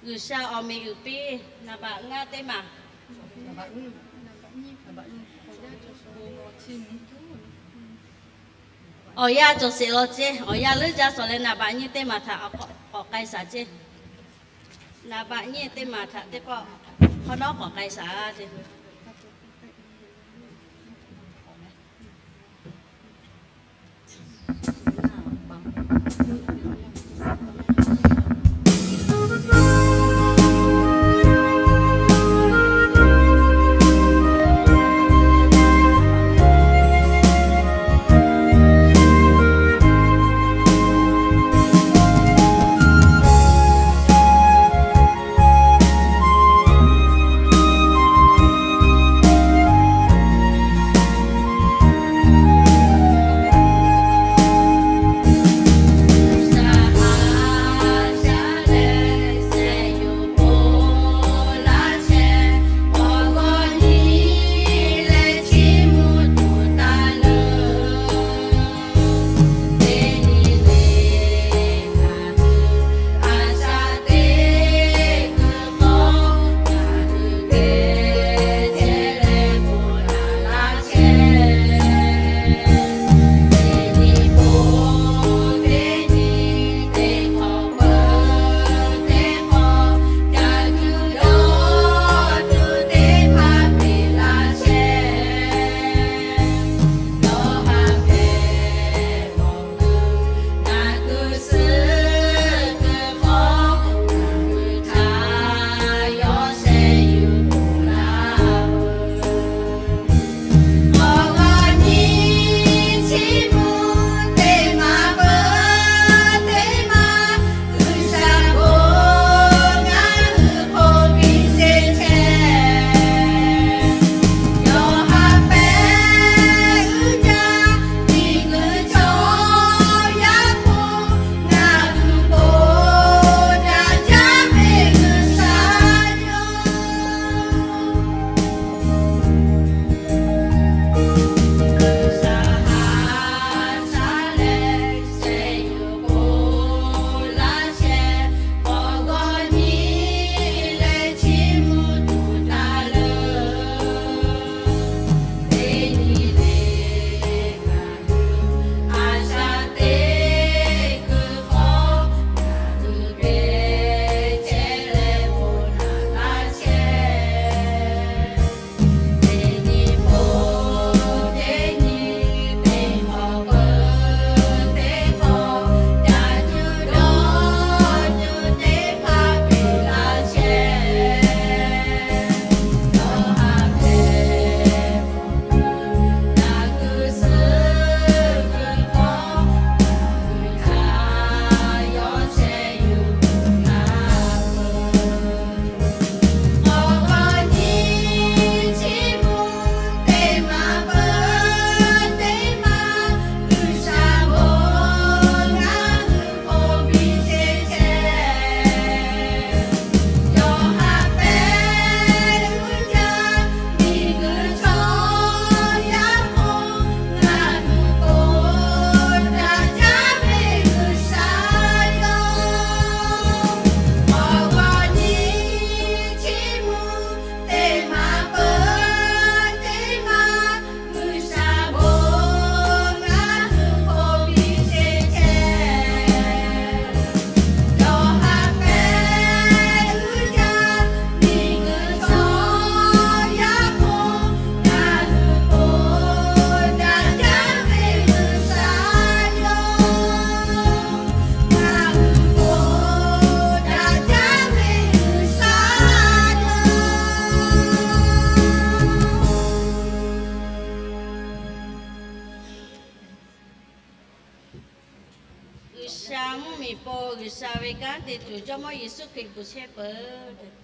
G'uiˬsha awˬ meꞈ uiˍ piˇ, naˍ baꞈ ngaˇ teˇ maˬ. Awˬ yanˇ cawˬ sheˍ law ceˇ. Awˬ yanˇ leuˉ jaˇ shawˍ leh naˍ baꞈ nyiˇ teˇ maˬ htaꞈ k'awꞈ k'ai shaˍ ceˇ. Naˍ baꞈ nyiˇ teˇ maˬ htaꞈ teˇ pawˆ hk'awꞈ nawˉ k'awꞈ k'ai shaˍ ceˇ. G'uiˬsha mvuhˇmiˬ po G'uiˬsha ve kanˉ te tuˬ Jawˇmawˇ Yeˍsuˆ Hkriꞈ kuˬ chehˇ peuˬ.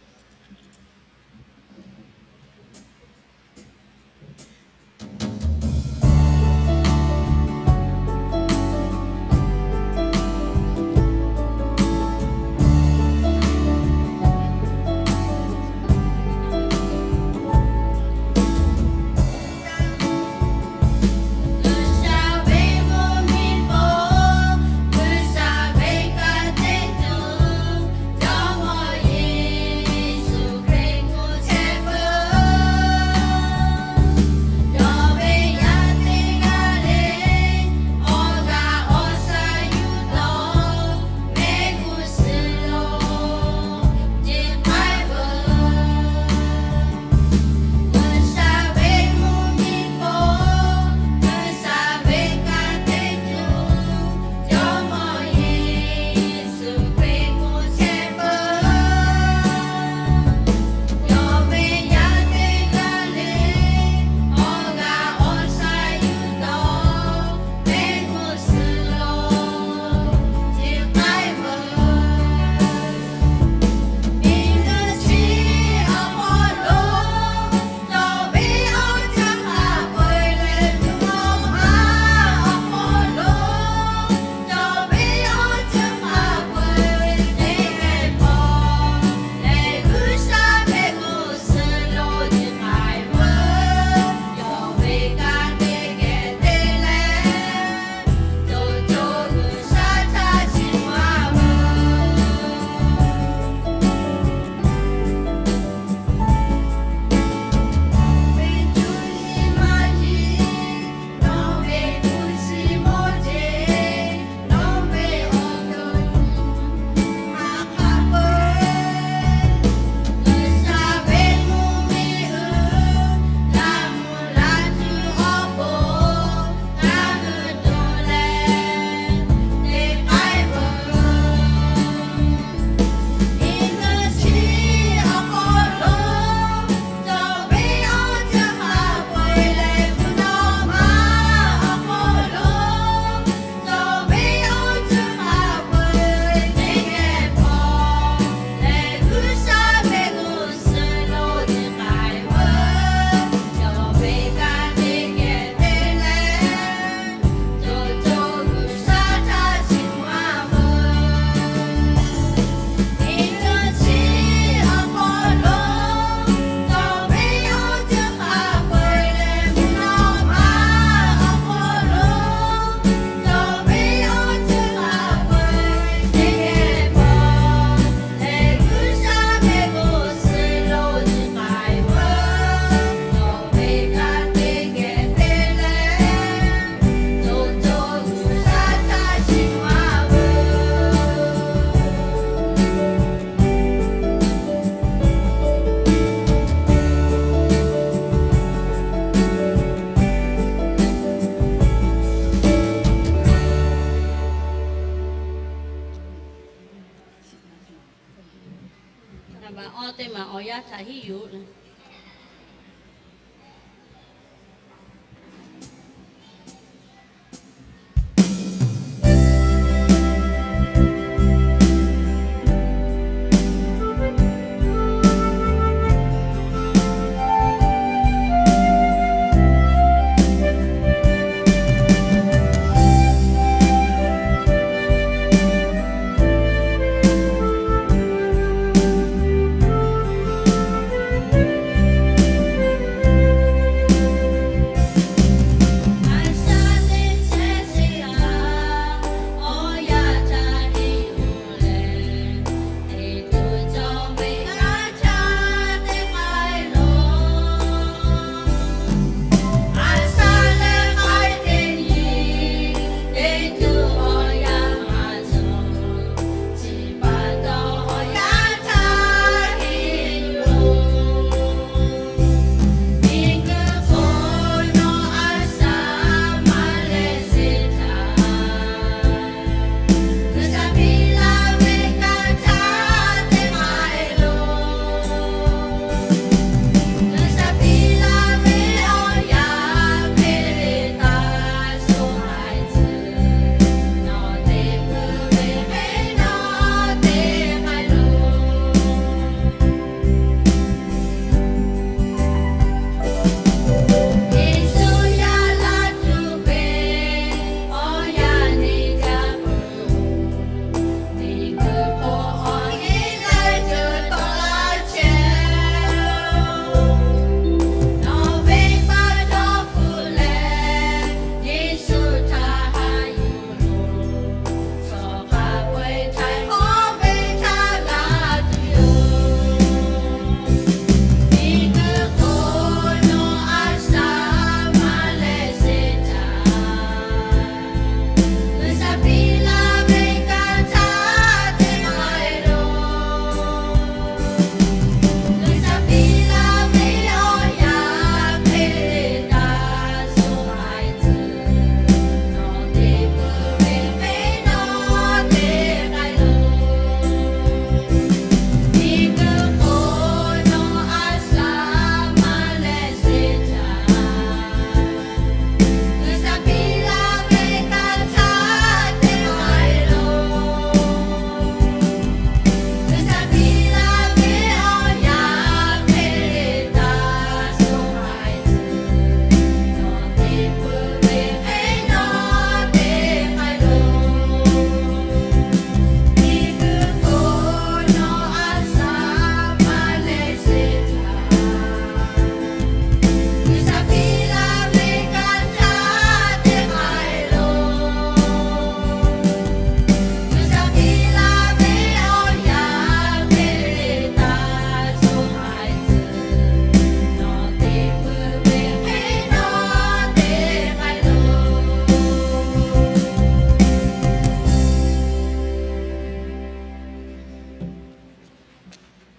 Maꞈ awˇ teˇ maˬ awˬ yanˇ htaꞈ hiˉ yuˬ.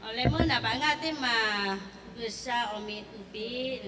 Awˬ leh meuˇ naˍ baꞈ ngaˇ teˇ maˬ G'uiˬsha awˬ meꞈ uiˍ piˇ.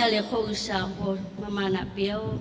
Liꞈ hk'oˆ G'uiˬsha awˬ bon maˇ maˇ naꞈ piˇ-oˆ.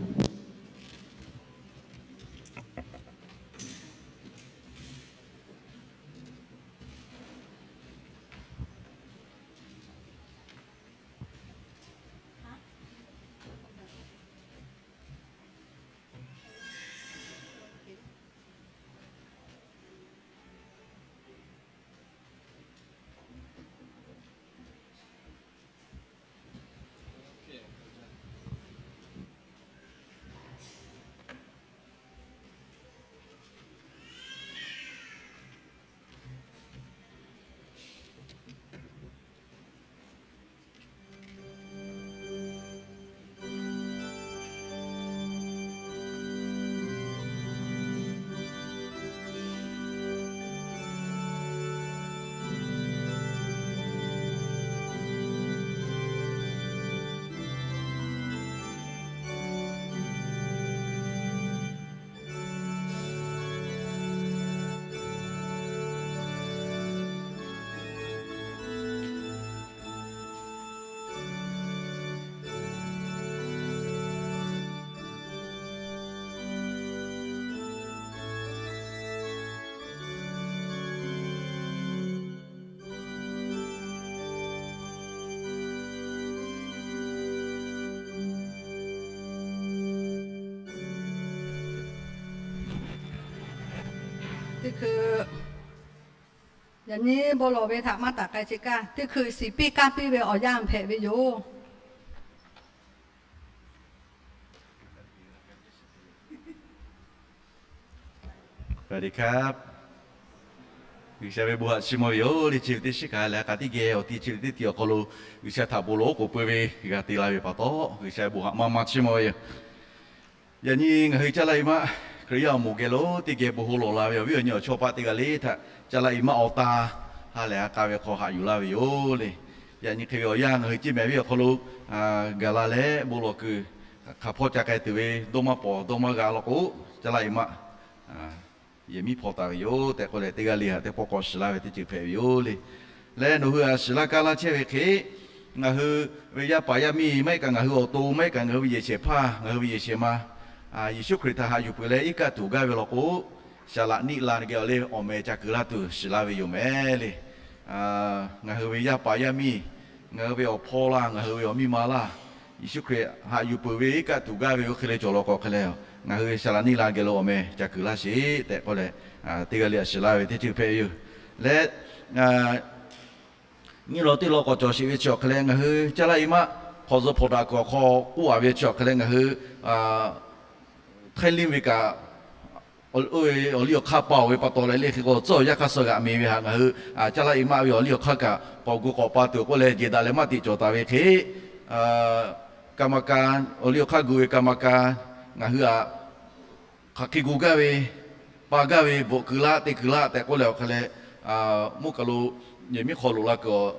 Teˇ hkui, yaꞈ nyi bon lawˬ ve htaꞈ maˇ taˍ k'ai sheˍ kaˇ, teˇ hkui shiˍ piˇ kanˇ piˇ ve awˬ yanˇ hpehꞈ ve yoˬ. G'uiˬsha ve bon haꞈ chiˇ mvuh ve yoˬ le. Chi ve teˇ shiˉ kaꞈ lehˬ, k'a tiˉ geh awˬ ti chi ve teˇ ti awˬ hk'aw lo G'uiˬsha htaꞈ bon lawˬ oˉ k'oˍ pui ve g'a te la ve pa taw, G'uiˬsha ve bon haꞈ maˇ maˇ chiˇ mvuh ve yoˬ. Yaꞈ nyi ngaˬ hui Caˇ laˇ i maˆ Hkriꞈ yaˇ awˬ moˍ geh lo teˇ geh bon ho lawˬ la ve awˬ viˉ awˬ nyi awˬ chawˇ paˆ teˇ g'aˇ le htaꞈ Caˇ laˇ i maˆ awˬ ta ha lehˬ a k'a ve hk'aw haꞈ yuˬ laˇ ve yoˬ le. Yaꞈ nyi hk'e ve awˬ yanˇ ngaˬ hui ceˇ mehˍ viˉ awˬ hk'aw lo gaˬ la leh bon lawˬ kuiˬ hk'aˬ hpawˇ ca k'ai tuˬ ve dawˇ maˇ pawˍ dawˇ maˇ g'a law k'o, Caˇ laˇ i maˆ yehˬ miˉ hpaw taˍ ve yoˬ tehꞈ k'oˆ leh, teˇ g'aˇ le htaꞈ teˇ pawˆ k'awꞈ shiˍ laˇ ve teˇ ceuˬ hpehꞈ ve yoˬ le. Leh nawˬ hui a shiˍ laˇ kaˇ laˇ chehˇ ve hk'e, ngaˬ hui ve yaˇ paˍ yaˇ miˇ maˇ heˆ kaꞈ ngaˬ hui awˬ to maˇ heˆ kaꞈ ngaˬ hui ve yehˬ shehˍ hpaˇ, ngaˬ hui ve yehˬ shehˍ ma, Yeˍsuˆ Hkriꞈ htaꞈ haꞈ yuˬ peuˬ leh iˉ kaˆ tuˬ gaˇ ve law k'o, Saˍ laꞈ niˆ la geh awˬ leh awˬ meh ca kuiˬ laˇ tuˬ shiˍ laˇ ve yoˬ mehˍ le. Ngaˬ hui ve yaˇ paˍ yaˇ miˇ, ngaˬ hui ve awˬ hpawˇ laˇ, ngaˬ hui ve awˬ miˇ ma laˇ, Yeˍsuˆ Hkriꞈ haꞈ yuˬ peuˬ ve iˉ kaˆ tuˬ gaˇ ve oˇ hk'e le cawˬ law k'o hk'e leh, ngaˬ hui Saˍ laꞈ niˆ la geh lo awˬ meh ca kuiˬ laˇ sheˍ tehꞈ k'oˆ leh, teˇ g'aˇ le htaꞈ shiˍ laˇ ve teˇ ceuˬ hpehꞈ ve yoˬ. Leh nyiˇ law teˇ law k'awꞈ cawˬ sheˍ ve chi awˬ hk'e leh, ngaˬ hui Caˇ laˇ i maˆ hk'awꞈ zuh hpawnˬ daꞈ kuiˬ awˬ hk'aw k'oˆ a ve chi awˬ hk'e leh, ngaˬ hui Htaiˇ liˇ ve kaꞈ, oˇ ve awˬ liˇ awˬ hk'aˇ pa oˬ ve pa taw leh le hk'e k'o, tcuhˉ awˬ yaˇ hk'aˇ suh g'aꞈ me ve htaꞈ ngaˬ hui Caˇ laˇ i maˆ ve awˬ liˇ awˬ hk'aˇ kaꞈ k'awꞈ gu k'awꞈ pa tuˬ k'oˆ leh, jehˬ daꞈ leh maˇ tiꞈ cawˬ taˍ ve hk'e, กรรมการ, awˬ liˇ awˬ hk'aˇ gu ve กรรมการ, ngaˬ hui htaꞈ hk'aˬ hk'e gu gaˇ ve, pa gaˇ ve, bvuhꞈ kuiˬ laˇ te kuiˬ laˇ tehꞈ k'oˆ leh awˬ hk'e leh, mvuhˇ kaˬ lo yehˬ miˉ hk'aw loꞈ la kuiˬ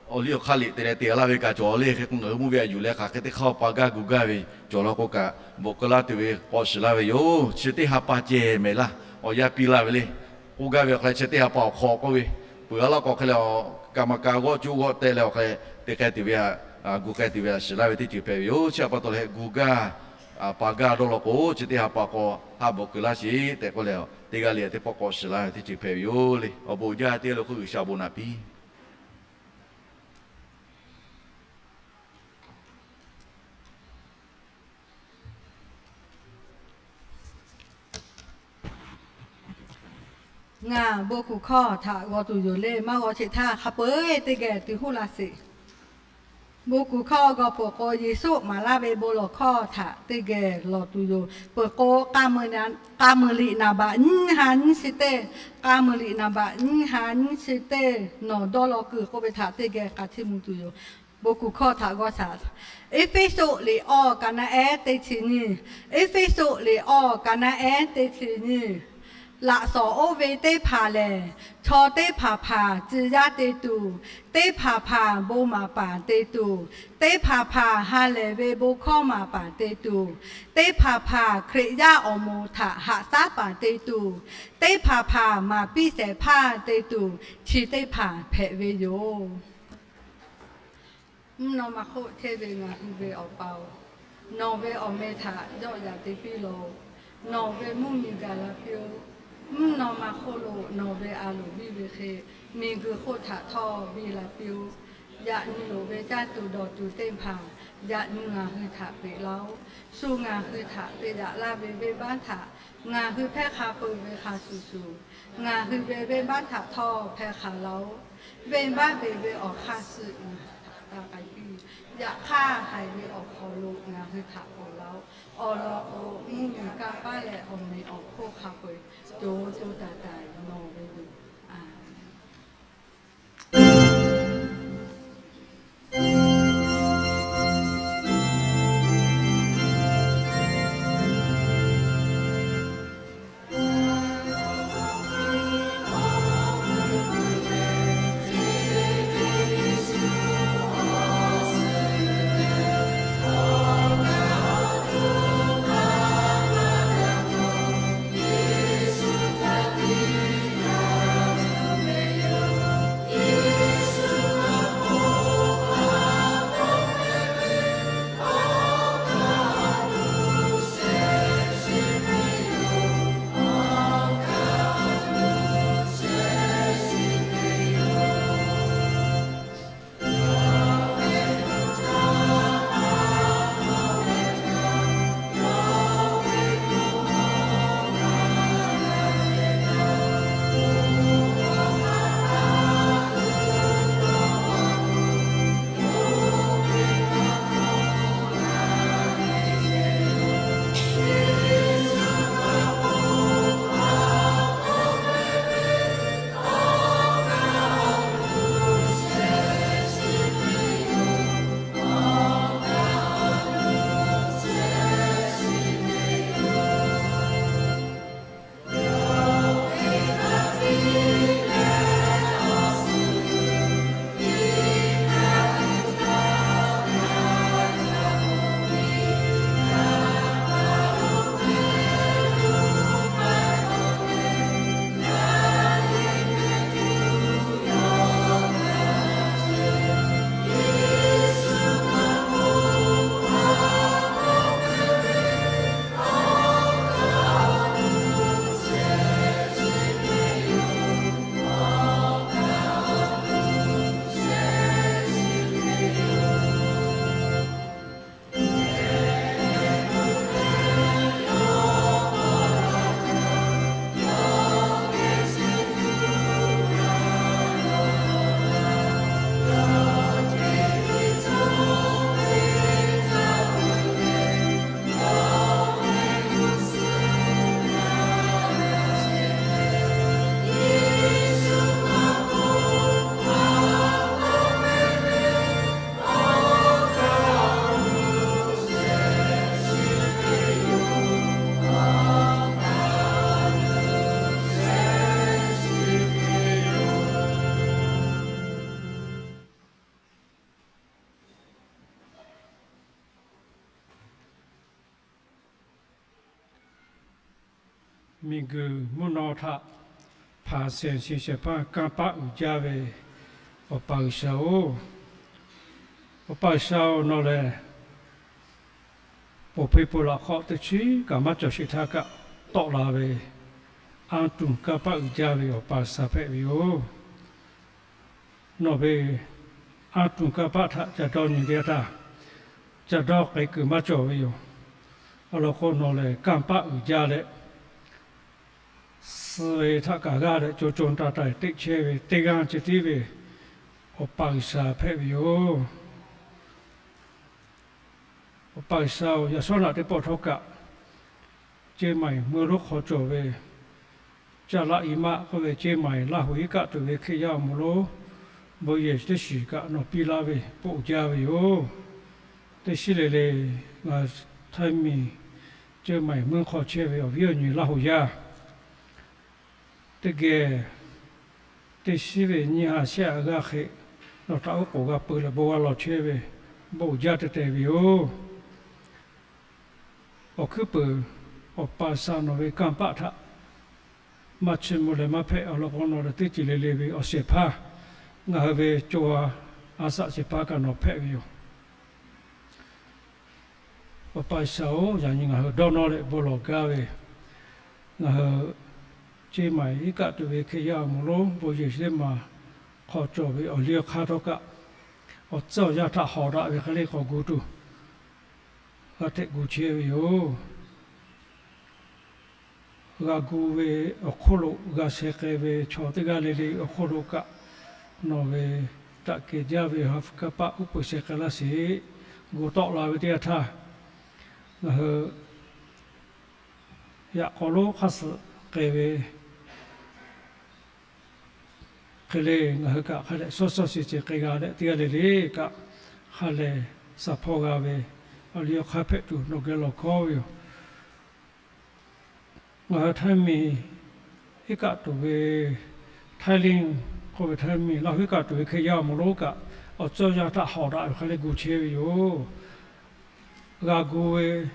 awˬ liˇ awˬ hk'aˇ liꞈ te leh te laˇ ve kaꞈ cawˬ le hk'e k'o, ngaˬ hui mvuhˇ ve a yuˬ leh hk'aˬ hk'e teˇ hk'aˇ pa gaˇ gu gaˇ ve cawˬ law k'o kaꞈ, bvuhꞈ kuiˬ laˇ tuˬ ve k'awꞈ shiˍ laˇ ve yoˬ. Chi teˇ ha pa ceh mehˍ laˇ, awˬ yanˇ piˇ laˇ ve le. K'oˆ gaˇ ve awˬ hk'e leh chi teˇ ha pa awˬ hk'aw k'oˆ ve, peuˬ a laˇ k'o hk'e leh, กรรมการ g'awˆ cuˉ g'awˆ teh leh awˬ hk'e leh te k'ai tuˬ ve htaꞈ, gu k'ai tuˬ ve htaꞈ shiˍ laˇ ve teˇ ceuˬ hpehꞈ ve yoˬ. Chi htaꞈ pa taw leh gu gaˇ, pa gaˇ dawˇ law k'o, chi teˇ ha pa k'awꞈ haꞈ bvuhꞈ kuiˬ laˇ sheˍ tehꞈ k'oˆ leh, teˇ g'aˇ le teˇ pawˆ k'awꞈ shiˍ laˇ ve teˇ ceuˬ hpehꞈ ve yoˬ le. Awˬ bon uiˍ jaˇ teˇ g'aˇ le hk'oˆ G'uiˬsha bon naꞈ piˇ. Ngaˬ bon kuˬ hkawˇ htaꞈ g'aw tuˬ yoˬ le. Maˇ g'aw sheˍ htaˇ hk'a peu-eˬ teˇ geh tuˬ huˉ la sheˍ. Bon kuˬ hkawˇ g'aw peuˬ k'o, Yeˍsuˆ maˍ laˇ ve bon lawˬ hkawˇ htaꞈ teˇ geh lawˬ tuˬ yoˬ. Peuˬ k'o, k'a muiˬ liꞈ naˍ baꞈ nyiˇ ha nyiˇ chi teˇ, k'a muiˬ liꞈ naˍ baꞈ nyiˇ ha nyiˇ chi teˇ, nawˬ dawˇ law kuiˬ k'oˆ ve htaꞈ teˇ geh k'a htiˇ mvuh tuˬ yoˬ. Bon kuˬ hkawˇ htaꞈ g'aw shaˍ. Eˇfeˇsuꞈ liꞈ awˇ ka naˉ ehˉ teˇ chi nyiˇ. Eˇfeˇsuꞈ liꞈ awˇ ka naˉ ehˉ teˇ chi nyiˇ. Laꞈ shawnˍ oˇ ve teˇ hpaˍ lehˬ, chaw teˇ hpaˍ hpaˍ tcuh yaˇ te tuˬ, teˇ hpaˍ hpaˍ bon maˍ paˍ te tuˬ, teˇ hpaˍ hpaˍ ha lehˬ ve bon hkawˇ maˍ paˍ te tuˬ, teˇ hpaˍ hpaˍ Hkriꞈ yaˇ awˬ moˍ htaꞈ haꞈ shaˉ paˍ te tuˬ, teˇ hpaˍ hpaˍ maˍ piˇ shehˍ hpaˇ te tuˬ, chi teˇ hpaˍ hpehꞈ ve yoˬ. Mvuhˇ naw ma hk'oˆ hteˇ ve ngaˬ hui ve Awˬ pa-oˬ, nawˬ ve awˬ meh htaꞈ yawˆ yaꞈ te piˇ law. Nawˬ ve mvuhˇ miˬ gaˬ la piˇ-oˆ. Mvuhˇ naw ma hk'oˆ lo nawˬ ve a loˍ biˇ ve hk'e, miˬ guiˬ hk'oˆ htaꞈ htawˇ biˇ la piˇ-oˆ. Yaꞈ nyi loˍ ve caˇ tuˬ dawˬ tuˬ teˇ hpaˍ yaꞈ nyi ngaˬ hui htaꞈ peꞈ laˇ-oˆ. Shu ngaˬ hui htaꞈ te daꞈ laˇ ve venˇ baˆ htaꞈ ngaˬ hui hpehˇ hk'a peu-eˬ ve hk'a shuˍ shuˍ, ngaˬ hui ve venˇ baˆ htaꞈ htawˇ hpehˇ hk'a laˇ-oˆ. Venˇ baˆ ve ve awˬ hk'aˇ suh ngaˬ hui htaꞈ taˇ k'ai piˇ. Yaꞈ hk'aˇ, haiˬ ve awˬ hk'aw lo ngaˬ hui htaꞈ ponˬ laˇ-oˆ. Awˬ lawn k'o, mvuhˇ miˬ kanˇ paˆ leh awˬ meꞈ awˬ hponˇ hk'a peu-eˬ co co taiˍ taiˍ nawˬ ve yoˬ. Aˬ Miˬguiˬ mvuhˇ naw htaꞈ hpanˍ shehˍ shiˍ shehˍ hpaˇ kanˇ paˆ uiˍ jaˇ ve Awˬ pa G'uiˬsha-oˬ, Awˬ pa G'uiˬsha-oˬ, nawˬ lehˬ ponˬ hpe ponˬ laꞈ hk'aw teˇ chiˉ kaꞈ maˇ cawˬ sheˍ htaˇ kaꞈ tawˆ la ve, anˇ tuˬ kanˇ paˆ uiˍ jaˇ ve Awˬ pa G'uiˬsha hpehꞈ ve yoˬ. Nawˬ ve anˇ tuˬ kanˇ paˆ htaꞈ ca dawˇ nyi teˇ g'aˇ htaˇ, ca dawˇ k'ai kuiˬ maˇ cawˬ ve yoˬ. Awˬ lawn k'o, nawˬ lehˬ kanˇ paˆ uiˍ jaˇ leh, suh ve htaꞈ kaꞈ g'aˇ leh co co taiˍ taiˍ teꞈ chehˇ ve teˇ g'aˇ ceh tiˉ ve Awˬ pa G'uiˬsha hpehꞈ ve yoˬ. Awˬ pa G'uiˬsha-oˬ, yaꞈ shawˉ naꞈ teˇ pawˆ htawˇ kaꞈ Ceˇ maiˍ meuˇ lonˉ hk'aw cawˬ ve Caˇ laˆ i maˆ k'oˆ ve, Ceˇ maiˍ Laˇ huˍ iˉ kaˆ tuˬ ve Hkriꞈ yaˇ awˬ moˍ lonˉ bon yehˬ teˇ shiˍ kaꞈ nawˬ piˇ laˇ ve k'oˆ jaˇ ve yoˬ. Teˇ shiˉ le le, ngaˬ Htaiˇ miˬ Ceˇ maiˍ meuˇ hk'aw chehˇ ve awˬ viˉ awˬ nyi Laˇ huˍ yaˇ teˇ geh teˇ shiˉ ve nyiˇ ha shehˆ ha g'aˇ hk'e nawˬ htaꞈ oˉ k'oˍ g'a peu leh bon g'a lawˬ chehˇ ve bon uiˍ jaˇ te te ve yoˬ. Awˬ hkuiˉ peuˬ, Awˬ pa G'uiˬsha nawˬ ve kanˇ paˆ htaꞈ maˇ chiˇ mvuh leh maˇ hpehꞈ. Awˬ lawn k'o, nawˬ lehˬ teˇ ceuˬ le le ve awˬ shehˍ hpaˇ, ngaˬ hui ve co ha a shaꞈ shehˍ hpaˇ kaꞈ nawˬ hpehꞈ ve yoˬ. Awˬ pa G'uiˬsha-oˬ, yaꞈ nyi ngaˬ hui dawˇ nawˇ leh bon lawˬ gaˇ ve, ngaˬ hui Ceˇ Maiˍ iˉ kaˆ tuˬ ve Hkriꞈ yaˇ awˬ moˍ lonˉ bon yehˬ shiˍ teˇ maˬ hk'aw cawˬ ve awˬ liˇ awˬ hk'aˇ htawˇ kaꞈ, awˬ tcuhˉ awˬ yanˇ htaꞈ hawꞈ daꞈ ve hk'e le k'awꞈ gu tuˬ, g'a htehꞈ gu chehˇ ve yoˬ. G'a gu ve awˬ hk'oˆ lo g'a sheh k'ai ve chaw teˇ g'aˇ le le awˬ hk'oˆ lo kaꞈ, nawˬ ve daꞈ kehˬ jaˇ ve ha hpu kanˇ paˆ uˉ peunˍ sheh k'ai laˇ sheˍ. Gu tawˆ la ve teˇ yanˇ htaˇ, ngaˬ hui yaꞈ k'aw lonˉ hk'aˇ suh k'ai ve hk'e le, ngaˬ hui kaꞈ hk'a dehꞈ shawˉ shawˉ sheˍ sheˍ k'ai g'a leh, teˇ g'aˇ le le kaꞈ ha lehˬ shaˍ hpawˇ g'a ve awˬ liˇ awˬ hk'aˇ hpehꞈ tuˬ nawˬ geh lawˬ hkawˉ ve yoˬ. Ngaˬ hui Htaiˇ miˬ iˉ kaˆ tuˬ ve, Htaiˇ liˇ k'oˆ ve Htaiˇ miˬ Laˇ huˍ iˉ kaˆ tuˬ ve Hkriꞈ yaˇ awˬ moˍ lonˉ kaꞈ, awˬ tcuhˉ awˬ yanˇ htaꞈ hawꞈ daꞈ ve hk'e le gu chehˇ ve yoˬ. G'a gu ve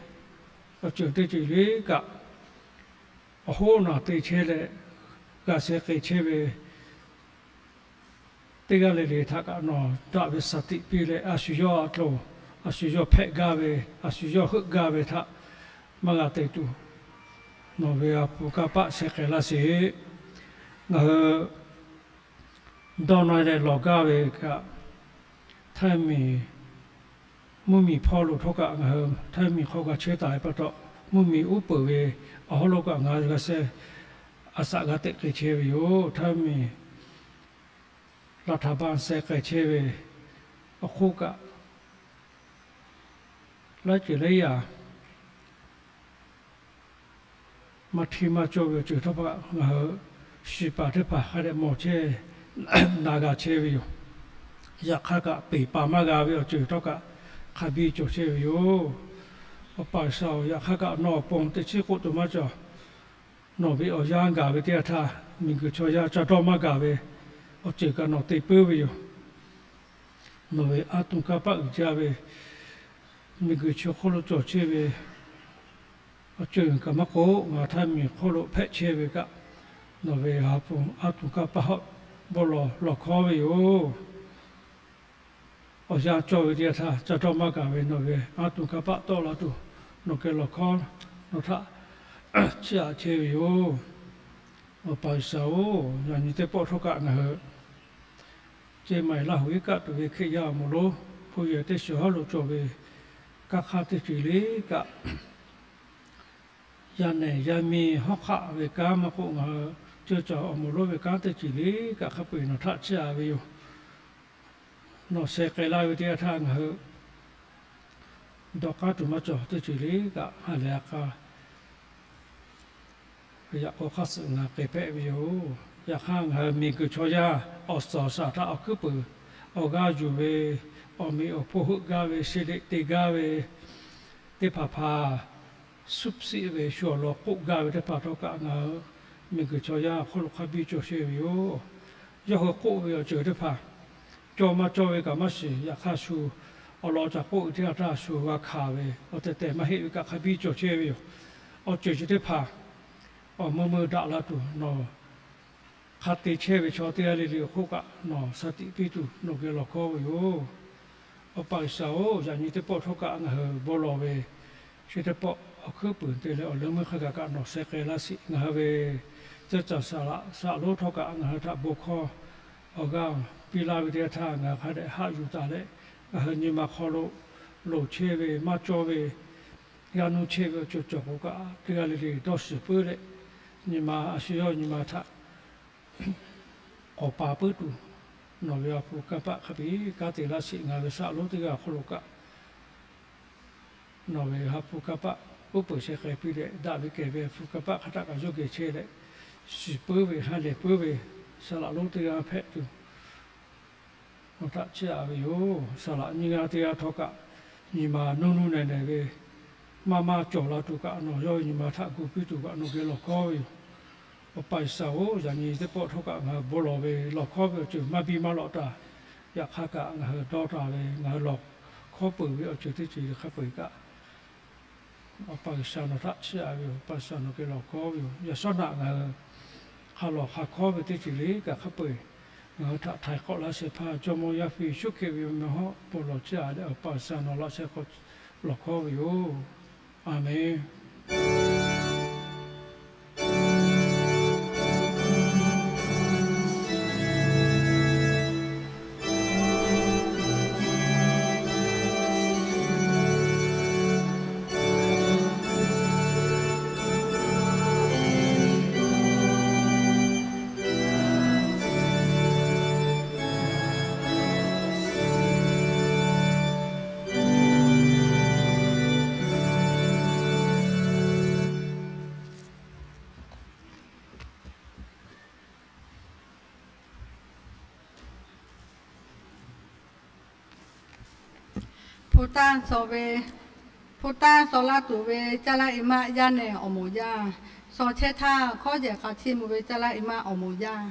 awˬ ceuˬ teˇ ceuˬ le kaꞈ, awˬ hoˉ naˬ te chehˇ leh g'a sheh k'ai chehˇ ve teˇ g'aˇ le le htaꞈ kaꞈ nawˬ daꞈ ve shaˍ tiꞈ piˇ leh, a shu yawˇ a htoꞈ, a shu yawˇ hpehꞈ gaˇ ve, a shu yawˇ heuˆ gaˇ ve htaꞈ maˇ g'a te tuˬ, nawˬ ve ha hpu kanˇ paˆ sheh k'ai laˇ sheˍ. Ngaˬ hui dawˇ nawˇ leh lawˬ gaˇ ve kaꞈ, Htaiˇ miˬ mvuhˇmiˬ hpawˇ lo htawˇ kaꞈ ngaˬ hui Htaiˇ miˬ hk'aw g'a chehˇ taˍ ve pa taw, mvuhˇmiˬ uˉ peunˍ ve awˬ hawˉ lo kaꞈ ngaˬ hui g'a sheh, a shaꞈ g'a teꞈ k'ai chehˇ ve yoˬ. Htaiˇ miˬ laˬ htaꞈ baˆ sheh k'ai chehˇ ve awˬ hk'oˆ kaꞈ, laiˉ ceuˬ laiˉ yaꞈ maˇ hteˇ maˇ cawˇ ve awˬ ceuˬ htawˇ kaꞈ ngaˬ hui shiˍ paˍ teˇ hpaˍ hk'a dehꞈ mawˬ chehˇ, na g'a chehˇ ve yoˬ. Yaꞈ hk'aˇ kaꞈ peˬ paˍ maˇ g'a ve awˬ ceuˬ htawˇ kaꞈ hk'a biˇ cawˬ chehˇ ve yoˬ. Awˬ pa G'uiˬsha-oˬ, yaꞈ hk'aˇ kaꞈ nawˬ awˬ pon teˇ chiˉ k'oˆ tuˬ maˇ cawˬ. Nawˬ ve awˬ yanˇ gaˬ ve teˇ yanˇ htaˇ, miˬguiˬ chaw yaˇ ca dawˇ maˇ gaˬ ve awˬ ceuˬ kaꞈ nawˬ te puiˉ ve yoˬ. Nawˬ ve aˉ tuˬ kanˇ paˆ uiˍ jaˇ ve miˬguiˬ chi hk'oˆ lo cawˬ chehˇ ve awˬ ceuˬ kaꞈ maˇ k'oˆ, ngaˬ Htaiˇ miˬ hk'oˆ lo hpehꞈ chehˇ ve kaꞈ, nawˬ ve ha hpu aˉ tuˬ kanˇ paˆ hawˉ bon lawˬ lawˬ hkawˉ ve yoˬ. Awˬ yanˇ cawˇ ve teˇ yanˇ htaˇ ca dawˇ maˇ gaˬ ve nawˬ ve aˉ tuˬ kanˇ paˆ tawˆ la tuˬ, nawˬ geh lawˬ hkawˉ nawˬ htaꞈ chiˇ aꞈ chehˇ ve yoˬ. Awˬ pa G'uiˬsha-oˬ, yaꞈ nyi teˇ pawˆ htawˇ kaꞈ ngaˬ hui Ceˇ maiˍ Laˇ huˍ iˉ kaˆ tuˬ ve Hkriꞈ yaˇ awˬ moˍ lonˉ hpu yehˬ teˇ shiˍ hawˉ lo cawˬ ve kanˇ hk'aˇ teˇ ceuˬ le kaꞈ, yaˇ nehˬ yaˇ miˇ hawˉ hk'aˆ ve kanˉ maˇ k'oˆ, ngaˬ hui ceuˇ caˬ awˬ moˍ lonˉ ve kanˉ teˇ ceuˬ le kaꞈ hk'a peu-eˬ nawˬ htaꞈ chiˇ aꞈ ve yoˬ. Nawˬ sheh k'ai laˇ ve teˇ yanˇ htaˇ ngaˬ hui dawˇ k'aˉ tuˬ maˇ cawˬ, teˇ ceuˬ le kaꞈ ha lehˬ a k'a yaꞈ k'aw hk'aˇ suh ngaˬ k'ai hpehꞈ ve yoˬ. Yaꞈ hk'aˇ ngaˬ hui miˬguiˬ chaw yaˇ awˬ suhˍ awˬ shaˍ htaꞈ awˬ hkuiˉ puiˍ awˬ g'aˇ yuˬ ve, awˬ meꞈ awˬ hponˇ heuˆ gaˇ ve, she leꞈ te gaˇ ve teˇ hpaˍ hpaˍ, suhˆ shiˆ ve shu awˬ lawn k'oˆ gaˇ ve teˇ hpaˍ htawˇ kaꞈ ngaˬ hui miˬguiˬ chaw yaˇ awˬ hk'oˆ lo hk'a biˇ cawˬ chehˇ ve yoˬ. Yawˇ hui k'oˆ ve awˬ ceuˬ teˇ hpaˍ cawˇ maˇ cawˇ ve kaꞈ maˇ shiˍ. Yaꞈ hk'aˇ shu awˬ lawn ca k'oˆ ve teˇ yanˇ htaˇ shu g'a hkanˍ ve, awˬ tehˬ tehˬ maˇ heˆ ve kaꞈ hk'a biˇ cawˬ chehˇ ve yoˬ. Awˬ ceuˬ chi teˇ hpaˍ awˬ meuˇ meuˇ daꞈ la tuˬ nawˬ hk'a te chehˇ ve chaw teˇ g'aˇ le le awˬ hk'oˆ kaꞈ nawˬ shaˍ tiꞈ piˇ tuˬ nawˬ geh lawˬ hkawˉ ve yoˬ. Awˬ pa G'uiˬsha-oˬ, yaꞈ nyi teˇ pawˆ htawˇ kaꞈ ngaˬ hui bon lawˬ ve chi teˇ pawˆ awˬ hkuiˉ puiˍ te leh awˬ leuˉ meuˇ hk'a gaˬ kaꞈ nawˬ sheh k'ai laˇ sheˍ. Ngaˬ hui ve ceuˇ caˬ saˍ laꞈ shaꞈ lonˉ htawˇ kaꞈ ngaˬ hui htaꞈ bon hkawˇ awˬ g'aˇ piˇ laˇ ve teˇ yanˇ htaˇ ngaˬ hui hk'a dehꞈ haꞈ yuˬ taˍ leh, ngaˬ hui nyi ma hk'aw lo loˍ chehˇ ve maˇ cawˇ ve g'a nuˇ chehˇ ve awˬ ceuˬ cawˬ k'o kaꞈ teˇ g'aˇ le le dawˇ shiˍ puiˉ leh, nyi ma a shu yawˇ nyi ma htaꞈ k'awꞈ pa puiˉ tuˬ, nawˬ ve ha hpu kanˇ paˆ hk'a biˇ kanˉ te laˇ sheˍ. Ngaˬ ve shaꞈ lonˉ teˇ g'aˇ awˬ hk'aw lo kaꞈ nawˬ ve ha hpu kanˇ paˆ uˉ peunˍ sheh k'ai piˇ leh, daꞈ ve kehˬ ve ha hpu kanˇ paˆ hk'a htaꞈ kaꞈ yawˇ geh chehˇ leh, shiˍ puiˉ ve ha lehˬ puiˉ ve shaˍ laꞈ lonˉ teˇ g'aˇ hpehꞈ tuˬ nawˬ htaꞈ chiˇ aꞈ ve yoˬ. Shaˍ laꞈ nyiˇ g'aˇ teˇ g'aˇ htawˇ kaꞈ nyi ma nuˇ nuˇ nehˬ nehˬ ve maˇ maˇ cawˬ la tuˬ kaꞈ nawˬ yawˇ ve nyi ma htaꞈ gu piˇ tuˬ kaꞈ nawˬ geh lawˬ hkawˉ ve yoˬ. Awˬ pa G'uiˬsha-oˬ, yaꞈ nyi teˇ pawˆ htawˇ kaꞈ ngaˬ hui bon lawˬ ve lawˬ hkawˉ ve awˬ ceuˬ maˇ biˇ maˇ lawꞈ taˍ. Yaꞈ hk'aˇ kaꞈ ngaˬ hui dawˇ taˍ ve ngaˬ hui lawˬ hkawˉ peuˬ ve awˬ ceuˬ teˇ ceuˬ hk'a peu-eˬ kaꞈ Awˬ pa G'uiˬsha nawˬ htaꞈ chiˇ aꞈ ve yoˬ. Awˬ pa G'uiˬsha nawˬ geh lawˬ hkawˉ ve yoˬ. Yaꞈ shawˉ naꞈ ngaˬ hui hk'a lawˬ hk'a hkawˉ ve teˇ ceuˬ le kaꞈ hk'a peu-eˬ Ngaˬ hui htaꞈ htaiˍ hk'awꞈ laˇ shehˍ hpaˇ Jawˇmawˇ Yaˇ hpu Yeˍsuˆ Hkriꞈ ve awˬ meh hawˉ pon lawˬ chehˇ a leh, Awˬ pa G'uiˬsha nawˬ laꞈ sheh hk'aw lawˬ hkawˇ ve yoˬ. A menˬ. Hpu tanˇ saw ve, hpu tanˇ saw laˇ tuˬ ve caˇ laˇ i maˆ yaˇ nehˬ awˬ moˍ yaˇ, saw chehˇ htaˇ hkawˉ yehˬ k'a chiˇ mvuh ve caˇ laˇ i maˆ awˬ moˍ yaˇ.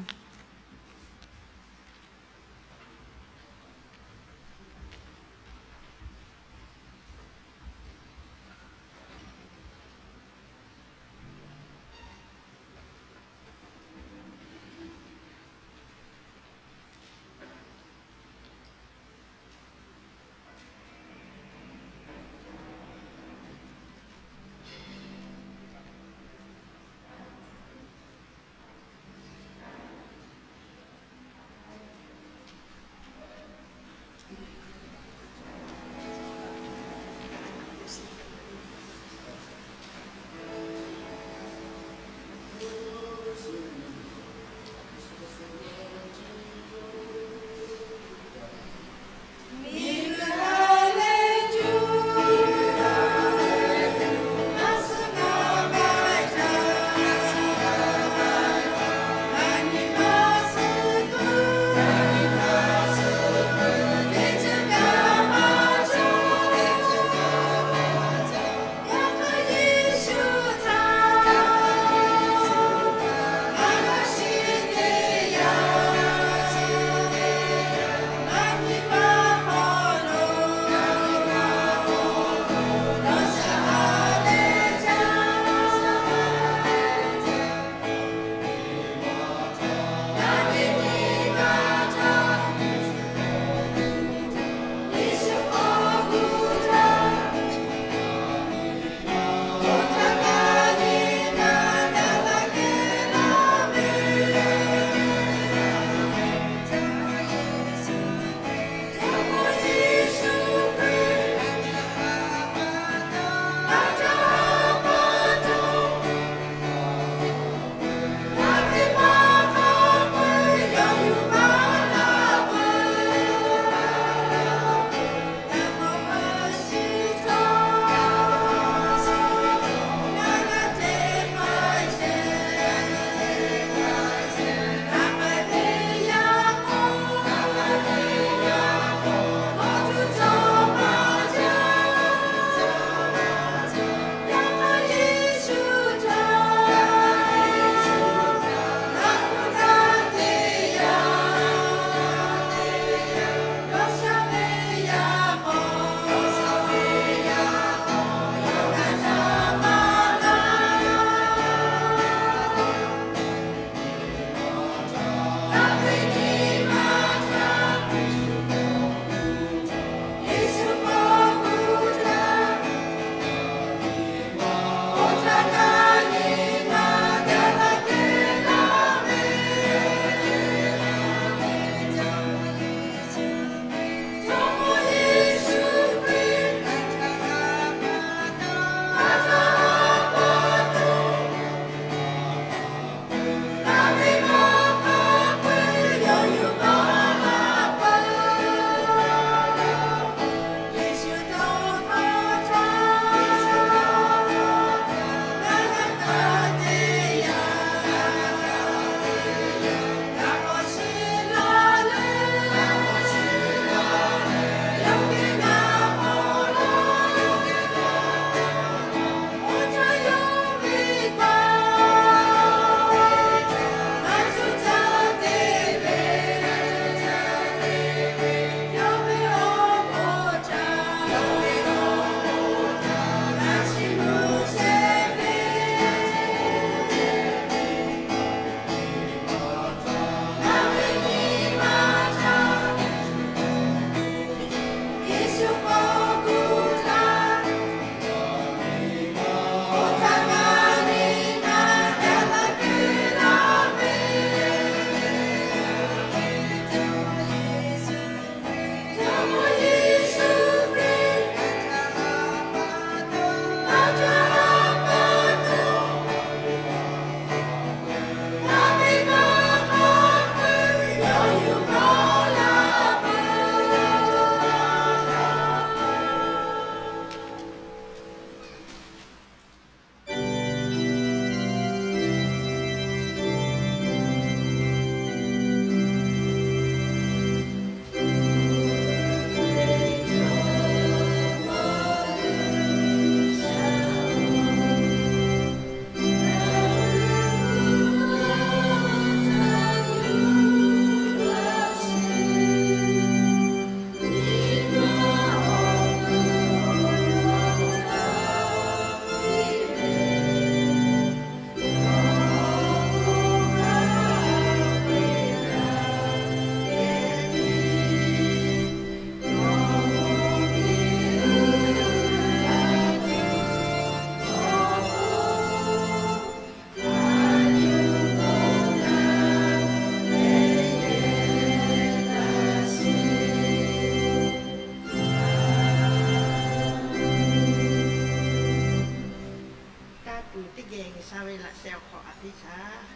Uiˍ teˇ geh G'uiˬsha ve laꞈ sheh awˬ hk'aw aꞈ piˇ shaˍ.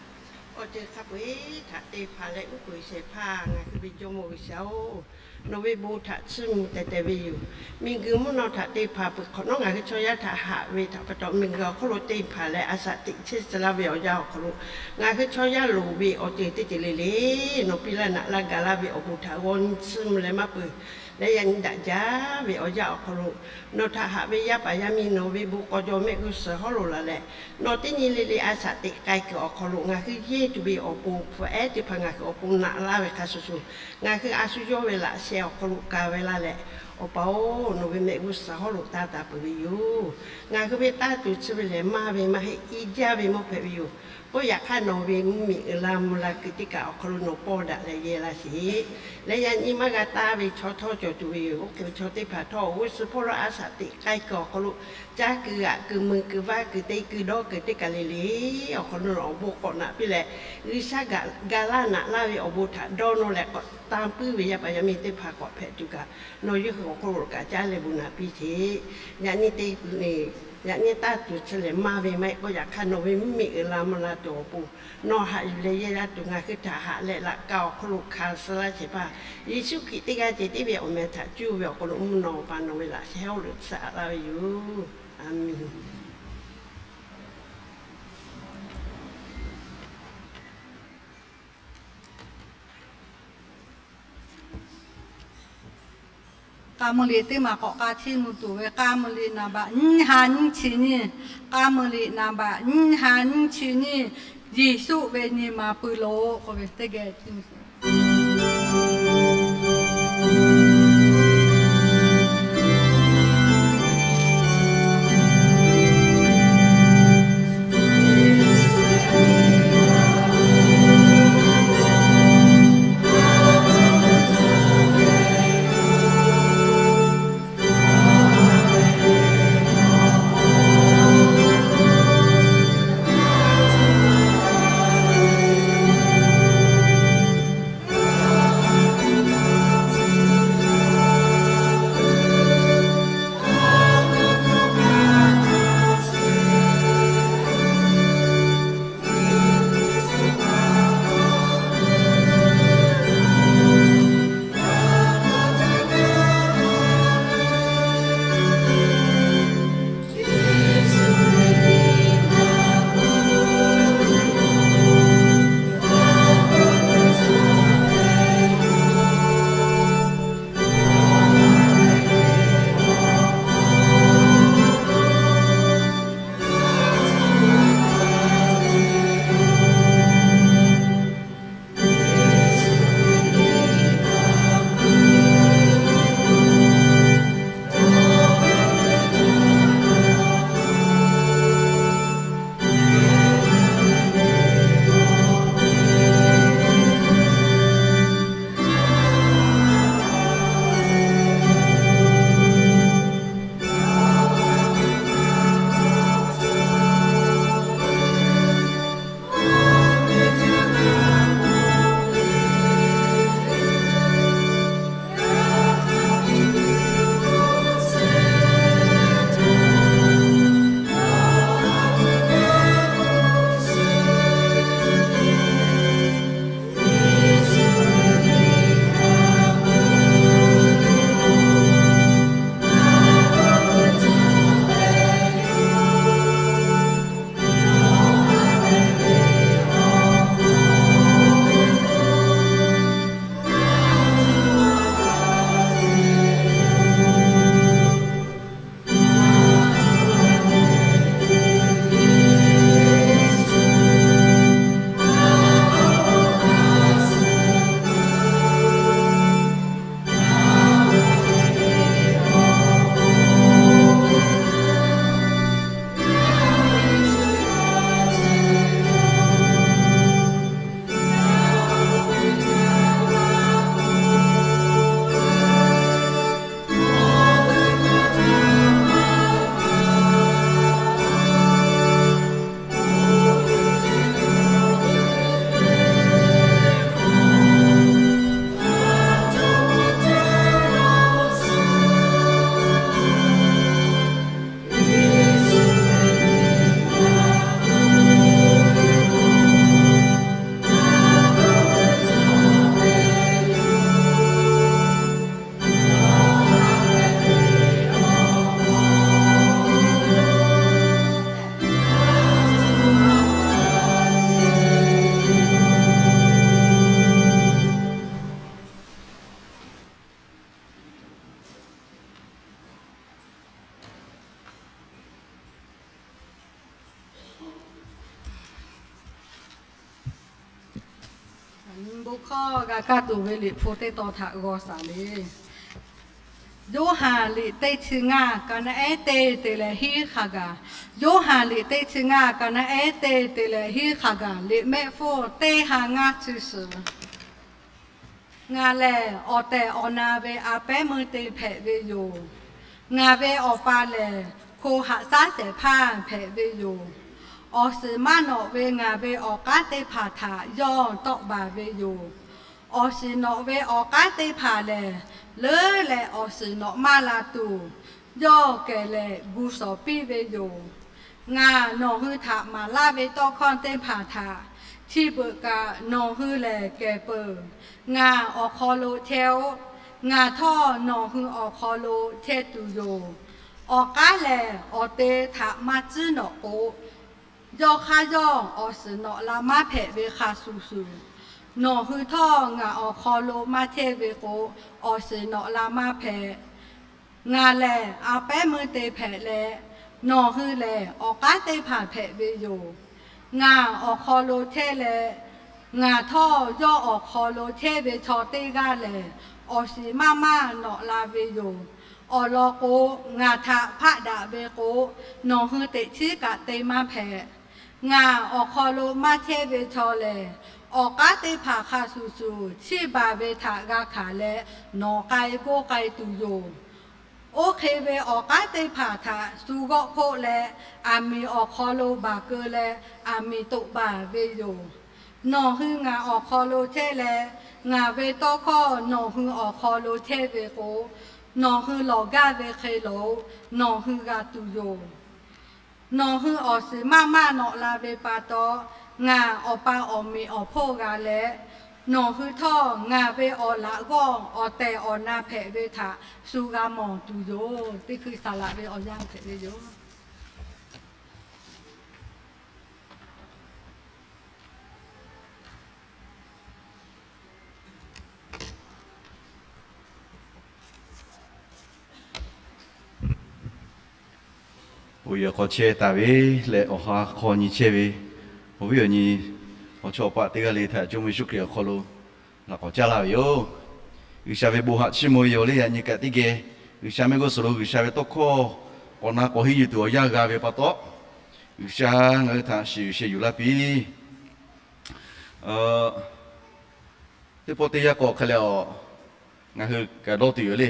Awˬ ceuˬ hk'a peu-eˬ htaꞈ te hpanˍ leh uˉ peunˍ shehˍ hpaˇ ngaˬ hui ve Jawˇmawˇ G'uiˬsha-oˬ, nawˬ ve bon htaꞈ chiˇ mvuh teh teh ve yoˬ. Miˬguiˬ mvuhˇ naw htaꞈ te hpanˍ peuˬ hk'awꞈ nawˉ, ngaˬ hui chaw yaˇ htaꞈ haꞈ ve htaꞈ pa taw miˬguiˬ awˬ hk'oˆ lo te hpanˍ leh a shaꞈ teꞈ chehˇ tcuh laˇ ve awˬ yanˇ awˬ hk'aw lo, ngaˬ hui chaw yaˇ loˍ ve awˬ ceuˬ teˇ ceuˬ le le nawˬ piˇ laˇ naꞈ laˇ ga laˇ ve awˬ bon htaꞈ g'aw nyi chiˇ mvuh leh maˇ peuˬ. Leh yaꞈ nyi daꞈ jaˇ ve awˬ yanˇ awˬ hk'aw lo, nawˬ htaꞈ haꞈ ve yaˇ paˍ yaˇ miˇ nawˬ ve bon k'aw jaw mehˆ g'uˇ suhˍ hawˉ lo laˬ leh, nawˬ teˇ nyi le le a shaꞈ teꞈ k'ai kuiˬ awˬ hk'aw lo ngaˬ hui yehˇ tuˬ ve awˬ pon hpu ehˉ teˇ hpaˍ ngaˬ hui awˬ pon naꞈ laˇ ve hk'a shuˍ shuˍ, ngaˬ hui a shu yawˇ ve laꞈ sheh awˬ hk'aw lo ka ve laˇ leh, Awˬ pa-oˬ, nawˬ ve mehˆ g'uˇ suhˍ hawˉ lo taˇ taˍ peuˬ ve yoˬ. Ngaˬ hui ve taˇ tuˬ chi ve lehˬ maˇ ve maˇ heˆ, i jaˇ ve mawˇ hpehꞈ ve yoˬ. K'oˆ yaꞈ hk'aˇ, nawˬ ve mvuhˇmiˬ uiˍ la mvuh la kuiˬ teˇ kaꞈ awˬ hk'aw lo nawˬ pawˇ daꞈ leh yehˇ laˇ sheˍ. Leh yaꞈ nyi maˇ g'a taˇ ve chaw htawˇ cawˬ tuˬ ve yoˬ. Oˇ hk'e ve chaw teˇ hpaˍ htawˇ awˬ g'uˇ suhˍ hpawˇ lo a shaꞈ teꞈ k'ai kuiˬ awˬ hk'aw lo, caˇ kuiˬ g'aꞈ kuiˬ mui kuiˬ vaˇ kuiˬ te kuiˬ dawˇ kuiˬ teˇ kaˬ le le awˬ hk'aw lo nawˬ awˬ bon k'awꞈ naꞈ piˇ leh, G'uiˬsha ga laˇ naꞈ laˇ ve awˬ bon htaꞈ dawˇ nawˇ leh k'awꞈ tanˇ puiˉ ve yaˇ paˍ yaˇ miˇ teˇ hpaˍ k'awꞈ hpehꞈ tuˬ kaꞈ, nawˬ yawˇ hui awˬ hk'oˆ lo kaꞈ caˉ leh bon naꞈ piˇ sheˍ. Yaꞈ nyi te, yaꞈ nyi taˇ tuˬ chi lehˬ maˇ ve maˇ heˆ. K'oˆ yaꞈ hk'aˇ, nawˬ ve mvuhˇmiˬ uiˍ la mvuh la tuˬ awˬ pon nawˬ haꞈ yuˬ leh yehˇ laˇ tuˬ ngaˬ hui htaꞈ haꞈ leh laꞈ ka awˬ hk'oˆ lo hkanˍ suh laˇ shehˍ hpaˇ, Yeˍsuˆ Hkriꞈ teˇ g'aˇ ceh tiˉ ve awˬ meh htaꞈ cuˇ ve awˬ hk'aw lo mvuhˇ naw awˬ pa nawˬ ve laꞈ sheh hawˉ lo tsuhˇ aꞈ laˇ ve yoˬ. A menˬ. K'a mvuh liꞈ teˇ maˬ k'awꞈ k'a chiˇ mvuh tuˬ ve, k'a mvuh liꞈ naˍ baꞈ nyiˇ ha nyiˇ chi nyiˇ, k'a mvuh liꞈ naˍ baꞈ nyiˇ ha nyiˇ chi nyiˇ, Yeˍsuˆ ve nyi ma pui lo k'oˆ ve teˇ geh Bon hkawˇ g'a kaˇ tuˬ ve Liꞈ hpu teˇ tawn htaꞈ g'aw shaˍ le. Yoˇhanˬ liꞈ teˇ chi ngaˇ, ka naˆ ehˉ teˇ te leh hiˉ hk'a gaˬ. Yoˇhanˬ liꞈ teˇ chi ngaˇ, ka naˆ ehˉ teˇ te leh hiˉ hk'a gaˬ. Liꞈ mehˆ hpfuhˇ teˇ ha ngaˇ chi suhˍ. Ngaˬ lehˬ awˬ tehˬ awˬ na ve a pehˉ meuˇ te hpehꞈ ve yoˬ. Ngaˬ ve Awˬ pa lehˬ, hko haꞈ shaˉ shehˍ hpaˇ hpehꞈ ve yoˬ. Awˬ shiˍ maˇ nawꞈ ve ngaˬ ve awˬ k'aˉ teˇ hpaˍ htaꞈ yawˇ tawˆ baˬ ve yoˬ. Awˬ shiˍ nawꞈ ve awˬ k'aˉ teˇ hpaˍ lehˬ, leuˉ leh awˬ shiˍ nawꞈ maˇ la tuˬ, yawˇ kehˬ lehˬ gu shawˍ piˇ ve yoˬ. Ngaˬ nawˬ hui htaꞈ maˍ laˇ ve tawˇ hkawˇ teˇ hpaˍ htaꞈ chi beuꞈ kaꞈ nawˬ hui lehˬ kehˬ peuˬ. Ngaˬ awˬ hk'aw lo chehˇ-oˆ. Ngaˬ htawˇ nawˬ hui awˬ hk'aw lo chehˇ tuˬ yoˬ. Awˬ k'aˉ lehˬ awˬ te htaꞈ maˇ tcuhˉ nawꞈ k'o, yawˇ hk'aˇ yawˇ awˬ shiˍ nawꞈ la maˇ hpehꞈ ve hk'a shuˍ shuˍ, nawˬ hui htawˇ ngaˬ awˬ hk'aw lo maˇ chehˇ ve k'o, awˬ shiˍ nawꞈ la maˇ hpehꞈ. Ngaˬ lehˬ a pehˉ meuˇ te hpehꞈ leh, nawˬ hui lehˬ awˬ k'aˉ teˇ hpaˍ hpehꞈ ve yoˬ. Ngaˬ awˬ hk'aw lo chehˇ leh, ngaˬ htawˇ yawˇ awˬ hk'aw lo chehˇ ve chaw teˇ g'aˇ lehˬ, awˬ shiˍ maˇ maˇ nawꞈ la ve yoˬ. Awˬ lawn k'o, ngaˬ htaꞈ hpaˆ daꞈ ve k'o, nawˬ hui teꞈ chiˉ kaꞈ te maˇ hpehꞈ. Ngaˬ awˬ hk'aw lo maˇ chehˇ ve chaw lehˬ, awˬ k'aˉ teˇ hpaˍ hk'a shuˍ shuˍ chiˇ baˬ ve htaꞈ g'a hkanˍ leh, nawˬ k'ai goˇ k'ai tuˬ yoˬ. Oˇ hk'e ve awˬ k'aˉ teˇ hpaˍ htaꞈ shu g'awˆ hpoˆ leh, aˬ miˍ awˬ hk'aw lo baˬ keu leh, aˬ miˍ toꞈ baˬ ve yoˬ. Nawˬ hui ngaˬ awˬ hk'aw lo chehˇ leh, ngaˬ ve tawˇ hkawˇ nawˬ hui awˬ hk'aw lo chehˇ ve k'o, nawˬ hui lawˬ gaˇ ve hk'e lo nawˬ hui g'a tuˬ yoˬ. Nawˬ hui awˬ shiˍ maˇ maˇ nawꞈ la ve pa taw, ngaˬ Awˬ pa awˬ meꞈ awˬ hponˇ g'a leh, nawˬ hui htawˇ ngaˬ ve awˬ laꞈ g'awˇ awˬ tehˬ awˬ na hpehꞈ ve htaꞈ shu g'a mawˬ tuˬ yoˬ. Teˇ hkui saˍ laꞈ ve awˬ yanˇ hpehꞈ ve yoˬ. Oˇ ve awˬ hk'aw chehˇ taˍ ve leh awˬ ha hk'aw nyi chehˇ ve awˬ viˉ awˬ nyi, awˬ chawˇ awˬ paˆ teˇ g'aˇ le htaꞈ Jawˇmawˇ Yeˍsuˆ Hkriꞈ awˬ hk'aw lo laꞈ k'awꞈ caˇ laˇ ve yoˬ. G'uiˬsha ve bon haꞈ chiˇ mvuh ve yoˬ le. Yaꞈ nyi kaꞈ teˇ geh G'uiˬsha mehˆ g'uˇ suhˍ lo G'uiˬsha ve tawˇ hkawˇ k'awꞈ na k'awꞈ henˇ yuˬ tuˬ awˬ yanˇ g'a ve pa taw, G'uiˬsha ngaˬ hui htaꞈ shiˍ yuˬ sheh yuˬ laˇ piˇ. Teˇ pawˆ teˇ yanˇ k'awꞈ hk'e leh awˬ, ngaˬ hui kaꞈ dawˇ tuˬ yoˬ le.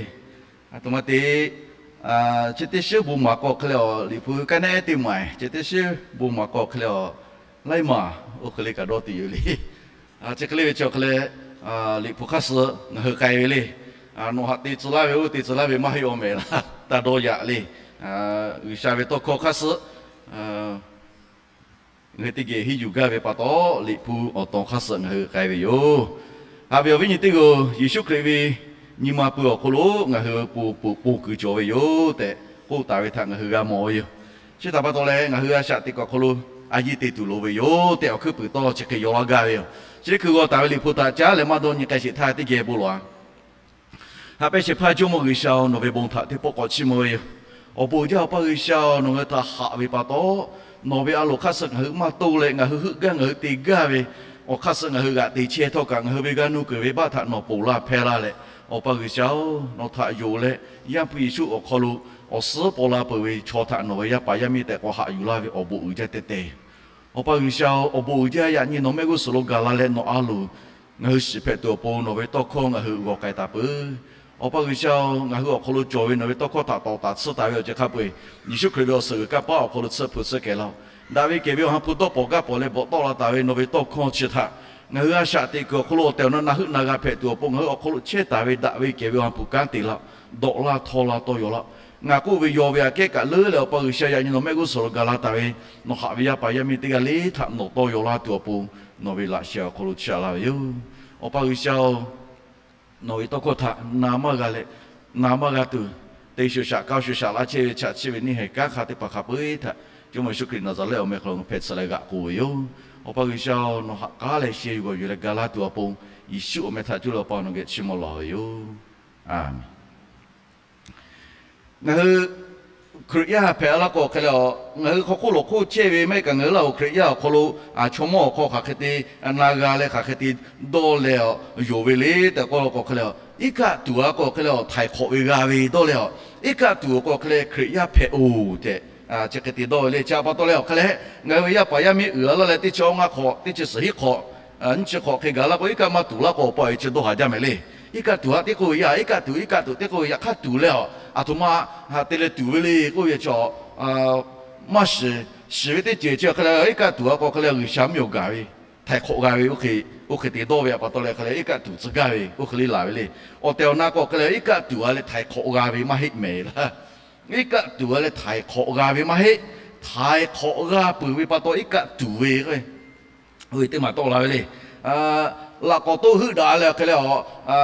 Aˬ htoꞈ ma te, chi teˇ shiˉ bon maˍ k'awꞈ hk'e leh awˬ, Liꞈ hpu kanˉ neˉ ehˉ teˇ maˍ, chi teˇ shiˉ bon maˍ k'awꞈ hk'e leh awˬ, laiˉ maˬ oˇ hk'e le kaꞈ dawˇ tuˬ yoˬ le. Chi hk'e le ve chi awˬ hk'e leh, Liꞈ hpu hk'aˇ suh ngaˬ hui k'ai ve le. Nawˬ haꞈ te tcuh laˇ ve oˇ te tcuh laˇ ve maˇ heˆ awˬ mehˍ laˇ, taˇ dawˇ yaꞈ le. G'uiˬsha ve tawˇ hkawˇ hk'aˇ suh ngaˬ hui teˇ geh henˇ yuˬ gaˇ ve pa taw, Liꞈ hpu awˬ tawn hk'aˇ suh ngaˬ hui k'ai ve yoˬ. Haꞈ ve awˬ viˉ nyi teˇ g'aˇ, Yeˍsuˆ Hkriꞈ ve nyi ma pui awˬ hk'aw lo ngaˬ hui po po po kuiˬ cawˬ ve yoˬ tehꞈ k'oˆ taˍ ve htaꞈ ngaˬ hui g'a mawˬ ve yoˬ. Chi htaꞈ pa taw leh, ngaˬ hui a shaꞈ teꞈ kuiˬ awˬ hk'aw lo a yiˇ te tuˬ loˍ ve yoˬ tehꞈ awˬ hkuiˉ puiˍ tawˇ chi hk'e yaw laˇ gaˇ ve yoˬ. Chi teˇ hkui g'aw taˍ ve Liꞈ hpu htaꞈ caˉ leh maˇ dawˇ nyi k'ai sheˍ htaˇ teˇ geh bon lawˬ-a. Haꞈ pehnˇ shehˍ hpaˇ Jawˇmawˇ G'uiˬsha-oˬ, nawˬ ve bon htaꞈ teˇ pawˆ k'awꞈ chiˇ mvuh ve yoˬ. Awˬ bon uiˍ jaˇ Awˬ pa G'uiˬsha-oˬ, nawˬ ngaˬ hui htaꞈ haꞈ ve pa taw, nawˬ ve a loˍ hk'aˇ suh ngaˬ hui maˇ toˇ leh, ngaˬ hui heuˆ gaˇ ngaˬ hui te gaˇ ve awˬ hk'aˇ suh ngaˬ hui g'aꞈ te chehˇ htawˇ kaꞈ, ngaˬ hui ve g'aˇ nuˇ kuiˬ ve baˆ htaꞈ nawˬ ponˬ laˇ hpehˇ laˇ leh, Awˬ pa G'uiˬsha-oˬ, nawˬ htaꞈ yonˍ leh Yaˇ hpu Yeˍsuˆ awˬ hk'aw lo awˬ suhˉ paw la peuˬ ve chaw htaꞈ nawˬ ve yaˇ paˍ yaˇ miˇ tehꞈ k'awꞈ haꞈ yuˬ laˇ ve awˬ bon uiˍ jaˇ teh teh. Awˬ pa G'uiˬsha-oˬ, awˬ bon uiˍ jaˇ yaꞈ nyi nawˬ mehˆ g'uˇ suhˍ lo gaˬ la leh nawˬ a loˍ ngaˬ hui shiˍ hpehꞈ tuˬ awˬ pon nawˬ ve tawˇ hkawˇ ngaˬ hui g'aw k'ai taˍ peuˬ. Awˬ pa G'uiˬsha-oˬ, ngaˬ hui awˬ hk'aw lo cawˬ ve nawˬ ve tawˇ hkawˇ htaꞈ tawˍ taˍ tsuhˇ taˍ ve awˬ ceuˬ hk'a peu-eˬ, Yeˍsuˆ Hkriꞈ ve awˬ suhˍ g'uiˬ kanˇ paˆ awˬ hk'aw lo tsuhˇ hpu tsuhˇ kehˬ laˇ-oˬ. Daꞈ ve kehˬ ve Awˬ ha hpu dawˇ pawˍ gaˇ pawˍ leh bvuhꞈ tawˆ la taˍ ve nawˬ ve tawˇ hkawˇ chi htaꞈ ngaˬ hui a shaꞈ teꞈ kuiˬ awˬ hk'aw lo awˬ tehˬ awˬ na na heuˆ na g'a hpehꞈ tuˬ awˬ pon, ngaˬ hui awˬ hk'aw lo chehˇ taˍ ve daꞈ ve kehˬ ve Awˬ ha hpu kanˉ te laˇ-oˬ. Dawꞈ laˇ htawˇ laˇ tawˇ yaw laˇ-oˬ. Ngaˬ k'oˆ ve yaw ve aꞈ kehˉ kaꞈ leuˉ leh, Awˬ pa G'uiˬsha yaꞈ nyi nawˬ mehˆ g'uˇ suhˍ lo gaˬ la taˍ ve nawˬ haꞈ ve yaˇ paˍ yaˇ miˇ teˇ g'aˇ le htaꞈ nawˬ tawˇ yaw laˇ tuˬ awˬ pon, nawˬ ve laꞈ sheh awˬ hk'aw lo chiˇ aꞈ laˇ ve yoˬ. Awˬ pa G'uiˬsha-oˬ, nawˬ ve tawˇ hkawˇ htaꞈ na maˇ g'a leh, na maˇ g'a tuˬ, te shuˍ shaꞈ kaˇ shuˍ shaꞈ laˇ chehˇ ve chaꞈ chiˇ ve neˇ haiˬ kanˉ hk'a teˇ hpaˍ hk'a peu-eˬ htaꞈ Jawˇmawˇ Yeˍsuˆ Hkriꞈ Naˍzaˍrehˆ awˬ meh hk'aw lo hpehꞈ tsuhꞈ leh g'aꞈ k'oˆ ve yoˬ. Awˬ pa G'uiˬsha-oˬ, nawˬ haꞈ k'aˉ leh sheh yuˬ g'awˬ yuˬ leh ga laˇ tuˬ awˬ pon, Yeˍsuˆ awˬ meh htaꞈ cuˇ leh Awˬ pa nawˬ geh chiˇ mvuh lawˬ ve yoˬ. Aˬmenˍ. Ngaˬ hui Hkriꞈ yaˇ hpehꞈ la k'o hk'e leh, ngaˬ hui hk'aw hk'oˆ lawˬ hk'oˆ chehˇ ve maˇ heˆ kaꞈ, ngaˬ hui Laˇ huˍ Hkriꞈ yaˇ awˬ hk'aw lo chaw mawˇ awˬ hk'aw hk'aˬ hk'e te na g'a leh hk'aˬ hk'e te dawˇ leh yonˍ ve le tehꞈ k'oˆ la k'o hk'e leh, iˉ kaˆ tuˬ a k'o hk'e leh htaiˍ hk'awꞈ ve g'a ve dawˇ leh, iˉ kaˆ tuˬ awˬ k'o hk'e leh Hkriꞈ yaˇ hpehꞈ-oˬ tehꞈ chi hk'e te dawˇ ve le. Chi pa taw leh awˬ hk'e leh ngaˬ hui ve yaˇ paˍ yaˇ miˇ uiˍ a laˇ leh teˇ chi awˇ ngaˇ hk'awꞈ, teˇ chi suhˍ hiˉ hk'awꞈ, nyiˇ chi hk'awꞈ hk'e gaˬ la k'o, iˉ kaˆ maˇ tuˬ la k'o, awˬ pa awˬ e chi dawˇ haˍ jaˇ mehˍ le. Iˉ kaˆ tuˬ a teˇ k'oˆ ve yaˇ, iˉ kaˆ tuˬ iˉ kaˆ tuˬ teˇ k'oˆ ve yaꞈ hk'aˇ tuˬ leh a, aˬ htoꞈ ma te leh tuˬ ve le k'oˆ ve chi maˇ shiˍ. Shiˍ ve teˇ ceuˬ chi hk'e leh, iˉ kaˆ tuˬ a k'o hk'e leh G'uiˬsha mvuhˇ miˬ awˬ gaˬ ve htaiˍ hk'awꞈ g'a ve, oˇ hk'e te dawˇ ve pa taw leh hk'e leh iˉ kaˆ tuˬ tcuh gaˇ ve oˇ hk'e le laˬ ve le. Awˬ tehˬ awˬ na k'o hk'e leh iˉ kaˆ tuˬ a leh htaiˍ hk'awꞈ g'a ve maˇ heˆ mehˍ laˇ. Iˉ kaˆ tuˬ a leh htaiˍ hk'awꞈ g'a ve maˇ heˆ. Htaiˍ hk'awꞈ g'a peuˬ ve pa taw iˉ kaˆ tuˬ ve k'o, oˇ ve teˇ maˬ tawˆ la ve le. Laꞈ k'awꞈ toˆ heuˆ daꞈ leh hk'e leh a,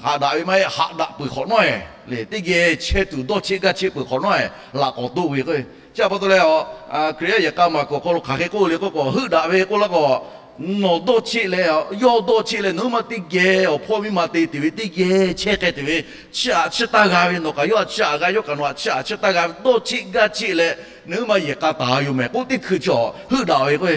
haꞈ daꞈ ve maˇ heˆ, haꞈ daꞈ peuˬ hk'awꞈ nawˉ-e le. Teˇ geh chehˇ tuˬ dawˇ cheˆ gaˇ cheˆ peuˬ hk'awꞈ nawˉ-e laꞈ k'awꞈ toˆ ve k'o, chi pa taw leh a, Hkriꞈ yaˇ yehˬ k'a maˬ kuiˬ awˬ hk'aw lo hk'aˬ hk'e k'oˆ le k'oˆ k'o, heuˆ daꞈ ve k'oˆ la k'o, nawˬ dawˇ cheˆ leh, yawˇ dawˇ cheˆ leh nawˬ hui maˇ teˇ geh awˬ hpawˇ miˇ ma te tuˬ ve, teˇ geh chehˇ k'ai tuˬ ve, chiˇ aꞈ chiˇ taˇ g'a ve, nawˬ kaꞈ yawˇ aꞈ chiˇ aꞈ g'a, yawˇ kaꞈ nawˬ aꞈ chiˇ aꞈ chiˇ taˇ g'a ve, dawˇ cheˆ gaˇ cheˆ leh nawˬ hui maˇ yehˬ k'a taˍ yoˬ mehˍ k'oˆ teˇ hkui chi heuˆ daꞈ ve k'o,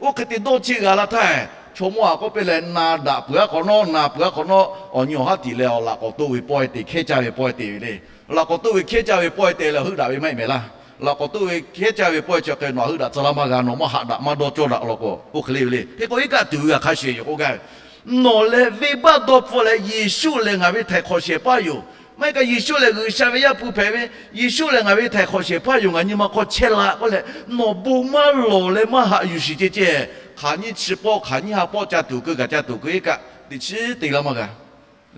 oˇ hk'e te dawˇ cheˆ g'a laˇ htaˇ, chaw mawˇ a k'oˆ piˇ leh na daꞈ peuˬ a hk'awꞈ nawˉ, na peuˬ a hk'awꞈ nawˉ, awˬ nyi awˬ haˉ tiꞈ leh awˬ laꞈ k'awꞈ toˆ ve pawehˇ te, hkehˉ caˇ ve pawehˇ te ve le. Laꞈ k'awꞈ toˆ ve hkehˉ caˇ ve pawehˇ te leh heuˆ daꞈ ve maˇ heˆ mehˍ laˇ. Laꞈ k'awꞈ toˆ ve hkehˉ caˇ ve pawehˇ chi hk'e nawˬ heuˆ daꞈ tcuh laˇ maˇ g'a, nawˬ maˇ haꞈ daꞈ maˇ dawˇ cawˇ daꞈ law k'o, oˇ hk'e le ve le. Hk'e k'o iˉ kaˆ tuˬ ve g'a hk'a shuˍ yoˬ k'oˆ gaˇ ve, nawˬ leh venˇbaˆ dawˇ hpfuhˆ leh Yeˍsuˆ lehˬ ngaˬ ve htaiˍ hk'awꞈ shehˍ hpaˇ yoˬ. Maˇ heˆ kaꞈ Yeˍsuˆ lehˬ G'uiˬsha ve Yaˇ hpu hpehꞈ ve, Yeˍsuˆ lehˬ ngaˬ ve htaiˍ hk'awꞈ shehˍ hpaˇ yoˬ, ngaˬ nyi ma hk'aw chehˇ la k'oˆ leh, nawˬ bon maˇ lawˬ leh maˇ haꞈ yuˬ shiˍ ceh ceh, hk'aˬ nyiˇ chi pawˆ hk'aˬ nyiˇ ha pawˆ ca tuˬ keu kaꞈ ca tuˬ keu iˉ kaˆ teꞈ chiˉ te laˇ maˇ g'a.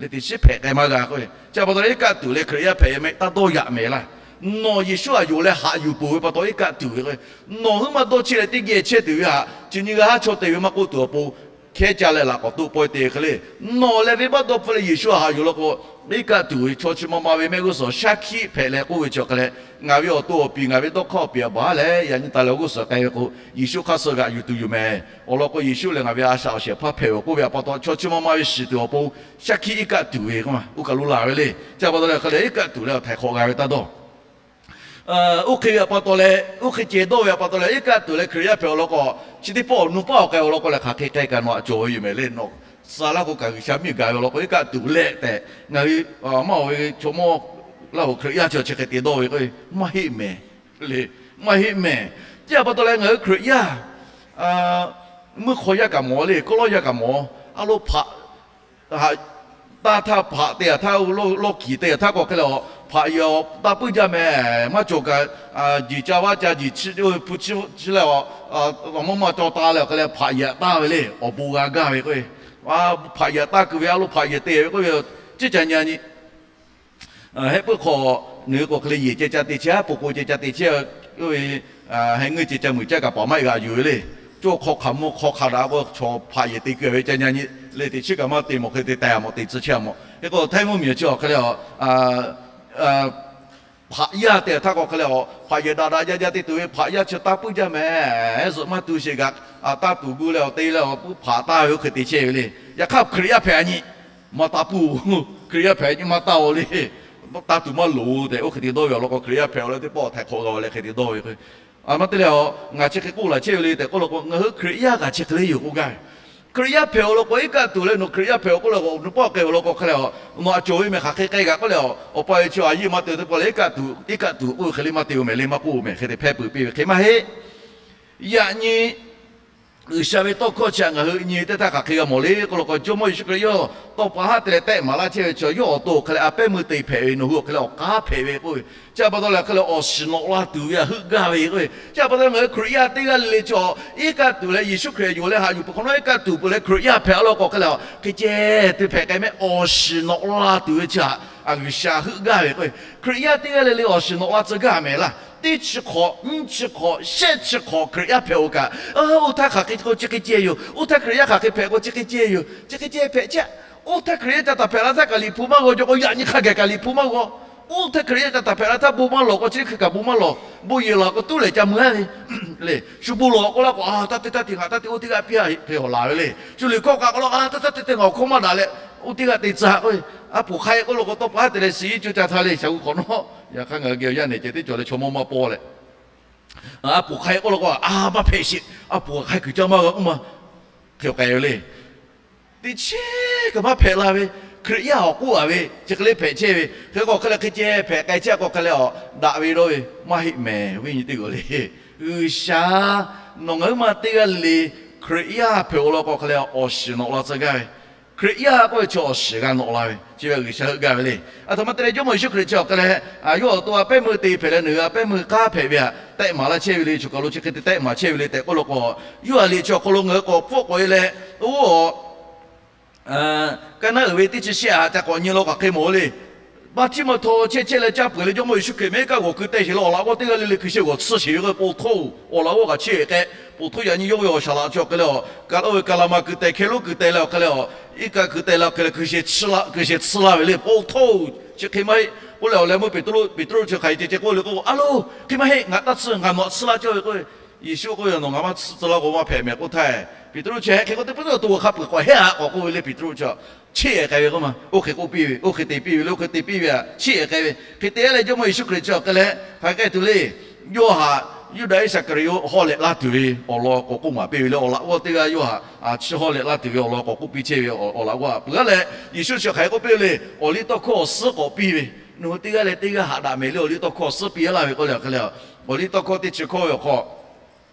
Leh teꞈ chiˉ hpehꞈ k'ai maˇ g'a k'o, chi pa taw leh iˉ kaˆ tuˬ leh Hkriꞈ yaˇ hpehꞈ e mehˆ taˇ dawˇ yaꞈ mehˍ laˇ. Nawˬ Yeˍsuˆ aꞈ yonˍ leh haꞈ yuˬ peuˬ ve pa taw iˉ kaˆ tuˬ ve k'o, nawˬ hui maˇ dawˇ cheˆ leh teˇ geh chehˇ tuˬ ve htaꞈ chi nyi g'a haˉ chaw te ve maˇ k'oˆ tuˬ awˬ pon, hkehˉ caˇ leh laꞈ k'awꞈ toˆ pawehˇ te hk'e le. Nawˬ leh venˇbaˆ dawˇ hpfuhˆ leh Yeˍsuˆ aꞈ haꞈ yuˬ law k'o, iˉ kaˆ tuˬ ve chaw chi ma ma ve mehˆ g'uˇ suhˍ shaˉ hkiˆ hpehꞈ leh k'oˆ ve chi hk'e leh, ngaˬ ve awˬ to awˬ piˍ ngaˬ ve dawˇ hk'aˇ awˬ piˍ aꞈ baˬ leh yaꞈ nyi taˍ leh awˬ g'uˇ suhˍ k'ai ve k'o, Yeˍsuˆ hk'aˇ suh g'aꞈ yuˬ tuˬ yoˬ mehˍ. Awˬ lawn k'o Yeˍsuˆ lehˬ ngaˬ ve a shaꞈ awˬ shehˍ hpaˇ hpehꞈ ve k'oˆ ve pa taw, chaw chi ma ma ve shiˍ tuˬ awˬ pon shaˉ hkiˆ iˉ kaˆ tuˬ ve k'o, oˇ kaˬ lo laˬ ve le. Chi pa taw leh hk'e leh iˉ kaˆ tuˬ leh htaiˍ hk'awꞈ g'a ve taˇ dawˇ Oˇ hk'e ve pa taw leh, oˇ hk'e ceh dawˇ ve pa taw leh, iˉ kaˆ tuˬ leh Hkriꞈ yaˇ hpehꞈ awˬ lawn k'o, chi teˇ pawˆ awˬ nu paˆ awˬ k'ai awˬ lawn k'o lehˬ, hk'aˬ hk'e k'ai kaꞈ nawˬ aꞈ cawˬ ve yoˬ mehˍ le. Nawˬ suh laˇ k'o kaꞈ G'uiˬsha miˬ gaˬ ve awˬ lawn k'o, iˉ kaˆ tuˬ leh tehꞈ ngaˬ hui maˇ oˬ ve chaw mawˇ Laˇ huˍ Hkriꞈ yaˇ chi chi hk'e te dawˇ ve k'o, maˇ heˆ mehˍ le. Maˇ heˆ mehˍ. Chi pa taw leh ngaˬ hui Hkriꞈ yaˇ mvuhˇ hk'aw yaˇ kaꞈ mawˬ le, kawˆ lawˇ yaˇ kaꞈ mawˬ. A lo hpaꞈ taˇ htaˇ hpaꞈ te a htaˇ, lawˇ kiˍ te a htaˇ k'o hk'e leh, hpaꞈ yehˬ taˇ puiˉ jaˇ mehˍ. Maˇ cawˬ kaꞈ, jeˬ ca vaˇ ca jeˬ chi hpu chi leh, awˬ maˇ maˇ caw ta leh awˬ hk'e leh hpaꞈ yehˬ taˇ ve le. Awˬ bon g'a gaˇ ve k'o, hpaꞈ yehˬ taˇ keu ve a lo hpaꞈ yehˬ te ve k'oˆ ve, ciˉ ca nyi nyi Heh puiˉ hk'aw, ngaˬ hui k'o hk'e le yehˬ ceh ca te chehˇ, po k'o ceh ca te chehˇ, oˇ ve heh ngeuˇ ceh ca muiˬ caˇ kaꞈ paˍ maˇ heˆ g'aꞈ yuˬ ve le. Cawˇ hk'aw hk'aˬ mvuh hk'aw hk'aˬ daꞈ k'o, chaw hpaꞈ yehˬ te keu ve ca nyi nyi le. Teꞈ chiˉ kaꞈ maˇ te mawˬ hk'e te teh a mawˬ, teꞈ tcuh chehˇ a mawˬ. Hk'e k'o Htaiˇ mvuhˇmiˬ chi awˬ hk'e le, hpaꞈ yaˇ te a htaˇ k'o hk'e le, hpaꞈ yehˬ daꞈ daꞈ jaˇ jaˇ te tuˬ ve hpaꞈ yaˇ chi taˇ puiˉ jaˇ mehˍ. Zuhꞈ maˇ tu sheˍ kaꞈ, taˇ tuˬ gu leh awˬ te leh awˬ puiˉ hpaꞈ taˇ ve oˇ hk'e te chehˇ ve le. Yaꞈ hk'aˇ Hkriꞈ yaˇ hpehꞈ a nyi, maˇ taˇ puˇ. Hkriꞈ yaˇ hpehꞈ a nyi maˇ taˇ oˬ le. Taˇ tuˬ maˇ loˍ tehꞈ oˇ hk'e te dawˇ ve awˬ lawn k'o, Hkriꞈ yaˇ hpehꞈ awˬ leh teˇ pawˆ htaiˍ hk'awꞈ g'a awˬ leh hk'e te dawˇ ve k'o, a maˇ te leh a, ngaˬ chi hk'e k'oˆ laˬ chehˇ ve le tehꞈ k'oˆ law k'o, ngaˬ hui Hkriꞈ yaˇ kaꞈ chi hk'e le yoˬ k'oˆ gaˇ ve. Hkriꞈ yaˇ hpehꞈ awˬ lawn k'o, iˉ kaˆ tuˬ leh nawˬ Hkriꞈ yaˇ hpehꞈ awˬ k'oˆ leh, nawˬ paˆ k'ai awˬ lawn k'o hk'e le, nawˬ aꞈ cawˬ ve mehˍ hk'aˬ hk'e k'ai kaꞈ k'oˆ leh, awˬ pa ve chi a yiˇ maˇ te teˇ pawˆ leh iˉ kaˆ tuˬ, iˉ kaˆ tuˬ k'oˆ ve hk'e le maˇ te ve mehˍ le, maˇ k'oˆ mehˍ hk'e te hpehˇ peuˬ piˇ ve hk'e maˇ heˆ. Yaꞈ nyi G'uiˬsha ve tawˇ hkawˇ chi htaꞈ ngaˬ hui nyi ve teˇ htaˇ hk'aˬ hk'e g'a mawˬ le k'oˆ law k'o, Jawˇmawˇ Yeˍsuˆ Hkriꞈ yawˇ tawˇ pa haˉ te leh tehˆ maˍ laˇ chehˇ ve chi yawˇ awˬ to hk'e leh a pehˉ meuˇ te hpehꞈ ve, nawˬ hui awˬ hk'e leh awˬ k'aˉ hpehꞈ ve k'oˆ ve. Chi pa taw leh hk'e leh awˬ shiˍ nawꞈ la tuˬ ve htaꞈ heuˆ gaˇ ve k'oˆ ve. Chi pa taw leh ngaˬ hui Hkriꞈ yaˇ teˇ g'aˇ le le chi iˉ kaˆ tuˬ leh Yeˍsuˆ Hkriꞈ yonˍ leh haꞈ yuˬ peuˬ hk'awꞈ nawˉ iˉ kaˆ tuˬ peuˬ leh Hkriꞈ yaˇ hpehꞈ a law k'o hk'e leh, hk'e ceh te hpehꞈ k'ai mehˆ awˬ shiˍ nawꞈ la tuˬ ve chi htaꞈ G'uiˬsha heuˆ gaˇ ve k'oˆ ve. Hkriꞈ yaˇ teˇ g'aˇ le le awˬ shiˍ nawꞈ la tcuh gaˇ mehˍ laˇ. Teˇ chi hk'awꞈ, nyiˇ chi hk'awꞈ, shehˆ chi hk'awꞈ Hkriꞈ yaˇ hpehꞈ-oˬ kaꞈ, oˇ htaˇ hk'aˬ hk'e k'o chi hk'e ceh yoˬ. Oˇ htaˇ Hkriꞈ yaˇ hk'aˬ hk'e hpehꞈ k'o chi hk'e ceh yoˬ. Chi hk'e ceh hpehꞈ chehˇ. Oˇ htaˇ Hkriꞈ yaˇ ca taˍ hpehꞈ la htaˇ kaꞈ Liꞈ hpu maˇ g'aw jaw k'o, yaꞈ nyi hk'a gaˬ kaꞈ Liꞈ hpu maˇ g'aw. Oˇ htaˇ Hkriꞈ yaˇ ca taˍ hpehꞈ la htaˇ bon maˇ lawˬ k'o, chi hk'e kaꞈ bon maˇ lawˬ. Bon yehˬ lawˬ k'o tuˉ lehˬ ca mui a ve le. Shu bon lawˬ k'oˆ laˇ k'o, a taˇ te taˇ te ngaˬ taˇ te oˇ teˇ g'aˇ piˇ a hk'e awˬ laˬ ve le. Shu liꞈ hkawˇ k'aꞈ k'oˆ laˇ k'o, a taˇ taˇ te te ngaˬ awˬ hkawˇ maˇ daꞈ leh Oˇ teˇ g'aˇ te tcuh k'o, a poˬ hk'a e k'oˆ lo k'o, tawˇ pa te leh suh iˉ cuˇ ca htaˇ le, shaˍ g'uˇ hk'awꞈ nawˉ, yaꞈ hk'aˇ ngaˬ hui geh yaˇ nehˬ ceh teˇ cawˬ leh chaw mawˇ maˇ pawˇ leh, a poˬ hk'a e k'oˆ lo k'o, a maˇ hpehꞈ sheˍ, a poˬ hk'a kuiˬ caˇ maˇ g'a k'oˆ ma, hk'e k'ai ve le. Teˇ chehˇ kaꞈ maˇ hpehꞈ la ve, Hkriꞈ yaˇ awˬ k'oˆ a ve chi hk'e le hpehꞈ chehˇ ve. Hk'e k'o hk'e leh hk'e ceh hpehꞈ k'ai chehˇ k'o hk'e leh a, daꞈ ve dawˇ ve maˇ heˆ mehˍ, viˉ nyi teˇ g'aˇ le. G'uiˬsha nawˬ ngaˬ huiˉ ma teˇ g'aˇ le le Hkriꞈ yaˇ hpehꞈ-oˬ law k'o hk'e leh awˬ shiˍ nawꞈ la tcuh gaˇ ve. Hkriꞈ yaˇ k'oˆ ve chi awˬ shiˍ g'a nawꞈ la ve chi ve G'uiˬsha heuˆ gaˇ ve le. A htoꞈ ma te leh Jawˇmawˇ Yeˍsuˆ Hkriꞈ chi awˬ hk'e leh, yawˇ awˬ to a pehˉ meuˇ te hpehꞈ leh nawˬ hui a pehˉ meuˇ k'aˉ hpehꞈ ve htaꞈ tehˆ maˍ laˇ chehˇ ve le. Choˬ kaˬ lo chi hk'e te tehˆ maˍ chehˇ ve le tehꞈ k'oˆ lo k'o, yawˇ a liꞈ chi awˬ hk'aw lo ngaˬ hui k'awꞈ hpfuhˆ k'awꞈ e leh, oˇ a, kaˇ naˉ uiˍ ve teˇ chi shehˆ a ca k'awꞈ nyi law kaꞈ hk'e mawˬ le. Baˆtiˆmaꞈ htaw chehˇ chehˇ leh caˇ peuˬ leh Jawˇmawˇ Yeˍsuˆ Hkriꞈ mehˉ kaˆ g'awˬ keu teh sheˍ leh awˬ laꞈ g'awˇ teˇ g'aˇ le le hkui sheh g'awˬ tsuhˇ sheˍ ve k'o, po htoˇ, awˬ laꞈ g'awˇ kaꞈ chiˇ ehˍ k'ai, po htoˇ yaꞈ nyi yawˇ ve awˬ shaˍ laꞈ chi awˬ hk'e leh a, ka oˇ ve ka la ma ku teh hkeh lonˉ ku teh leh awˬ hk'e leh a, iˉ kaˆ ku teh leh awˬ hk'e leh hkui sheh tsuhˇ laˇ ve le. Po htoˇ, chi hk'e maˇ heˆ k'oˆ leh awˬ leh meuˇ Peˍtruˆ chi hk'aˬ hk'e ceh ceh k'oˆ le k'o, A lo, hk'e maˇ heˆ, ngaˬ taˇ tsuhˇ, ngaˬ nawˬ htaꞈ tsuhˇ laˇ cawˇ ve k'o, Yeˍsuˆ k'oˆ ve, Nawˬ ngaˬ maˇ tsuhˇ tcuh laˇ k'o maˇ hpehꞈ mehˍ k'oˆ htaˇ, Peˍtruˆ chi hk'e k'oˆ te, Peˍtruˆ to hk'a peuˬ k'awꞈ hehˉ a k'awꞈ k'oˆ ve le. Peˍtruˆ chi chiˇ ehˍ k'ai ve k'oˆ ma, oˇ hk'e k'oˆ piˇ ve, oˇ hk'e te piˇ ve le, oˇ hk'e te piˇ ve a chiˇ ehˍ k'ai ve. Hk'e te leh Jawˇmawˇ Yeˍsuˆ Hkriꞈ chi awˬ hk'e leh hk'aˬ hk'e te tuˬ le. Yawˇ htaꞈ Yuˇdaꞈ Iˉsaˍkaˍriˍoˆ hawˉ lehꞈ laˇ tuˬ ve awˬ lawn k'awꞈ k'oˆ maˍ piˇ ve le. Awˬ laꞈ g'awˇ teˇ g'aˇ yawˇ htaꞈ a chiˇ hawˉ lehꞈ laˇ tuˬ ve awˬ lawn k'awꞈ k'oˆ piˇ chehˇ ve awˬ laꞈ g'awˇ peuˬ a leh, Yeˍsuˆ chi hk'aˬ hk'e k'oˆ piˇ ve le. Awˬ liˇ tawˇ hkawˇ awˬ suhˉ k'awꞈ piˇ ve, Nawˬ hui teˇ g'aˇ leh teˇ g'aˇ haꞈ daꞈ mehˍ le. Awˬ liˇ tawˇ hkawˇ awˬ suhˉ piˇ laˇ ve k'oˆ leh awˬ hk'e leh, awˬ liˇ tawˇ hkawˇ teˇ chi hkawˇ ve awˬ hk'aw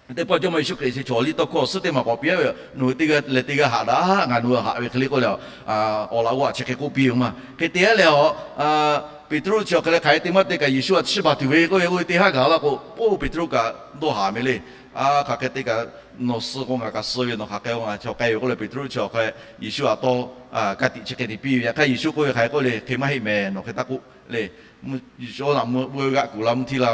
teˇ pawˆ Jawˇmawˇ Yeˍsuˆ Hkriꞈ chi chaw awˬ liˇ tawˇ hkawˇ awˬ suhˉ teˇ maˬ k'awꞈ piˇ a ve, Nawˬ hui teˇ g'aˇ leh teˇ g'aˇ haꞈ daꞈ, ngaˬ nawˬ hui haꞈ ve hk'e le k'oˆ leh, awˬ laꞈ g'awˇ htaꞈ chi hk'e k'oˆ piˇ ve ma. Hk'e te a leh a, Peˍtruˆ chi awˬ hk'e leh hk'aˬ hk'e te maˇ te kaꞈ Yeˍsuˆ htaꞈ chiˇ baˬ tuˬ ve k'oˆ ve, oˇ ve teˇ haˉ gaˬ laˇ k'o, Poˇ Peˍtruˆ kaꞈ dawˇ haˍ ve le. A, hk'aˬ hk'e te kaꞈ nawˬ suh k'o ngaˬ kaꞈ suh ve, nawˬ hk'aˬ hk'e k'o ngaˬ chaw k'ai ve k'oˆ leh Peˍtruˆ chi awˬ hk'e Yeˍsuˆ htaꞈ tawˇ ka tiꞈ chi hk'e te piˇ ve. Yaꞈ hk'aˇ Yeˍsuˆ k'oˆ ve hk'aˬ hk'e k'oˆ le, Hk'e maˇ heˆ mehˍ, nawˬ hk'e taˇ k'oˆ le. Yawˇ naꞈ meuˇ g'aˆ kuˬ la mvuhˇ htiˇ la,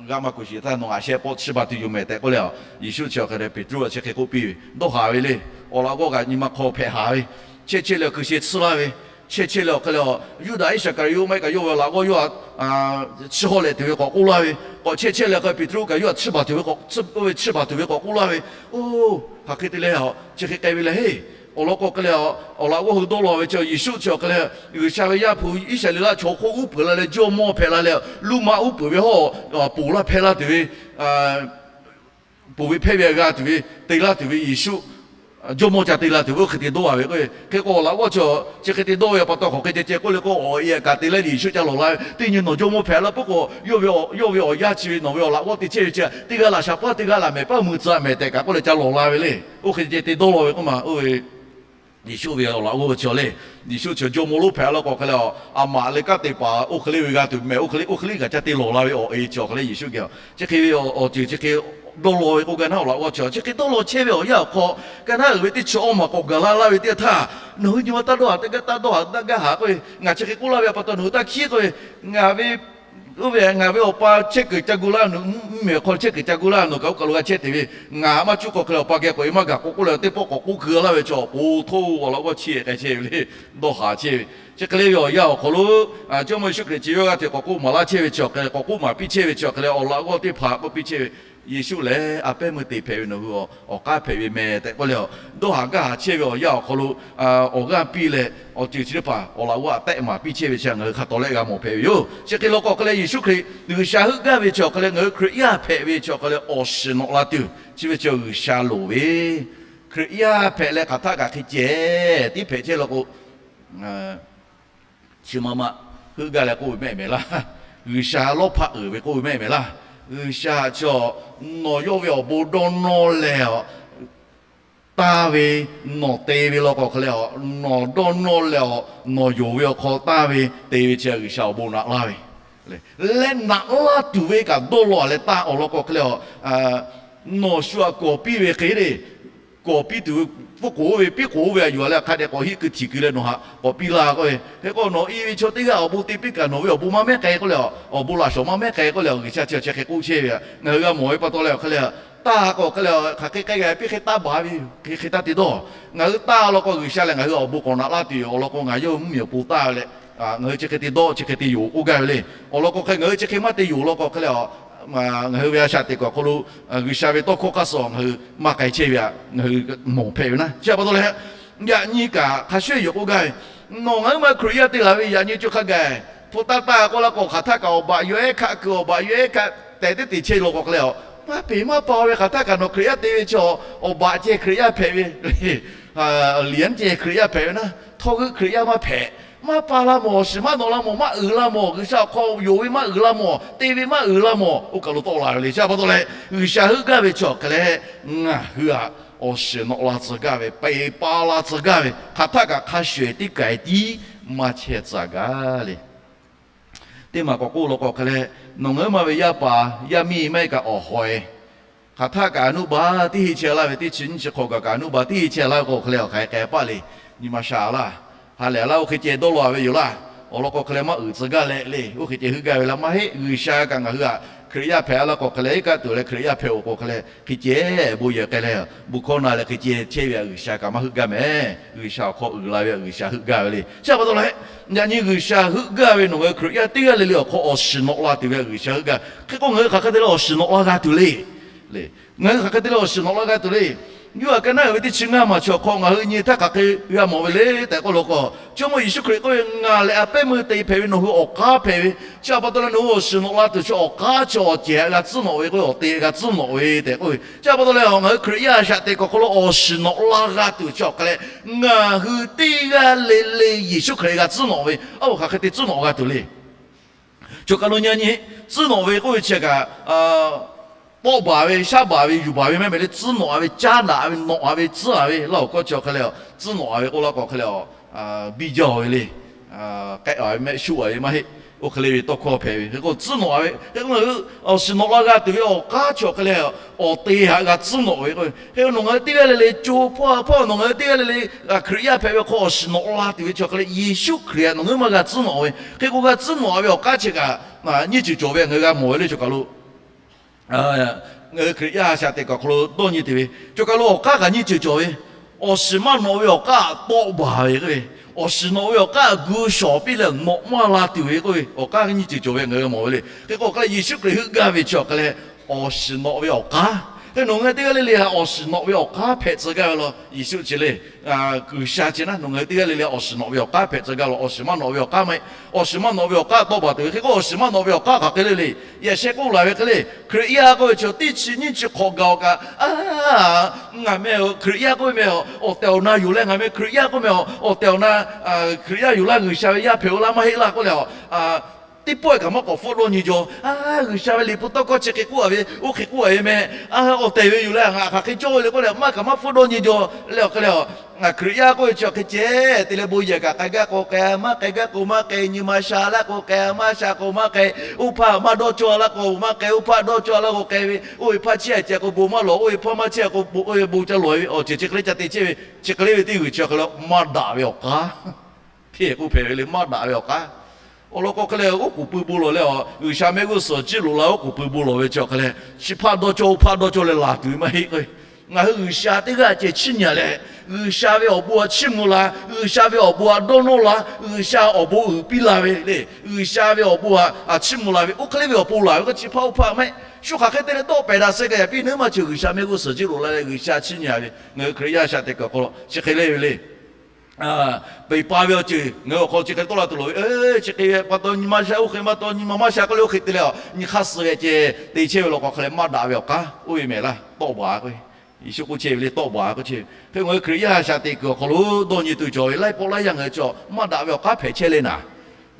g'aˆ maˇ kuˬ sheˍ htaˇ nawˬ ngaˬ shehˆ pawˆ chiˇ baˬ tuˬ yoˬ mehˍ tehꞈ k'oˆ leh, Yeˍsuˆ chi awˬ hk'e leh Peˍtruˆ chi hk'e k'oˆ piˇ ve, dawˇ haˍ ve le. Awˬ laꞈ g'awˇ kaꞈ nyi ma hk'aw hpehꞈ haˍ ve, chehˇ chehˇ leh hkui sheh tsuhˇ laˇ ve, chehˇ chehˇ leh awˬ hk'e leh a, Yuˇdaꞈ Iˉsaˍkaˍriˍoˆ maˇ heˆ kaꞈ yawˇ ve awˬ laꞈ g'awˇ yawˇ htaꞈ chiˇ hawˉ lehꞈ tuˬ ve k'awꞈ k'oˆ laˇ ve, k'awꞈ chehˇ chehˇ leh hk'e Peˍtruˆ kaꞈ yawˇ htaꞈ chiˇ baˬ tuˬ ve k'awꞈ, oˇ ve chiˇ baˬ tuˬ ve k'awꞈ k'oˆ laˇ ve, oˇ, hk'aˬ hk'e te leh a, chi hk'e k'ai ve leh heˆ. Awˬ lawn k'o hk'e leh a, awˬ laꞈ g'awˇ hui dawˇ law ve chi Yeˍsuˆ chi awˬ hk'e leh, G'uiˬsha ve Yaˇ hpu Iˉsaˍreˍlaˆ chaw hk'oˆ uˉ peunˍ la leh jawˇmawˇ hpehꞈ la leh, luˇ ma uˉ peunˍ ve hawˉ ponˬ laˇ hpehˇ laˇ tuˬ ve, ponˬ ve hpehˇ ve g'a tuˬ ve te laˇ tuˬ ve Yeˍsuˆ, jawˇmawˇ ca te la tuˬ ve oˇ hk'e te dawˇ a ve k'o, hk'e k'o awˬ laꞈ g'awˇ chi, chi hk'e te dawˇ ve pa taw hk'aˬ hk'e ceh ceh k'oˆ le k'o, awˬ e kaꞈ te leh Yeˍsuˆ ca lawˬ la ve, teˇ nyi nawˬ jawˇmawˇ hpehꞈ la peuˬ k'o, yawˇ ve awˬ yanˇ chi ve nawˬ ve awˬ laꞈ g'awˇ te chehˇ ve chi teˇ g'aˇ laꞈ shaˍ paˇ teˇ g'aˇ laꞈ mehˍ paˇ mui tcuh mehˍ tehꞈ kaꞈ k'oˆ leh ca lawˬ la ve le. Oˇ hk'e ceh ceh te dawˇ law ve k'oˆ ma, oˇ ve Yeˍsuˆ ve awˬ laꞈ g'awˇ chi awˬ le, Yeˍsuˆ chi jawˇmawˇ lonˉ hpehꞈ la k'o hk'e leh a, a maꞈ leh kanˉ te paˍ oˇ hk'e le ve g'a tuˬ mehˍ, oˇ hk'e le oˇ hk'e le kaꞈ ca te lawˬ la ve awˬ e chi awˬ hk'e le Yeˍsuˆ geh a, chi hk'e ve awˬ ceuˬ chi hk'e dawˇ law ve k'oˆ gaˇ naˉ, awˬ laꞈ g'awˇ chi chi hk'e dawˇ law chehˇ ve awˬ yanˇ awˬ hk'aw, ka naˉ uiˍ ve teˇ chi awˇ maˬ k'awꞈ gaˬ la laˇ ve teˇ htaˇ, nawˬ hui nyi ma taˇ dawˇ haˍ, teˇ g'aˇ taˇ dawˇ haˍ, taˇ gaˇ haˍ k'oˆ ve, ngaˬ chi hk'e k'oˆ laˇ ve a pa taw nawˬ hui taˇ hkiˉ k'oˆ ve, ngaˬ ve oˇ ve ngaˬ ve awˬ pa chehˇ kuiˬ ca gu laˇ, nawˬ mvuhˇmiˬ awˬ hk'aw chehˇ kuiˬ ca gu laˇ, nawˬ kaꞈ oˇ kaˬ lo g'a chehˇ te ve, ngaˬ maˇ cuˇ hk'aw hk'e leh awˬ pa geh k'awꞈ e maˇ gaˬ k'o k'oˆ leh teˇ pawˆ k'awꞈ k'oˆ keu laˇ ve chi awˬ po htoˇ awˬ laꞈ g'awˇ chiˇ ehˍ k'ai chehˇ ve le, dawˇ haˍ chehˇ ve. Chi hk'e le ve awˬ yanˇ awˬ hk'aw lo, Jawˇmawˇ Yeˍsuˆ Hkriꞈ chi yawˇ g'aˇ hteꞈ k'awꞈ k'oˆ maˍ laˇ chehˇ ve chi awˬ hk'e leh, k'awꞈ k'oˆ maˍ piˇ chehˇ ve chi awˬ hk'e leh awˬ laꞈ g'awˇ teˇ hpaˍ k'oˆ piˇ chehˇ ve, Yeˍsuˆ lehˬ a pehˉ meuˇ te hpehꞈ ve, nawˬ hui awˬ k'aˉ hpehꞈ ve meh tehꞈ k'oˆ leh, dawˇ haˍ gaˇ haˍ chehˇ ve awˬ yanˇ awˬ hk'aw lo awˬ g'aˇ piˇ leh awˬ ceuˬ chi teˇ hpaˍ awˬ laꞈ g'awˇ htaꞈ tehˆ maˍ piˇ chehˇ ve chi ngaˬ hui hk'a tawˍ leh g'a mawˬ hpehꞈ ve yoˬ. Chi hk'e law k'o hk'e leh Yeˍsuˆ Hkriꞈ G'uiˬsha heuˆ gaˇ ve chi awˬ hk'e leh ngaˬ hui Hkriꞈ yaˇ hpehꞈ ve chi awˬ hk'e leh awˬ shiˍ nawꞈ la tuˬ chi ve chi G'uiˬsha loˍ ve, Hkriꞈ yaˇ hpehꞈ leh hk'aˬ htaˆ kaꞈ hk'e ceh tiˉ hpehꞈ chehˇ law k'o, chi ma ma heuˆ gaˇ leh k'oˆ ve mehˆ mehˍ laˇ. G'uiˬsha lawˇ hpaˆ uiˍ ve k'oˆ ve mehˆ mehˍ laˇ. G'uiˬsha chi nawˬ yawˇ ve awˬ bon dawˇ nawˇ leh a, taˇ ve, nawˬ te ve law k'o hk'e leh a, nawˬ dawˇ nawˇ leh a, nawˬ yonˍ ve awˬ hk'aw taˇ ve te ve chi G'uiˬsha awˬ bon naꞈ laˇ ve leh naꞈ laˇ tuˬ ve kaꞈ dawˇ law leh taˇ awˬ lawn k'o hk'e leh a, nawˬ shu htaꞈ kawˍ piˇ ve hk'e le, kawˍ piˇ tuˬ ve, pfuhˇ k'oˍ oˇ ve, piˉ k'oˍ oˇ ve a yuˬ leh hk'a dehꞈ k'awꞈ hiˆ keu htiꞈ keu leh nawˬ htaꞈ k'awꞈ piˇ laˇ k'oˆ ve. Hk'e k'o nawˬ i ve chaw teˇ g'aˇ awˬ bon te piˇ kaꞈ nawˬ ve awˬ bon maˇ mehˉ k'ai k'oˆ leh, awˬ bon laꞈ shawˍ maˇ mehˉ k'ai k'oˆ leh, G'uiˬsha chi chi hk'e k'oˆ chehˇ ve htaꞈ ngaˬ hui g'a mawˬ ve pa taw leh awˬ hk'e leh, taˇ k'o hk'e leh hk'aˬ hk'e k'ai g'a piˇ hk'e taˇ baˬ ve yoˬ. Hk'e hk'e taˇ te dawˇ. Ngaˬ hui taˇ law k'o G'uiˬsha lehˬ ngaˬ hui awˬ bon k'awꞈ naꞈ laˇ tuˬ yoˬ. Awˬ lawn k'o ngaˬ yawˇ hui mvuhˇmiˬ awˬ pon taˇ ve leh, ngaˬ hui chi hk'e te dawˇ chi hk'e te yoˬ k'oˆ gaˇ ve le. Awˬ lawn k'o hk'e ngaˬ hui chi hk'e maˇ te yoˬ law k'o hk'e leh, ngaˬ hui ve a shaꞈ teꞈ kuiˬ awˬ hk'aw lo G'uiˬsha ve tawˇ hkawˇ hk'aˇ suh ngaˬ hui maˇ k'ai chehˇ ve htaꞈ ngaˬ hui mawˬ hpehꞈ ve naˉ. Chi pa taw leh, yaꞈ nyi kaꞈ hk'a shuˍ yoˬ k'oˆ gaˇ ve, Nawˬ ngaˬ huiˉ ma Hkriꞈ yaˇ te laˬ ve yaꞈ nyi co hk'a gaˬ, hpu taˇ taˇ k'oˆ laˇ k'o, hk'aˬ htaˇ kaꞈ awˬ baꞈ yawˇ ehˉ hkaˆ keu, awˬ baꞈ yawˇ ehˉ hkaˆ tehꞈ teˇ te chehˇ law k'o hk'e leh, maˇ peˍ maˇ pa ve hk'aˬ htaˇ kaꞈ nawˬ Hkriꞈ yaˇ te ve chaw, awˬ baꞈ ceh Hkriꞈ yaˇ hpehꞈ ve le, liꞈ ceh Hkriꞈ yaˇ hpehꞈ ve naˉ, htawˇ g'euˆ Hkriꞈ yaˇ maˇ hpehꞈ. Maˇ pa la mawˬ, shiˍ maˇ nawꞈ la mawˬ, maˇ uiˍ la mawˬ, G'uiˬsha awˬ hk'aw yonˍ ve maˇ uiˍ la mawˬ, te ve maˇ uiˍ la mawˬ, oˇ kaˬ lo tawˆ la ve le. Chi pa taw leh, G'uiˬsha heuˆ gaˇ ve chaw hk'e leh, ngaˬ hui aꞈ awˬ shiˍ nawꞈ la tcuh gaˇ ve, peˍ pa la tcuh gaˇ ve, hk'aˬ htaˇ kaꞈ hk'a shuˍ ehˍ tiˉ kaiˍ tiˉ maˇ chehˇ tcuh gaˇ le. Teˇ maˬ k'awꞈ k'oˆ law k'o hk'e leh, nawˬ ngaˬ huiˉ ma ve yaˇ paˍ yaˇ miˇ maˇ heˆ kaꞈ awˬ haw e, hk'aˬ htaˇ kaꞈ a nuˇ baˬ tiˉ henˇ chehˇ laˇ ve, teˇ chi nyiˇ chi hk'awꞈ gaˬ kaꞈ a nuˇ baˬ tiˉ henˇ chehˇ laˇ ve k'o hk'e leh, awˬ hk'aˬ hk'e k'ai paˆ le. Nyi ma sha laˇ, ha lehˬ laˇ, oˇ hk'e ceh dawˇ law ve yoˬ laˇ. Awˬ lawn k'o hk'e leh maˇ uiˍ tcuh gaˇ leh le, oˇ hk'e ceh heuˆ gaˇ ve laˇ maˇ heˆ. G'uiˬsha kaꞈ ngaˬ hui aꞈ Hkriꞈ yaˇ hpehꞈ laˇ k'o hk'e leh, iˉ kaˆ tuˬ leh Hkriꞈ yaˇ hpehꞈ-oˬ k'o hk'e leh, hk'e ceh bon yehˬ k'ai leh, bon hkawˇ na leh hk'e ceh chehˇ ve aꞈ G'uiˬsha kaꞈ maˇ heuˆ gaˇ mehˍ. G'uiˬsha awˬ hk'aw uiˍ la ve aꞈ G'uiˬsha heuˆ gaˇ ve le. Chi pa taw leh, yaꞈ nyi G'uiˬsha heuˆ gaˇ ve nawˬ ngaˬ hui Hkriꞈ yaˇ teˇ g'aˇ le le awˬ hk'aw awˬ shiˍ nawꞈ la tuˬ ve aꞈ G'uiˬsha heuˆ gaˇ. Hk'e k'o ngaˬ hui hk'aˬ hk'e te leh awˬ shiˍ nawꞈ la g'a tuˬ le. Ngaˬ hui hk'aˬ hk'e te leh awˬ shiˍ nawꞈ la g'a tuˬ le. Yoˇhanˬ ka naˉ uiˍ ve teˇ chi ngaˇ maˬ chi awˬ hk'aw ngaˬ hui nyi htaˇ hk'aˬ hk'e g'a mawˬ ve le tehꞈ k'oˆ law k'o, Jawˇmawˇ Yeˍsuˆ Hkriꞈ k'oˆ ve, Ngaˬ lehˬ a pehˉ meuˇ te hpehꞈ ve nawˬ hui awˬ k'aˉ hpehꞈ ve, chi pa taw leh nawˬ hui awˬ shiˍ nawꞈ la tuˬ chi awˬ k'aˉ chi awˬ cehˬ g'a tcuhˉ nawꞈ ve k'oˆ ve, awˬ te g'a tcuhˉ nawꞈ ve tehꞈ k'oˆ ve. Chi pa taw leh ngaˬ hui Hkriꞈ yaˇ shaꞈ teꞈ kuˬ awˬ hk'aw lo awˬ shiˍ nawꞈ la g'a tuˬ chi awˬ hk'e leh, ngaˬ hui teˇ g'aˇ le le Yeˍsuˆ Hkriꞈ g'a tcuhˉ nawꞈ ve, a, hk'aˬ hk'e te tcuhˉ nawꞈ g'a tuˬ le. Choˬ kaˬ lo nyi nyi, tcuhˉ nawꞈ ve k'oˆ ve chi kaꞈ, tawˆ baˬ ve, shaˉ baˬ ve, yuˬ baˬ ve maˇ heˆ le, tcuhˉ nawꞈ-a ve, caˉ daꞈ ve, nawꞈ-a ve, tcuhˉ-a ve laˇ awˬ hkawˇ chi awˬ hk'e leh, tcuhˉ nawꞈ-a ve k'oˆ laˇ k'o hk'e leh, biˇ jaˇ-a ve le. K'ehˆ-a ve mehˆ shuˆ-a ve maˇ heˆ. Oˇ hk'e le ve tawˇ hkawˇ hpehꞈ ve hk'e k'o, tcuhˉ nawꞈ-a ve hk'e k'o, ngaˬ hui awˬ shiˍ nawꞈ la g'a tuˬ ve awˬ k'aˉ chi awˬ hk'e leh, awˬ te htaꞈ g'a tcuhˉ nawꞈ ve k'o, hk'e nawˬ ngaˬ hui teˇ g'aˇ le le co hpawˇ hpawˇ nawˬ ngaˬ hui teˇ g'aˇ le le Hkriꞈ yaˇ hpehꞈ ve hk'aw awˬ shiˍ nawꞈ la tuˬ ve chi awˬ hk'e leh, Yeˍsuˆ Hkriꞈ htaꞈ nawˬ ngaˬ hui maˇ g'a tcuhˉ nawꞈ ve. Hk'e k'o g'a tcuhˉ nawꞈ-a ve awˬ k'aˉ chi kaꞈ nyiˇ ceuˬ cawˬ ve ngaˬ hui g'a mawˬ ve le. Choˬ kaˬ lo ngaˬ hui Hkriꞈ yaˇ shaꞈ teꞈ kuˬ awˬ hk'aw lo dawˇ nyi tuˬ ve, choˬ kaˬ lo awˬ k'aˉ kaꞈ nyiˇ ceuˬ cawˬ ve, awˬ shiˍ maˇ nawꞈ ve awˬ k'aˉ tawˆ baˬ ve k'oˆ ve, awˬ shiˍ nawꞈ ve awˬ k'aˉ gu shawˍ piˇ leh nawꞈ maˇ la tuˬ ve k'oˆ ve, awˬ k'aˉ nyiˇ ceuˬ cawˬ ve ngaˬ hui g'a mawˬ ve le. Hk'e k'o hk'e leh Yeˍsuˆ Hkriꞈ heuˆ gaˇ ve chi awˬ hk'e leh, awˬ shiˍ nawꞈ ve awˬ k'aˉ. Hk'e nawˬ ngaˬ hui teˇ g'aˇ le le awˬ shiˍ nawꞈ ve awˬ k'aˉ hpehꞈ tcuh gaˇ ve law. Yeˍsuˆ chi le, G'uiˬsha chi naˉ nawˬ ngaˬ hui teˇ g'aˇ le le awˬ shiˍ nawꞈ ve awˬ k'aˉ hpehꞈ tcuh gaˇ law. Awˬ shiˍ maˇ nawꞈ ve awˬ k'aˉ maˇ heˆ. Awˬ shiˍ maˇ nawꞈ ve awˬ k'aˉ tawˆ baˬ tuˬ ve hk'e k'o, awˬ shiˍ maˇ nawꞈ ve awˬ k'aˉ hk'aˬ hk'e le le, yaꞈ sheh k'oˆ laˬ ve hk'e le, Hkriꞈ yaˇ k'oˆ ve chi teˇ chi nyiˇ chi hk'awꞈ gaˬ-oˬ kaꞈ, a, ngaˬ meh Hkriꞈ yaˇ k'oˆ ve meh awˬ tehˬ awˬ na yoˬ leh, ngaˬ meh Hkriꞈ yaˇ k'oˆ meh awˬ tehˬ awˬ na Hkriꞈ yaˇ yoˬ laˇ, G'uiˬsha ve yaˇ hpehꞈ-o laˇ maˇ heˆ laˇ k'oˆ leh, teˇ pawˆ kaꞈ maˇ k'awꞈ hpfuhˆ dawˇ nyi jaw. A, G'uiˬsha ve liꞈ hpu tawˇ hkawˇ chi hk'e k'oˆ-a ve, oˇ hk'e k'oˆ-a ve meh, a, awˬ tehˬ ve yoˬ leh ngaˬ hk'aˬ hk'e cawˇ ve le k'oˆ leh, maˇ kaꞈ maˇ hpfuhˆ dawˇ nyi jaw leh awˬ hk'e leh, ngaˬ Hkriꞈ yaˇ k'oˆ ve chi awˬ hk'e ceh te leh bon yehˬ kaꞈ k'ai gaˇ k'o k'ai, maˇ k'ai gaˇ k'o maˇ k'ai, nyi ma sha laˇ k'o k'ai, maˇ sha k'o maˇ k'ai, oˇ hpaˇ maˇ dawˇ cawˇ laˇ k'o maˇ k'ai, oˇ hpaˇ dawˇ cawˇ laˇ k'o k'ai ve, oˇ ve hpaˇ chiˇ a ceh k'o bon maˇ lawˬ, oˇ ve hpaˇ maˇ chiˇ a k'o oˇ ve bon ca lawˬ ve awˬ ceuˬ chi hk'e le ca te chehˇ ve, chi hk'e le ve teˇ g'uiˬ chi awˬ hk'e le maˇ daꞈ ve awˬ k'aˉ hpehꞈ k'oˆ hpehꞈ ve le, maˇ daꞈ ve awˬ k'aˉ. Awˬ lawn k'o hk'e leh oˉ k'oˍ pui bon lawˬ leh, G'uiˬsha mehˆ g'uˇ suhˍ jiˇ loꞈ la oˉ k'oˍ pui bon lawˬ ve chi awˬ hk'e leh, chi hpaˇ dawˇ cawˇ oˇ hpaˇ dawˇ cawˇ leh laˬ tuˬ ve maˇ heˆ k'o, ngaˬ hui G'uiˬsha teˇ g'aˇ ceh chiˇ nyi leh, G'uiˬsha ve awˬ bon htaꞈ chiˇ mvuh la, G'uiˬsha ve awˬ bon htaꞈ dawˇ nawˇ la, G'uiˬsha awˬ bon uiˍ piˇ la ve le, G'uiˬsha ve awˬ bon htaꞈ chiˇ mvuh la ve oˇ hk'e le ve awˬ pon laˬ ve k'o, chi hpaˇ oˇ hpaˇ maˇ heˆ. Shu hk'aˬ hk'e te leh tawˆ pehˍ daꞈ suh kaꞈ yaꞈ piˇ, nawˬ hui maˇ ceuˬ G'uiˬsha mehˆ g'uˇ suhˍ jiˇ loꞈ la leh G'uiˬsha chiˇ nyi ve, ngaˬ hui Hkriꞈ yaˇ shaꞈ teꞈ kuˬ awˬ hk'aw lo chi hk'e le ve le. Peˍ pa ve awˬ ceuˬ ngaˬ hui awˬ hk'aw chi hk'e tawˆ la tuˬ loˍ ve, chi hk'e pa taw nyi ma sha, oˇ hk'e pa taw nyi ma maˇ sha k'oˆ leh oˇ hk'e te leh, nyi hk'aˇ suh ve ceh te chehˇ ve law k'o hk'e leh maˇ daꞈ ve awˬ k'aˉ oˇ ve mehˍ laˇ, tawˆ baˬ k'o, Yeˍsuˆ k'oˆ chehˇ ve le, tawˆ baˬ k'oˆ chehˇ ve. Hk'e ngaˬ hui Hkriꞈ yaˇ shaꞈ teꞈ kuˬ awˬ hk'aw lo dawˇ nyi tuˬ cawˬ ve laiˉ pawˆ laiˉ yaˇ ngaˬ hui chaw maˇ daꞈ ve awˬ k'aˉ hpehꞈ chehˇ le naˍ.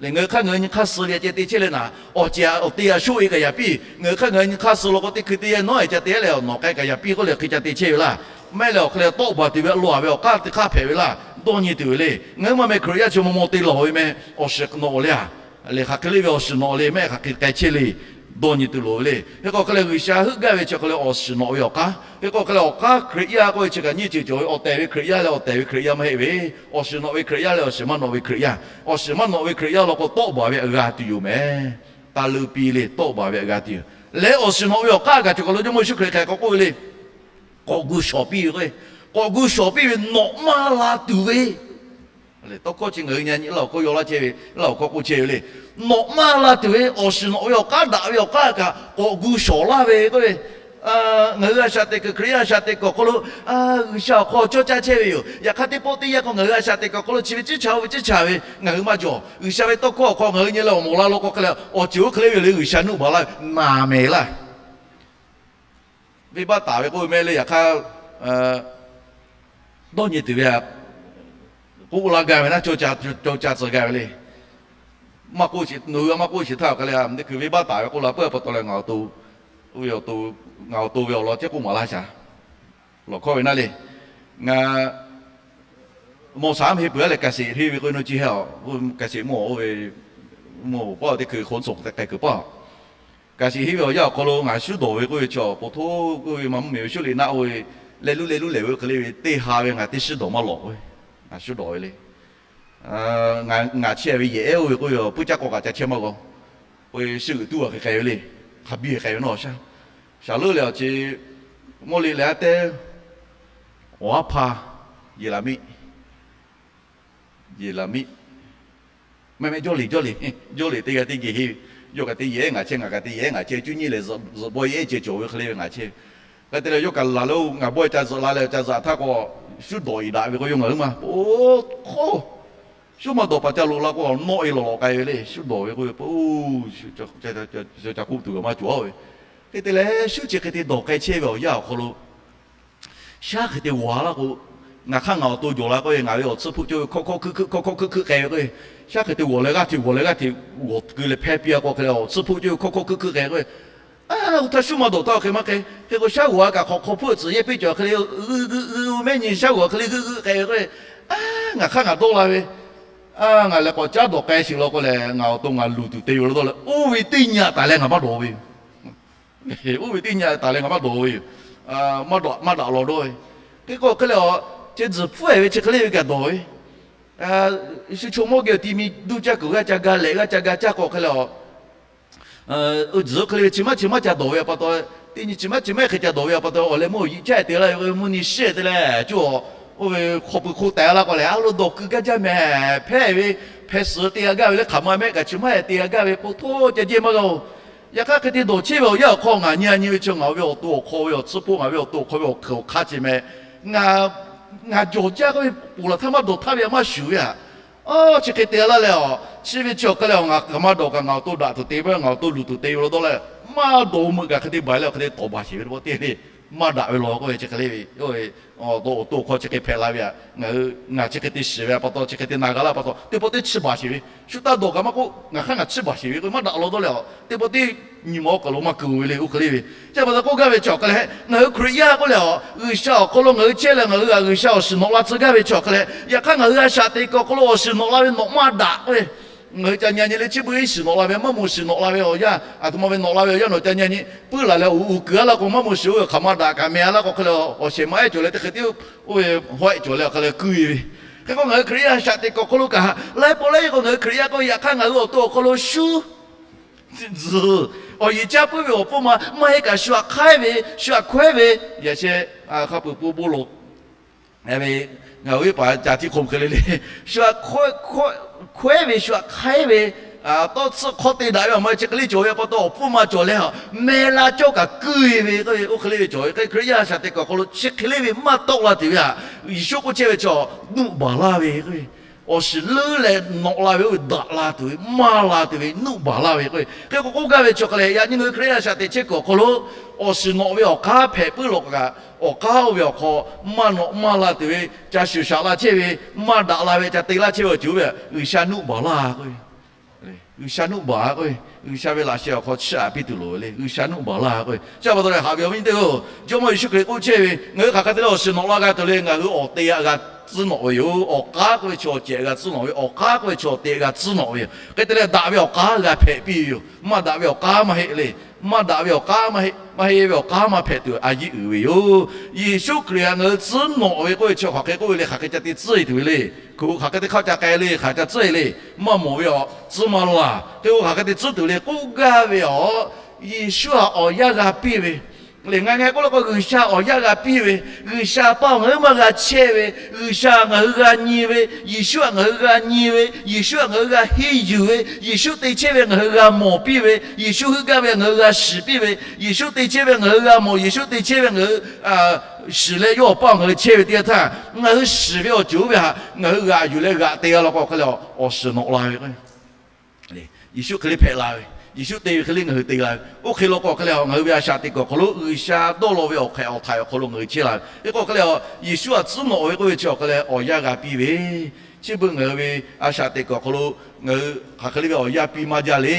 Lehˬ ngaˬ hui hk'aˇ ngaˬ hui nyi hk'aˇ suh ve ceh te chehˇ le naˍ. Awˬ ceuˬ awˬ te a shoˆ e kaꞈ yaꞈ piˇ. Ngaˬ hui hk'aˇ ngaˬ hui nyi hk'aˇ suh law k'o teˇ hkui teˇ yanˇ nawˉ e ca te leh awˬ nawˬ k'ai kaꞈ yaꞈ piˇ k'oˆ leh hk'e ca te chehˇ ve laˇ. Mehˆ leh awˬ hk'e leh tawˆ baˬ tuˬ ve a loˍ ve awˬ k'aˉ teˇ hk'aˇ hpehꞈ ve laˇ. Dawˇ nyi tuˬ ve le. Ngaˬ hui maˇ meh Hkriꞈ yaˇ chi maw maw te lawˬ ve meh awˬ shiˍ nawꞈ le a. Lehˬ hk'aˬ hk'e le ve awˬ shiˍ nawꞈ le mehˆ hk'aˬ hk'e k'ai chehˇ le. Dawˇ nyi tuˬ loˍ ve le. Hk'e k'o hk'e leh G'uiˬsha heuˆ gaˇ ve chi hk'e leh awˬ shiˍ nawꞈ ve awˬ k'aˉ. Hk'e k'o hk'e leh awˬ k'aˉ Hkriꞈ yaˇ k'oˆ ve chi kaꞈ nyiˇ ceuˬ cawˬ ve, awˬ tehˬ ve Hkriꞈ yaˇ leh awˬ tehˬ ve Hkriꞈ yaˇ maˇ heˆ ve, awˬ shiˍ nawꞈ ve Hkriꞈ yaˇ leh awˬ shiˍ maˇ nawꞈ ve Hkriꞈ yaˇ. Awˬ shiˍ maˇ nawꞈ ve Hkriꞈ yaˇ law k'o tawˆ baˬ ve aꞈ g'a tuˬ yoˬ mehˍ. Taˇ leuˉ piˇ le, tawˆ baˬ ve aꞈ g'a tuˬ yoˬ. Leh awˬ shiˍ nawꞈ ve awˬ k'aˉ kaꞈ cawˬ kaˬ lo Jawˇmawˇ Yeˍsuˆ Hkriꞈ hk'e k'awꞈ k'oˆ ve le. K'awꞈ gu shawˍ piˇ ve k'o, k'awꞈ gu shawˍ piˇ ve nawꞈ maˇ la tuˬ ve tawˇ hkawˇ chi ngaˬ hui nyi nyi laˇ awˬ hkawˇ yaw laˇ chehˇ ve, laˇ awˬ hkawˇ k'oˆ chehˇ ve le. Nawꞈ maˇ la tuˬ ve awˬ shiˍ nawꞈ ve awˬ k'aˉ daꞈ ve awˬ k'aˉ kaꞈ k'awꞈ gu shawˍ laˇ ve k'oˆ ve, ngaˬ hui a shaꞈ teꞈ kuiˬ, Hkriꞈ yaˇ a shaꞈ teꞈ kuiˬ awˬ hk'aw lo G'uiˬsha awˬ hk'aw cawˇ caˇ chehˇ ve yoˬ. Yaꞈ hk'aˇ teˇ pawˆ teˇ yanˇ k'o ngaˬ hui a shaꞈ teꞈ kuiˬ awˬ hk'aw lo chi ve ciˉ cha oˇ ve ciˉ cha ve ngaˬ hui maˇ cawˬ. G'uiˬsha ve tawˇ hkawˇ awˬ hk'aw ngaˬ hui nyi leh awˬ mawˬ la law k'o hk'e leh awˬ ceuˬ oˇ hk'e le ve le G'uiˬsha nuˆ baˬ laˇ ve naˍ mehˍ laˇ. Venˇbaˆ taˍ ve k'oˆ ve mehˆ le, yaꞈ hk'aˇ dawˇ nyi tuˬ ve k'oˆ laˇ gaˇ ve naˉ, cawˇ ca tcuh gaˇ ve le. Maˇ k'oˆ shiˍ, nawˬ hui a maˇ k'oˆ shiˍ htaˇ awˬ hk'e leh, teˇ hkui venˇbaˆ taˍ ve k'oˆ la peuˬ pa taw leh ngaˬ awˬ to, ngaˬ awˬ to ve awˬ lawn ceh k'oˆ maˍ laˇ shaˍ. Lawˬ hkawˇ ve naˉ le, ngaˬ mawˬ shaˍ mvuhˇ heh peuˬ a leh kaˍ sheˍ henˇ ve k'oˆ ve naw chi heh a, kaˍ sheˍ mvuhˇ oˇ ve mvuhˇ paˆ teˇ hkui hk'aw suhˍ k'ai kuiˬ paˆ. Kaˍ sheˍ henˇ ve awˬ yanˇ awˬ hk'aw lo ngaˬ shuˉ dawˬ ve k'oˆ ve chi awˬ po htoˇ k'oˆ ve maˇ mvuhˇ miˬ ve shuˉ liꞈ naˆ oˇ ve leh luˉ leh luˉ lehˬ ve hk'e le ve teˇ ha ve ngaˬ teˇ shiˉ dawˬ maˇ lawꞈ ve, ngaˬ shuˉ dawˬ ve le. Ngaˬ chehˇ ve yehˬ ehˉ oˇ ve k'oˆ ve puiˉ caˇ k'awꞈ kaꞈ ca chehˇ maˇ g'aw. K'oˆ ve shiˉ g'euꞈ tuˉ a hk'e k'ai ve le. Hk'a biˇ k'ai ve nawˬ shaˉ. Shaˍ leuˉ leh awˬ chi mawˇ liꞈ leh a teˇ, awˬ aˉ hpaˇ, Yeˍraˍmiˆ, Yeˍraˍmiˆ, mehˆ mehˆ Jawˇ liꞈ, Jawˇ liꞈ, Jawˇ liꞈ teˇ g'aˇ teˇ geh henˇ ve, yawˇ kaꞈ te yehˬ ehˉ ngaˬ chehˇ, ngaˬ kaꞈ te yehˬ ehˉ ngaˬ chehˇ, cuˇ nyiˇ leh zuhꞈ bawˇ yehˬ ehˉ ceh cawˬ ve hk'e le ve ngaˬ chehˇ ve. Hk'e te leh yawˇ kaꞈ laˬ leh ngaˬ bawˆ ca zuhꞈ la leh ca zuhꞈ htaˇ k'o, shuˉ dawˬ iˍ daꞈ ve k'o yawˇ ngaˬ hui maˇ k'oˆ, shuˉ maˇ dawˬ paˍ ca loꞈ la k'o nawˆ e lawꞈ lawꞈ k'ai ve le. Shuˉ dawˬ ve k'oˆ ve, ca k'oˆ tuˬ kaꞈ maˇ cawˬ ve. Hk'e te leh shuˉ chi hk'e te dawˬ k'ai chehˇ ve awˬ yanˇ awˬ hk'aw lo shaˉ hk'e te g'awˬ laˇ k'o, ngaˬ hk'aˇ ngaˬ awˬ to jawˬ la k'oˆ ve, ngaˬ ve awˬ tsuhˇ hpoˆ cawˇ ve hkawˇ hkawˇ hkuiˆ hkuiˆ hkawˇ hkawˇ hkuiˆ hkuiˆ k'ai ve k'o, shaˉ hk'e te g'awˬ leh g'aˇ hteꞈ g'awˬ leh g'aˇ hteꞈ g'awˬ keu leh hpehˇ piˇ a k'o hk'e leh awˬ tsuhˇ hpoˆ cawˇ ve hkawˇ hkawˇ hkuiˆ hkuiˆ k'ai k'o, a, oˇ htaˇ shuˉ maˇ dawˬ htaˇ hk'e maˇ k'ai. Hk'e k'o shaˉ g'awˬ a kaꞈ hk'awꞈ hk'aw hpuˇ tcuhˍ yehˇ piˇ cawˬ hk'e le, g'uiˇ g'uiˇ g'uiˇ mehˆ nyi shaˉ g'awˬ hk'e le g'uiˇ g'uiˇ k'ai ve k'o, a, ngaˬ hk'aˇ ngaˬ dawˇ la ve, a, ngaˬ lehˬ k'awꞈ caˉ dawˬ k'ai sheˍ law k'o lehˬ, ngaˬ awˬ to ngaˬ luˬ tuˬ te ve lo dawˇ leh oˇ ve teˇ nyi a taˍ leh ngaˬ maˇ dawˬ ve yoˬ. Oˇ ve teˇ nyi a taˍ leh ngaˬ maˇ dawˬ ve yoˬ. Maˇ daꞈ maˇ daꞈ law dawˇ ve. Hk'e k'o hk'e leh a, chi tzuhˬ hpfuhˇ e ve chi hk'e le ve kaꞈ dawˬ ve. Shu chaw mawˇ geh ti mi duˇ caˇ kuiˬ g'aˇ ca ga lehꞈ g'aˇ ca ga caˇ k'o hk'e leh a, tzuhˬ hk'e le ve chi maˇ chi maˇ ca dawˬ ve pa taw, teˇ nyi chi maˇ chi maˇ hk'e ca dawˬ ve pa taw, awˬ leh mvuhˇ awˬ yiꞈ caˇ te laˇ ve, mvuhˇ nyi shiˉ te leh cuˇ a, oˇ ve hk'aw pui hk'oˆ taiˍ laˇ k'o lehˬ, a lo dawˬ keu gaˇ jaˇ mehˍ. Hpehˇ ve hpehˇ suhˍ te g'a gaˇ ve le, hk'aˬ ma mehˆ kaꞈ chi maˇ heh te g'a gaˇ ve pa taw ca jehˇ maˇ g'a oˬ. Yaꞈ hk'aˇ hk'e te dawˬ chehˇ ve awˬ yanˇ awˬ hk'aw ngaˬ nyi a nyi ve chi ngaˬ ve awˬ to awˬ hk'aw ve awˬ tsuhˇ hpoˆ, ngaˬ ve awˬ to awˬ hk'aw ve awˬ hk'aw hk'a ce meh, ngaˬ jawˬ jaˇ k'oˆ ve ponˬ laˬ htaˇ maˇ dawˬ htaˇ ve a maˇ shuˍ ve a. Chi hk'e te laˇ leh a, chi ve chi awˬ hk'e leh a ngaˬ kaꞈ maˇ dawˬ kaꞈ ngaˬ awˬ to daꞈ tuˬ te ve, ngaˬ awˬ to luˬ tuˬ te ve lo dawˇ leh, maˇ dawˬ meuꞈ kaꞈ hk'e te baˬ leh awˬ hk'e te tawˍ baˬ sheˍ ve teˇ pawˆ te le. Maˇ daꞈ ve law k'oˆ ve chi hk'e le ve, awˬ to awˬ to awˬ hk'aw chi hk'e hpehꞈ la ve a, ngaˬ hui ngaˬ chi hk'e te shiˍ ve a pa taw, chi hk'e te na g'a laˇ pa taw, teˇ pawˆ teˇ chiˇ baˬ sheˍ ve, shu taˇ dawˬ kaꞈ maˇ k'oˆ, ngaˬ hk'aˇ ngaˬ chiˇ baˬ sheˍ ve k'o maˇ daꞈ law dawˇ leh a, teˇ pawˆ teˇ nyi ma awˬ kaˬ lo maˇ keu ve le, oˇ hk'e le ve. Chi pa taw k'oˆ gaˇ ve chi awˬ hk'e leh, ngaˬ hui Hkriꞈ yaˇ k'oˆ leh a, G'uiˬsha awˬ hk'aw lo ngaˬ hui chehˇ leh ngaˬ hui a G'uiˬsha awˬ shiˍ nawꞈ la tcuh gaˇ ve chi awˬ hk'e leh, yaꞈ hk'aˇ ngaˬ hui a shaꞈ teꞈ kuiˬ awˬ hk'aw lo awˬ shiˍ nawꞈ la ve nawꞈ maˇ daꞈ k'oˆ ve, ngaˬ hui ca nyi a nyi le chi beuꞈ iˉ shiˍ nawꞈ la ve, maˇ moˍ shiˍ nawꞈ la ve awˬ yanˇ, aˬ htoꞈ ma ve nawꞈ la ve awˬ yanˇ nawˬ ca nyi a nyi puiˉ laˬ leh uˍ uˍ kuiˬ a laˇ k'o maˇ moˍ shiˍ oˇ ve hk'aˬ ma daꞈ kaꞈ meh a laˇ k'o hk'e leh awˬ shehˍ ma ehˉ cawˬ leh teˇ hk'e tiˉ oˇ ve hawehˆ cawˬ leh awˬ hk'e leh kuiˇ e ve. Hk'e k'o ngaˬ hui Hkriꞈ yaˇ a shaꞈ teꞈ kuiˬ awˬ hk'aw lo kaꞈ laiˉ pawˆ laiˉ k'o ngaˬ hui Hkriꞈ yaˇ k'oˆ ve yaꞈ hk'aˇ ngaˬ hui awˬ to awˬ hk'aw lo shuˉ tzuhˬ awˬ yiˍ caˇ puiˉ ve awˬ pfuhˇ ma maˇ heˆ kaꞈ shu aꞈ hk'aiˉ ve, shu aꞈ hkawehˉ ve, yaꞈ sheh hk'a peuˬ po bon lawˬ ve, ngaˬ hui paˍ ca tiˉ hk'oˆ hk'e le le, shu aꞈ hkawehˉ ve, shu aꞈ hk'aiˉ ve, tawˇ tsuhˇ hk'aw te daꞈ ve awˬ ma chi hk'e le cawˬ ve pa taw awˬ pfuhˇ ma cawˬ leh a, meh la cawˇ kaꞈ kuiˇ e ve, oˇ hk'e le ve cawˬ ve. Hk'e Hkriꞈ yaˇ a shaꞈ teꞈ kuiˬ awˬ hk'aw lo chi hk'e le ve maˇ tawˆ la tuˬ ve a, Yeˍsuˆ k'oˆ chehˇ ve chaw nuˆ baˬ laˇ ve k'o, awˬ shiˍ leuˉ leh nawꞈ la ve oˇ ve daꞈ la tuˬ ve, maˇ la tuˬ ve nuˆ baˬ laˇ ve k'o, hk'e k'o k'oˆ gaˇ ve chi hk'e leh, yaꞈ nyi ngaˬ hui Hkriꞈ yaˇ a shaꞈ teꞈ chehˇ kuiˬ awˬ hk'aw lo awˬ shiˍ nawꞈ ve awˬ k'aˉ hpehꞈ puiˉ lawꞈ kaꞈ, awˬ k'aˉ oˇ ve awˬ hk'aw maˇ nawꞈ maˇ la tuˬ ve, ca shuˍ shaꞈ la chehˇ ve, maˇ daꞈ la ve, ca te laˇ chehˇ ve awˬ ceuˬ oˇ ve G'uiˬsha nuˆ baˬ laˇ k'o, G'uiˬsha nuˆ baˬ k'o, G'uiˬsha ve laꞈ sheh awˬ hk'aw chiˇ aꞈ piˇ tuˬ loˍ ve le. G'uiˬsha nuˆ baˬ laˇ k'o, chi pa taw leh haꞈ ve awˬ viˉ teˇ-oˬ, Jawˇmawˇ Yeˍsuˆ Hkriꞈ k'oˆ chehˇ ve, ngaˬ hui hk'aˬ hk'e te leh awˬ shiˍ nawꞈ la g'a tuˬ le, ngaˬ hui awˬ te aꞈ g'a tcuhˉ nawꞈ ve yoˬ. Awˬ k'aˉ k'oˆ ve chaw awˬ cehˬ g'a tcuhˉ nawꞈ ve, awˬ k'aˉ k'oˆ ve chaw awˬ te aꞈ g'a tcuhˉ nawꞈ ve yoˬ. Hk'e te leh daꞈ ve awˬ k'aˉ g'a hpehꞈ piˇ ve yoˬ. Maˇ daꞈ ve awˬ k'aˉ maˇ heˆ le. Maˇ daꞈ ve awˬ k'aˉ maˇ heˆ, maˇ heˆ ve awˬ k'aˉ maˇ hpehꞈ tuˬ a yiˆ uiˍ ve yoˬ. Yeˍsuˆ Hkriꞈ htaꞈ ngaˬ hui tcuhˉ nawꞈ ve k'oˆ ve chi hk'aˬ hk'e k'oˆ ve le, hk'aˬ hk'e ca te tcuhˉ e tuˬ ve le. Hk'aˬ hk'e te hk'aˇ ca k'ai le, hk'aˬ ca tcuhˉ e le. Maˇ mawˬ ve awˬ tcuhˉ maˇ laˬ. Hk'e k'o hk'aˬ hk'e te tcuhˉ tuˬ le k'oˆ gaˇ ve awˬ, Yeˍsuˆ htaꞈ awˬ yanˇ g'a piˇ ve Lehˬ, ngaˬ ngaˬ k'oˆ la k'o, G'uiˬsha awˬ yanˇ g'a piˇ ve, G'uiˬsha pa awˬ ngaˬ huiˉ maˇ g'a chehˇ ve, G'uiˬsha ngaˬ hui g'a nyi ve, Yeˍsuˆ htaꞈ ngaˬ hui g'a nyi ve, Yeˍsuˆ htaꞈ ngaˬ hui g'a henˇ yuˬ ve, Yeˍsuˆ te chehˇ ve ngaˬ hui g'a mawˬ piˇ ve, Yeˍsuˆ heuˆ gaˇ ve ngaˬ hui g'a shiˍ piˇ ve, Yeˍsuˆ te chehˇ ve ngaˬ hui g'a mawˬ, Yeˍsuˆ te chehˇ ve ngaˬ hui shiˍ leh yawˇ awˬ pa ngaˬ hui chehˇ ve teˇ yanˇ htaˇ, ngaˬ hui shiˍ ve awˬ ceuˬ oˇ ve htaꞈ ngaˬ hui g'aꞈ yuˬ leh g'aꞈ te g'a law k'o hk'e leh, awˬ shiˍ nawꞈ la ve k'o, Yeˍsuˆ hk'e le hpehꞈ la ve, Yeˍsuˆ te ve hk'e le ngaˬ hui te la ve, oˇ hk'e law k'o hk'e leh ngaˬ hui ve a shaꞈ teꞈ kuiˬ awˬ hk'aw lo G'uiˬsha dawˇ law ve awˬ hk'ehꞈ awˬ htaiˍ awˬ hk'aw lo ngaˬ hui chehˇ la ve, hk'e k'o hk'e leh, Yeˍsuˆ htaꞈ tcuhˉ nawꞈ ve k'oˆ ve chi awˬ hk'e leh awˬ yanˇ g'a piˇ ve, chi beuꞈ ngaˬ hui ve a shaꞈ teꞈ kuiˬ awˬ hk'aw lo ngaˬ hui hk'aˬ hk'e le ve awˬ yanˇ piˇ maˇ jaˇ le.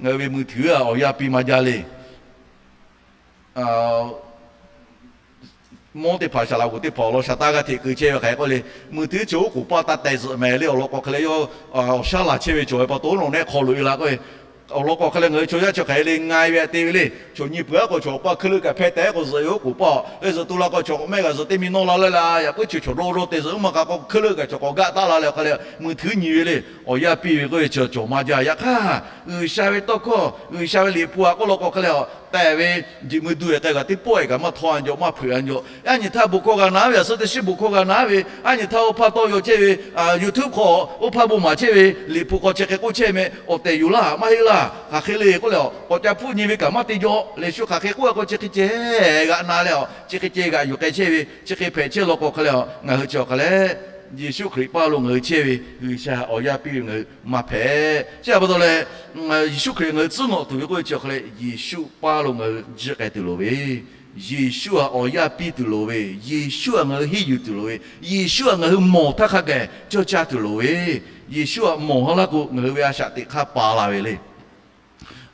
Ngaˬ hui ve mui htuiˍ awˬ yanˇ piˇ maˇ jaˇ le. Mawˇ teˇ hpaˍ saˍ laꞈ g'oˍ teˇ hpaˍ awˬ lawn shaˍ taˇ g'aˇ hteꞈ keu chehˇ ve hk'aˬ hk'e k'oˆ le, mui htuiˍ chi oˉ k'oˍ paˇ taˇ teh zuhꞈ mehˍ le. Awˬ lawn k'o hk'e leh yawˇ awˬ shaˉ laˬ chehˇ ve cawˬ ve pa taw, oˉ nawˬ nehˆ hk'aw loꞈ e la k'o, awˬ lawn k'o hk'e leh ngaˬ hui chaw yaˇ chi hk'aˬ hk'e le ngai ve htaꞈ te ve le. Chaw nyi peuˬ aˉ k'o chaw awˬ paˇ hkeuˉ leuˆ kaꞈ hpeh teh k'o zuhꞈ ve oˉ k'oˍ paˇ, oˇ ve zuhꞈ tu la k'o chaw k'awꞈ mehˆ g'a zuhꞈ teˇ mi nawˇ la leh la yaꞈ puiˉ chi chaw dawˇ dawˇ te zuhꞈ uˉ maˇ k'a k'o hkeuˉ leuˆ kaꞈ chaw k'awꞈ gaˆ taˉ la leh hk'e leh mui htuiˍ nyi ve le. Awˬ yanˇ piˇ ve k'oˆ ve chi cawˬ maˇ jaˇ. Yaꞈ hk'aˇ, G'uiˬsha ve tawˇ hkawˇ, G'uiˬsha ve liꞈ hpu a k'oˆ law k'o hk'e leh, tehꞈ ve jiꞈ mui du e k'ai kaꞈ teˇ pawˆ e kaꞈ maˇ htaw a jaw, maˇ hpeuꞈ a jaw. Aˉ nyi htaˇ bon hkawˇ g'a na ve, a suhˉ teˇ shiˉ bon hkawˇ g'a na ve, aˉ nyi htaˇ oˇ hpaˇ tawˇ yaw chehˇ ve, YouTube hk'aw oˇ hpaˇ bon maˍ chehˇ ve liꞈ hpu hk'aw chi hk'e k'oˆ chehˇ meh, awˬ tehˬ yoˬ laˇ maˇ heˆ laˇ. Hk'aˬ hk'e le k'oˆ leh, k'awꞈ ca hpuˆ nyi ve kaꞈ maˇ te jaw. Lehˬ shu hk'aˬ hk'e k'oˆ a k'o chi hk'e ceh g'aꞈ na leh, chi hk'e ceh g'aꞈ yuˬ k'ai chehˇ ve, chi hk'e hpehꞈ chehˇ law k'o hk'e leh, ngaˬ hui chi awˬ hk'a leh Yeˍsuˆ Hkriꞈ paˇ lo ngaˬ hui chehˇ ve G'uiˬsha awˬ yanˇ piˇ ve ngaˬ hui maˇ hpehꞈ. Chi htaꞈ pa taw leh, Yeˍsuˆ Hkriꞈ ngaˬ hui tcuhˉ nawꞈ tuˬ ve k'oˆ ve chi awˬ hk'a leh Yeˍsuˆ paˇ lo ngaˬ hui jiˆ k'ai tuˬ loˍ ve, Yeˍsuˆ htaꞈ awˬ yanˇ piˇ tuˬ loˍ ve, Yeˍsuˆ htaꞈ ngaˬ hui henˇ yuˬ tuˬ loˍ ve, Yeˍsuˆ htaꞈ ngaˬ hui mawˬ htaˇ hk'a gaˬ cawˇ caˇ tuˬ loˍ ve, Yeˍsuˆ htaꞈ mawˬ ha laˇ k'o ngaˬ hui ve a shaꞈ teꞈ hk'aˇ pa la ve le.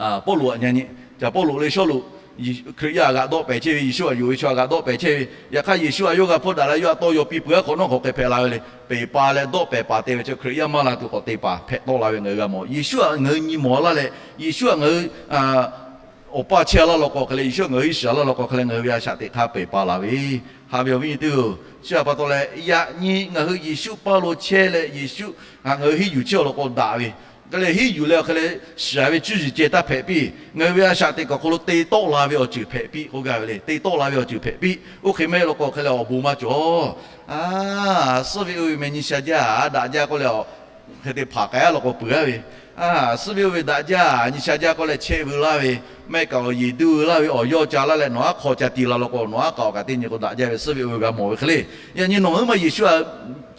Pawˇluꞈ htaꞈ nyi nyi, ca Pawˇluꞈ le Sawˉluꞈ, Hkriꞈ yaˇ htaꞈ g'aꞈ dawˆ pehˍ chehˇ ve, Yeˍsuˆ htaꞈ yonˍ ve chaw htaꞈ g'aꞈ dawˆ pehˍ chehˇ ve, yaꞈ hk'aˇ Yeˍsuˆ htaꞈ yawˇ g'a hpfuhˇ daꞈ leh yawˇ htaꞈ tawˇ yaw piˇ peuˬ aˉ hk'awꞈ nawˉ hk'awꞈ hk'e hpehꞈ la ve le. Peˬ pa leh dawˆ pehˍ paˍ te ve chi Hkriꞈ yaˇ maˇ la tuˬ k'awꞈ te paˍ hpehꞈ tawˆ la ve ngaˬ hui g'a mawˬ. Yeˍsuˆ htaꞈ ngaˬ hui nyi mawˬ laˇ leh, Yeˍsuˆ htaꞈ ngaˬ hui awˬ paˇ chehˇ laˇ law k'o hk'e leh, Yeˍsuˆ htaꞈ ngaˬ hui henˇ shiˍ laˇ law k'o hk'e leh ngaˬ hui ve a shaꞈ teꞈ hk'aˇ peˬ pa la ve, haꞈ ve awˬ viˉ nyi teˇ-oˬ, chi htaꞈ pa taw leh yaꞈ nyi ngaˬ hui Yeˍsuˆ paˇ lo chehˇ leh Yeˍsuˆ htaꞈ ngaˬ hui henˇ yuˬ chehˇ awˬ lawn k'o daꞈ ve, hk'e leh henˇ yuˬ leh awˬ hk'e leh shiˍ ve cuˇ yiˍ ceh taˇ hpehꞈ piˇ. Ngaˬ hui ve a shaꞈ teꞈ kuiˬ awˬ hk'aw lo te tawˆ la ve awˬ ceuˬ hpehꞈ piˇ k'oˆ gaˇ ve le. Te tawˆ la ve awˬ ceuˬ hpehꞈ piˇ. Oˇ hk'e maˇ heˆ law k'o hk'e leh awˬ bon maˇ cawˬ. Suhˉ ve oˇ ve meh nyi sha jaˇ, daꞈ jaˇ k'oˆ leh, hk'e te hpanˍ k'ai a law k'o peuˬ a ve, suhˉ ve oˇ ve daꞈ jaˇ, nyi sha jaˇ k'oˆ leh chehˇ veu laˇ ve, maˇ heˆ kaꞈ awˬ yeˬ duˇ veu laˇ ve, awˬ yawˇ ca laˇ leh nawˬ aˉ hk'aw ca ti la law k'o nawˬ aˉ k'aoˍ kaꞈ teˇ nyi k'o daꞈ jaˇ ve, suhˉ ve oˇ ve g'a mawˬ ve hk'e le. Yaꞈ nyi nawˬ huiˉ maˇ Yeˍsuˆ htaꞈ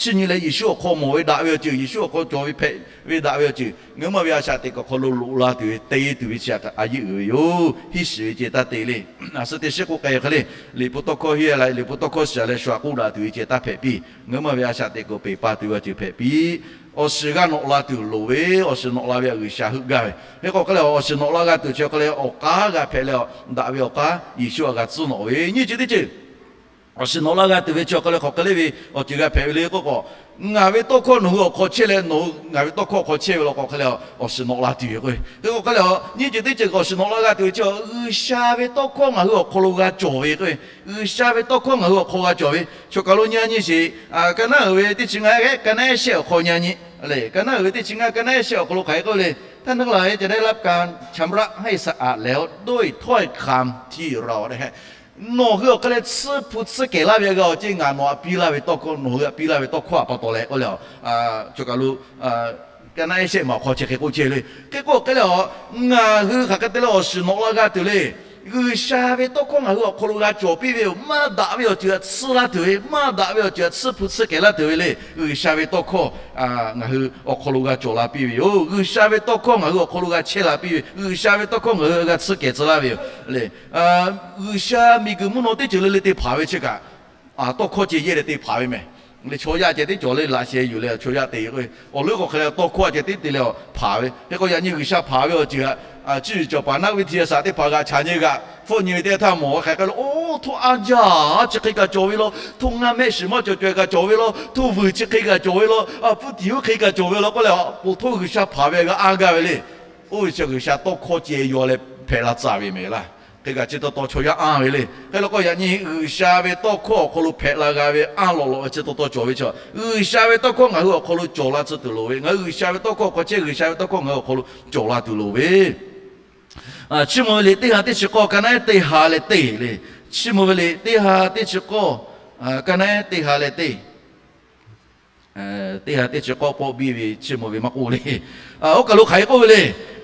chiˇ nyi leh Yeˍsuˆ awˬ hk'aw mawˬ ve daꞈ ve awˬ ceuˬ, Yeˍsuˆ awˬ hk'aw cawˬ ve hpehꞈ ve daꞈ ve awˬ ceuˬ ngaˬ hui maˇ ve a shaꞈ teꞈ kuiˬ awˬ hk'aw lo loꞈ la tuˬ ve te tuˬ ve chi a yeˇ uiˍ ve yoˬ. Henˇ shiˍ ve ceh taˇ te le. A suhˉ teˇ shiˉ k'oˆ k'ai hk'e le, liꞈ hpu tawˇ hkawˇ henˇ leh liꞈ hpu tawˇ hkawˇ shiˍ leh shu aꞈ k'oˆ daꞈ tuˬ ve ceh taˇ hpehꞈ piˇ. Ngaˬ hui maˇ ve a shaꞈ teꞈ kuiˬ peˬ pa tuˬ ve awˬ ceuˬ hpehꞈ piˇ. Awˬ shiˍ g'a nawꞈ la tuˬ loˍ ve, awˬ shiˍ nawꞈ la ve G'uiˬsha heuˆ gaˇ ve. Hk'e k'o hk'e leh awˬ shiˍ nawꞈ la g'a tuˬ chi awˬ hk'a leh awˬ k'aˉ g'a hpehꞈ leh, daꞈ ve awˬ k'aˉ Yeˍsuˆ htaꞈ g'a tcuhˉ nawꞈ ve nyi ceuˬ teˇ ceuˬ awˬ shiˍ nawꞈ la g'a tuˬ ve chi awˬ hk'a leh hk'aˬ hk'e le ve awˬ ceuˬ g'a hpehꞈ ve le k'oˆ k'o, ngaˬ ve tawˇ hkawˇ nawˬ hui awˬ hk'aw chehˇ leh nawˬ hui ngaˬ ve tawˇ hkawˇ awˬ hk'aw chehˇ ve law k'o hk'e leh awˬ shiˍ nawꞈ la tuˬ ve k'o, hk'e k'o hk'e leh nyi ceuˬ teˇ ceuˬ awˬ shiˍ nawꞈ la g'a tuˬ ve chi G'uiˬsha ve tawˇ hkawˇ ngaˬ hui awˬ hk'aw lo g'a cawˬ ve k'o, G'uiˬsha ve tawˇ hkawˇ ngaˬ hui awˬ hk'aw g'a cawˬ ve. Chaw kaˬ lo nyi a nyi sheˍ, ka naˉ uiˍ ve teˇ chi ngaˇ, ka naˉ ehˉ shehˆ awˬ hk'aw nyi a nyi, ka naˉ uiˍ ve teˇ chi ngaˇ, ka naˉ ehˉ shehˆ awˬ hk'aw lo hk'aˬ hk'e k'oˆ ve le. Taˇ naˉ la ve ca dehˉ laˇ ka chaˍ mraˆ haˉ e saˍ aꞈ lehˬ, doˆ e htawˇ e hkanˍ htiˇ ra e Nawˬ hui awˬ hk'e leh tsuhˇ hpu tsuhˇ kehˬ laˇ ve g'a awˬ ceˇ, ngaˬ nawˬ htaꞈ piˇ laˇ ve tawˇ hkawˇ, nawˬ hui htaꞈ piˇ laˇ ve tawˇ hkawˇ htaꞈ pa taw leh k'oˆ leh, chaw kaˬ lo ka naˉ ehˉ shehˆ ma awˬ hk'aw chi hk'e k'oˆ chehˇ le. Hk'e k'o hk'e leh, ngaˬ hui hk'aˬ hk'e te leh awˬ shiˍ nawꞈ la g'a tuˬ le. G'uiˬsha ve tawˇ hkawˇ ngaˬ hui awˬ hk'aw lo g'a cawˬ piˇ ve yoˬ. Maˇ daꞈ ve awˬ ceuˬ htaꞈ tsuhˇ laˇ tuˬ ve, maˇ daꞈ ve awˬ ceuˬ htaꞈ tsuhˇ hpu tsuhˇ kehˬ laˇ tuˬ ve le. G'uiˬsha ve tawˇ hkawˇ ngaˬ hui awˬ hk'aw lo g'a cawˬ la piˇ ve yoˬ. G'uiˬsha ve tawˇ hkawˇ ngaˬ hui awˬ hk'aw lo g'a chehˇ la piˇ ve, G'uiˬsha ve tawˇ hkawˇ ngaˬ hui g'a tsuhˇ kehˬ tcuh laˇ ve yoˬ le. G'uiˬsha miˬguiˬ mvuhˇ naw teˇ ceuˬ le le te hpanˍ ve chi kaꞈ, tawˇ hkawˇ ceh yehˇ leh te hpanˍ ve meh. Le chaw yaˇ ceh teˇ cawˬ le laꞈ sheh yuˬ leh chaw yaˇ te ve k'o, awˬ leuˉ k'o hk'e leh tawˇ hkawˇ ceh teˇ te leh hpanˍ ve. Hk'e k'o yaꞈ nyi G'uiˬsha hpanˍ ve awˬ ceuˬ htaꞈ, ciˇ yiˍ cawˬ paˍ naˆ ve hti a shaꞈ teˇ hpaˍ g'aꞈ chaꞈ nyi g'aꞈ hpfuhˆ nyi ve teˇ htaˇ mawˬ hk'e k'o le, oˇ htoˇ anˇ jaˇ, chi hk'e kaꞈ cawˬ ve law, htoˇ ngaˇ mehˆ shiˍ maˇ cawˬ caweh kaꞈ cawˬ ve law, htoˇ vuiˬ chi hk'e kaꞈ cawˬ ve law, a puiˉ tiˍ uˉ hk'e kaꞈ cawˬ ve law k'oˆ leh, po htoˇ G'uiˬsha hpanˍ ve g'a anˇ gaˇ ve le. Oˇ ve chi G'uiˬsha tawˇ hkawˇ ceh yaw leh hpehꞈ la tcuh ve meh laˇ. Hk'e kaꞈ chi taw taw chaw yaˇ anˇ ve le. Hk'e law k'o yaꞈ nyi G'uiˬsha ve tawˇ hkawˇ awˬ hk'aw lo hpehꞈ la g'a ve anˇ lawꞈ lawꞈ ve chi taw taw cawˬ ve chi, G'uiˬsha ve tawˇ hkawˇ ngaˬ hui awˬ hk'aw lo cawˬ la tcuh tuˬ loˍ ve. Ngaˬ hui G'uiˬsha ve tawˇ hkawˇ awˬ hk'aw chehˇ, G'uiˬsha ve tawˇ hkawˇ ngaˬ hui awˬ hk'aw lo cawˬ la tuˬ loˍ ve. Chiˇ mvuh ve liꞈ teˇ ha teˇ chi k'awˇ, ka naˉ ehˉ teˇ ha leh teˇ le. Chiˇ mvuh ve liꞈ teˇ ha teˇ chi k'awˇ, ka naˉ ehˉ teˇ ha leh teˇ, teˇ ha teˇ chi k'awˇ pawˆ biˇ ve chiˇ mvuh ve maˇ k'oˆ le. Oˇ kaˬ lo hk'aˬ hk'e k'oˆ ve le.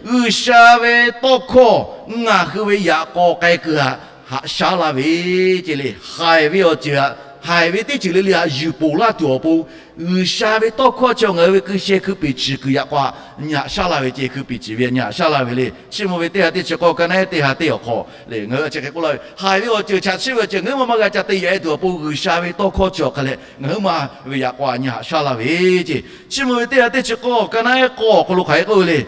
G'uiˬsha ve tawˇ hkawˇ ngaˬ hui ve yaꞈ k'aw k'ai kuiˬ htaꞈ haꞈ shaˉ laˇ ve ce le. Haiˬ ve awˬ ceuˬ htaꞈ, haiˬ ve teˇ ceuˬ le le htaꞈ yuˬ poˬ laˇ tuˬ awˬ pon, G'uiˬsha ve tawˇ hkawˇ chi ngaˬ hui ve hkui sheh hkui peˍ ciˬ kuiˬ yaꞈ k'aw htaꞈ nyi haꞈ shaˉ laˇ ve ce. Hkui peˍ ciˬ ve nyi haꞈ shaˉ laˇ ve le. Chiˇ mvuh ve teˇ ha teˇ chi k'awˇ, ka naˉ ehˉ teˇ ha teˇ awˬ hk'aw le, ngaˬ hui a chi hk'e k'oˆ laˇ ve, haiˬ ve awˬ ceuˬ chaꞈ chiˇ ve awˬ ceuˬ ngaˬ hui maˇ maˇ g'a ca te yaꞈ e tuˬ awˬ pon, G'uiˬsha ve tawˇ hkawˇ chi awˬ hk'a leh ngaˬ hui ma ve yaꞈ k'aw htaꞈ nyi haꞈ shaˉ laˇ ve ce. Chiˇ mvuh ve teˇ ha teˇ chi k'awˇ, ka naˉ ehˉ k'awˇ awˬ hk'aw lo hk'aˬ hk'e k'oˆ ve le.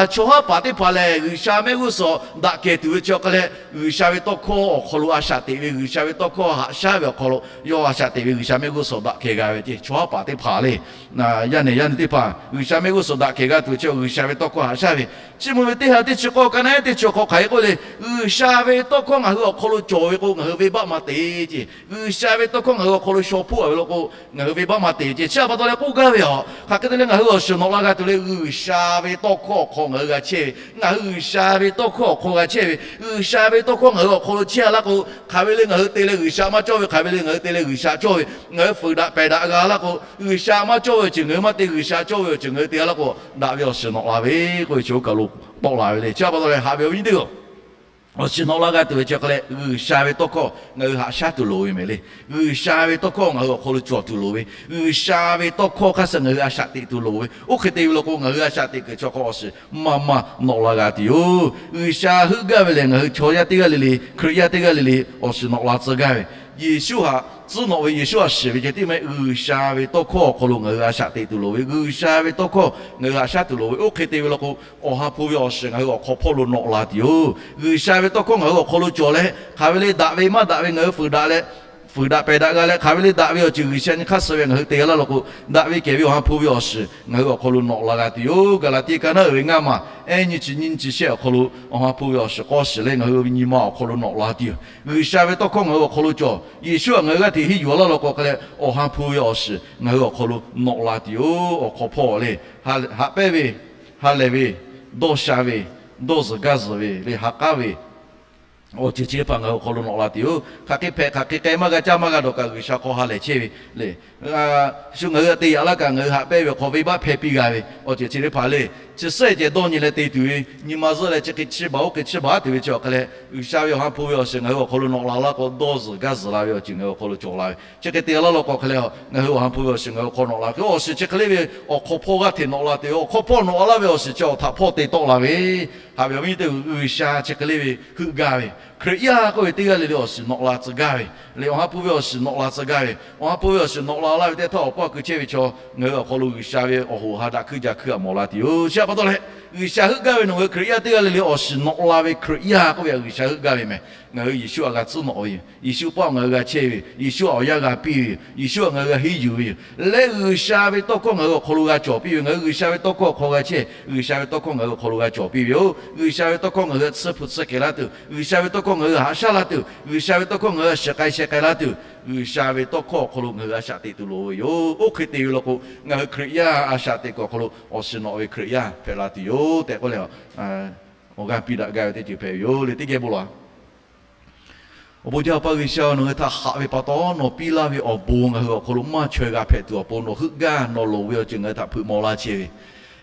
Chaw haˉ paˍ teˇ hpaˍ lehˬ, G'uiˬsha mehˆ g'uˇ suhˍ daꞈ kehˬ tuˬ ve chi awˬ hk'a leh, G'uiˬsha ve tawˇ hkawˇ awˬ hk'aw lo a shaꞈ teꞈ ve, G'uiˬsha ve tawˇ hkawˇ haꞈ shaˉ ve awˬ hk'aw lo yawˇ a shaꞈ teꞈ ve G'uiˬsha mehˆ g'uˇ suhˍ daꞈ kehˬ g'a ve ce. Chaw haˉ paˍ teˇ hpaˍ le, yaˇ nehˬ yaˇ nehˬ teˇ hpaˍ G'uiˬsha mehˆ g'uˇ suhˍ daꞈ kehˬ g'a tuˬ chi G'uiˬsha ve tawˇ hkawˇ haꞈ shaˉ ve. Chiˇ mvuh ve teˇ ha teˇ chi k'awˇ, ka naˉ ehˉ teˇ chi awˬ hk'aw hk'aˬ hk'e k'oˆ le. G'uiˬsha ve tawˇ hkawˇ ngaˬ hui awˬ hk'aw lo cawˬ ve k'o, ngaˬ hui venˇbaˆ maˇ te ce. G'uiˬsha ve tawˇ hkawˇ ngaˬ hui awˬ hk'aw lo shaw hpoˆ a ve lo k'o, ngaˬ hui venˇbaˆ maˇ te ce. Chi htaꞈ pa taw leh k'oˆ gaˇ ve a, hk'aˬ hk'e te leh ngaˬ hui awˬ shiˍ nawꞈ la g'a tuˬ le. G'uiˬsha ve tawˇ hkawˇ awˬ hk'aw ngaˬ hui g'a chehˇ ve, ngaˬ hui G'uiˬsha ve tawˇ hkawˇ awˬ hk'aw g'a chehˇ ve, G'uiˬsha ve tawˇ hkawˇ ngaˬ hui awˬ hk'aw lo chehˇ a laˇ k'o, hk'aˬ ve le ngaˬ hui te leh G'uiˬsha maˇ cawˇ ve, hk'aˬ ve le ngaˬ hui te leh G'uiˬsha cawˇ ve, ngaˬ hui fuiˍ daꞈ pehˬ daꞈ g'a laˇ k'o, G'uiˬsha maˇ cawˇ ve awˬ ceuˬ ngaˬ hui maˇ te, G'uiˬsha cawˇ ve awˬ ceuˬ ngaˬ hui te a laˇ k'o, daꞈ ve awˬ shiˍ nawꞈ la ve k'oˆ ve chi oˇ kaˬ lo tawˆ la ve le. Chi htaꞈ pa taw leh haꞈ ve awˬ viˉ nyi teˇ hpaˍ, awˬ shiˍ nawꞈ la g'a tuˬ ve chi hk'a leh G'uiˬsha ve tawˇ hkawˇ ngaˬ hui haꞈ shaˉ tuˬ loˍ ve mehˍ le. G'uiˬsha ve tawˇ hkawˇ ngaˬ hui awˬ hk'aw lo cawˬ tuˬ loˍ ve, G'uiˬsha ve tawˇ hkawˇ hk'a suh ngaˬ hui a shaꞈ teꞈ tuˬ loˍ ve, oˇ hk'e te ve lo k'o, ngaˬ hui a shaꞈ teꞈ kuiˬ chi hk'aw awˬ shiˍ maˇ maˇ nawꞈ la g'a tuˬ yoˬ. G'uiˬsha heuˆ gaˇ ve lehˬ, ngaˬ hui chaw yaˇ teˇ g'aˇ le le, Hkriꞈ yaˇ teˇ g'aˇ le le, awˬ shiˍ nawꞈ la tcuh gaˇ ve, Yeˍsuˆ htaꞈ tcuhˉ nawꞈ ve, Yeˍsuˆ htaꞈ shiˍ ve ceh tiˉ mehˆ, G'uiˬsha ve tawˇ hkawˇ awˬ hk'aw lo ngaˬ hui a shaꞈ teꞈ tuˬ loˍ ve, G'uiˬsha ve tawˇ hkawˇ ngaˬ hui haꞈ shaˉ tuˬ loˍ ve, oˇ hk'e te ve lo k'o, Awˬ ha hpu ve awˬ shiˍ ngaˬ hui awˬ hk'aw hpawˇ lo nawꞈ la tuˬ yoˬ. G'uiˬsha ve tawˇ hkawˇ ngaˬ hui awˬ hk'aw lo cawˬ leh, hk'aˬ ve le daꞈ ve maˇ daꞈ ve ngaˬ hui fuiˍ daꞈ leh, fuiˍ daꞈ pehˬ daꞈ g'a leh, hk'aˬ ve le daꞈ ve awˬ ceuˬ G'uiˬsha nyi hk'aˇ suh ve ngaˬ hui te g'a laˇ lo k'o, daꞈ ve kehˬ ve Awˬ ha hpu ve awˬ shiˍ ngaˬ hui awˬ hk'aw lo nawꞈ la g'a tuˬ yoˬ. Gaˍlaˍtiˆ ka naˉ uiˍ ve ngaˇ maˬ ehˉ nyi chi nyiˇ chi shehˆ awˬ hk'aw lo Awˬ ha hpu ve awˬ shiˍ k'awˇ shiˍ leh ngaˬ hui ve nyi ma awˬ hk'aw lo nawꞈ la tuˬ yoˬ. G'uiˬsha ve tawˇ hkawˇ ngaˬ hui awˬ hk'aw lo cawˬ. Yeˍsuˆ htaꞈ ngaˬ hui g'aˇ hteꞈ henˇ yuˬ a laˇ lo k'o hk'a leh, Awˬ ha hpu ve awˬ shiˍ ngaˬ hui awˬ hk'aw lo nawꞈ la tuˬ yoˬ. Awˬ hk'aw hpawˇ le, haꞈ pehnˇ ve, ha lehˬ ve, dawˇ sha ve, dawˇ zuhˬ gaˇ zuhˬ ve le, ha k'aˉ ve awˬ ceuˬ chi teˇ hpaˍ ngaˬ hui awˬ hk'aw lo nawꞈ la tuˬ yoˬ. Hk'aˬ hk'e hpehꞈ hk'aˬ hk'e k'ai maˇ g'a caˇ maˇ g'a dawˬ kaꞈ G'uiˬsha hk'aw ha lehˬ chehˇ ve le. Shu ngaˬ hui htaꞈ te yaꞈ laˇ kaꞈ ngaˬ hui haꞈ pehnˇ ve awˬ hk'aw venˇbaˆ hpehˇ piˇ g'a ve awˬ ceuˬ chi teˇ hpaˍ le. Chi suhˉ ceh dawˇ nyi leh te tuˬ ve, nyi ma zuhˆ leh chi hk'e chiˇ baˬ oˇ hk'e chiˇ baˬ te ve chi awˬ hk'a leh, G'uiˬsha ve Awˬ ha hpu ve awˬ shiˍ ngaˬ hui awˬ hk'aw lo nawꞈ la laˇ k'o, dawˇ zuhˬ gaˇ zuhˬ la ve awˬ ceuˬ ngaˬ hui awˬ hk'aw lo cawˬ la ve chi hk'e te laˇ lo k'o hk'a leh, ngaˬ hui Awˬ ha hpu ve awˬ shiˍ ngaˬ hui awˬ hk'aw nawꞈ la ve awˬ shiˍ chi hk'e le ve, awˬ hk'aw hpawˇ g'aˇ hteꞈ nawꞈ la tuˬ ve, awˬ hk'aw hpawˇ nawꞈ laˇ ve awˬ shiˍ chi awˬ htaꞈ hpawˇ te tawˆ la ve, haꞈ ve awˬ viˉ nyi teˇ hpaˍ, G'uiˬsha chi hk'e le ve heuˆ gaˇ ve, Hkriꞈ yaˇ k'oˆ ve teˇ g'aˇ le le awˬ shiˍ nawꞈ la tcuh gaˇ ve le. Awˬ ha hpu ve awˬ shiˍ nawꞈ la tcuh gaˇ ve, Awˬ ha hpu ve awˬ shiˍ nawꞈ la laˇ ve teˇ htaˇ awˬ paˇ keu chehˇ ve chaw ngaˬ hui awˬ hk'aw lo G'uiˬsha ve awˬ hoꞈ ha daꞈ hkuiˇ jaˇ hkuiˇ htaꞈ mawˬ la tuˬ yoˬ. Chi htaꞈ pa taw leh, G'uiˬsha heuˆ gaˇ ve nawˬ hui Hkriꞈ yaˇ teˇ g'aˇ le le awˬ shiˍ nawꞈ la ve Hkriꞈ yaˇ k'oˆ ve htaꞈ G'uiˬsha heuˆ gaˇ ve mehˍ. Ngaˬ hui Yeˍsuˆ htaꞈ g'a tcuhˉ nawꞈ ve yoˬ. Yeˍsuˆ paˆ ngaˬ hui g'a chehˇ ve yoˬ. Yeˍsuˆ htaꞈ awˬ yanˇ g'a piˇ ve yoˬ. Yeˍsuˆ htaꞈ ngaˬ hui g'a henˇ yuˬ ve yoˬ. Leh G'uiˬsha ve tawˇ hkawˇ ngaˬ hui awˬ hk'aw lo g'a cawˬ piˇ ve, ngaˬ hui G'uiˬsha ve tawˇ hkawˇ awˬ hk'aw g'a chehˇ, G'uiˬsha ve tawˇ hkawˇ ngaˬ hui awˬ hk'aw lo g'a cawˬ piˇ ve yoˬ. G'uiˬsha ve tawˇ hkawˇ ngaˬ hui htaꞈ tsuhˇ hpu tsuhˇ kehˬ laˇ tuˬ, G'uiˬsha ve tawˇ hkawˇ ngaˬ hui haꞈ shaˉ laˇ tuˬ, G'uiˬsha ve tawˇ hkawˇ ngaˬ hui shiˍ k'ai sheh k'ai laˇ tuˬ, G'uiˬsha ve tawˇ hkawˇ awˬ hk'aw lo ngaˬ hui a shaꞈ teꞈ tuˬ loˍ ve yoˬ. Oˇ hk'e te ve lo k'o, ngaˬ hui Hkriꞈ yaˇ a shaꞈ teꞈ kuiˬ awˬ hk'aw lo awˬ shiˍ nawꞈ ve Hkriꞈ yaˇ hpehꞈ la tuˬ yoˬ tehꞈ k'oˆ leh, awˬ g'aˇ piˇ daꞈ gaˇ ve teˇ ceuˬ hpehꞈ ve yoˬ le. Teˇ geh bon lawˬ. Awˬ bon jaˇ Awˬ pa G'uiˬsha, nawˬ ngaˬ hui htaꞈ haꞈ ve pa taw, nawˬ piˇ laˇ ve awˬ bon ngaˬ hui awˬ hk'aw lo maˇ chaweh g'a hpehꞈ tuˬ awˬ pon nawˬ heuˆ gaˇ nawˬ loˍ ve awˬ ceuˬ ngaˬ hui htaꞈ hpeuꞈ maw laˇ chehˇ ve,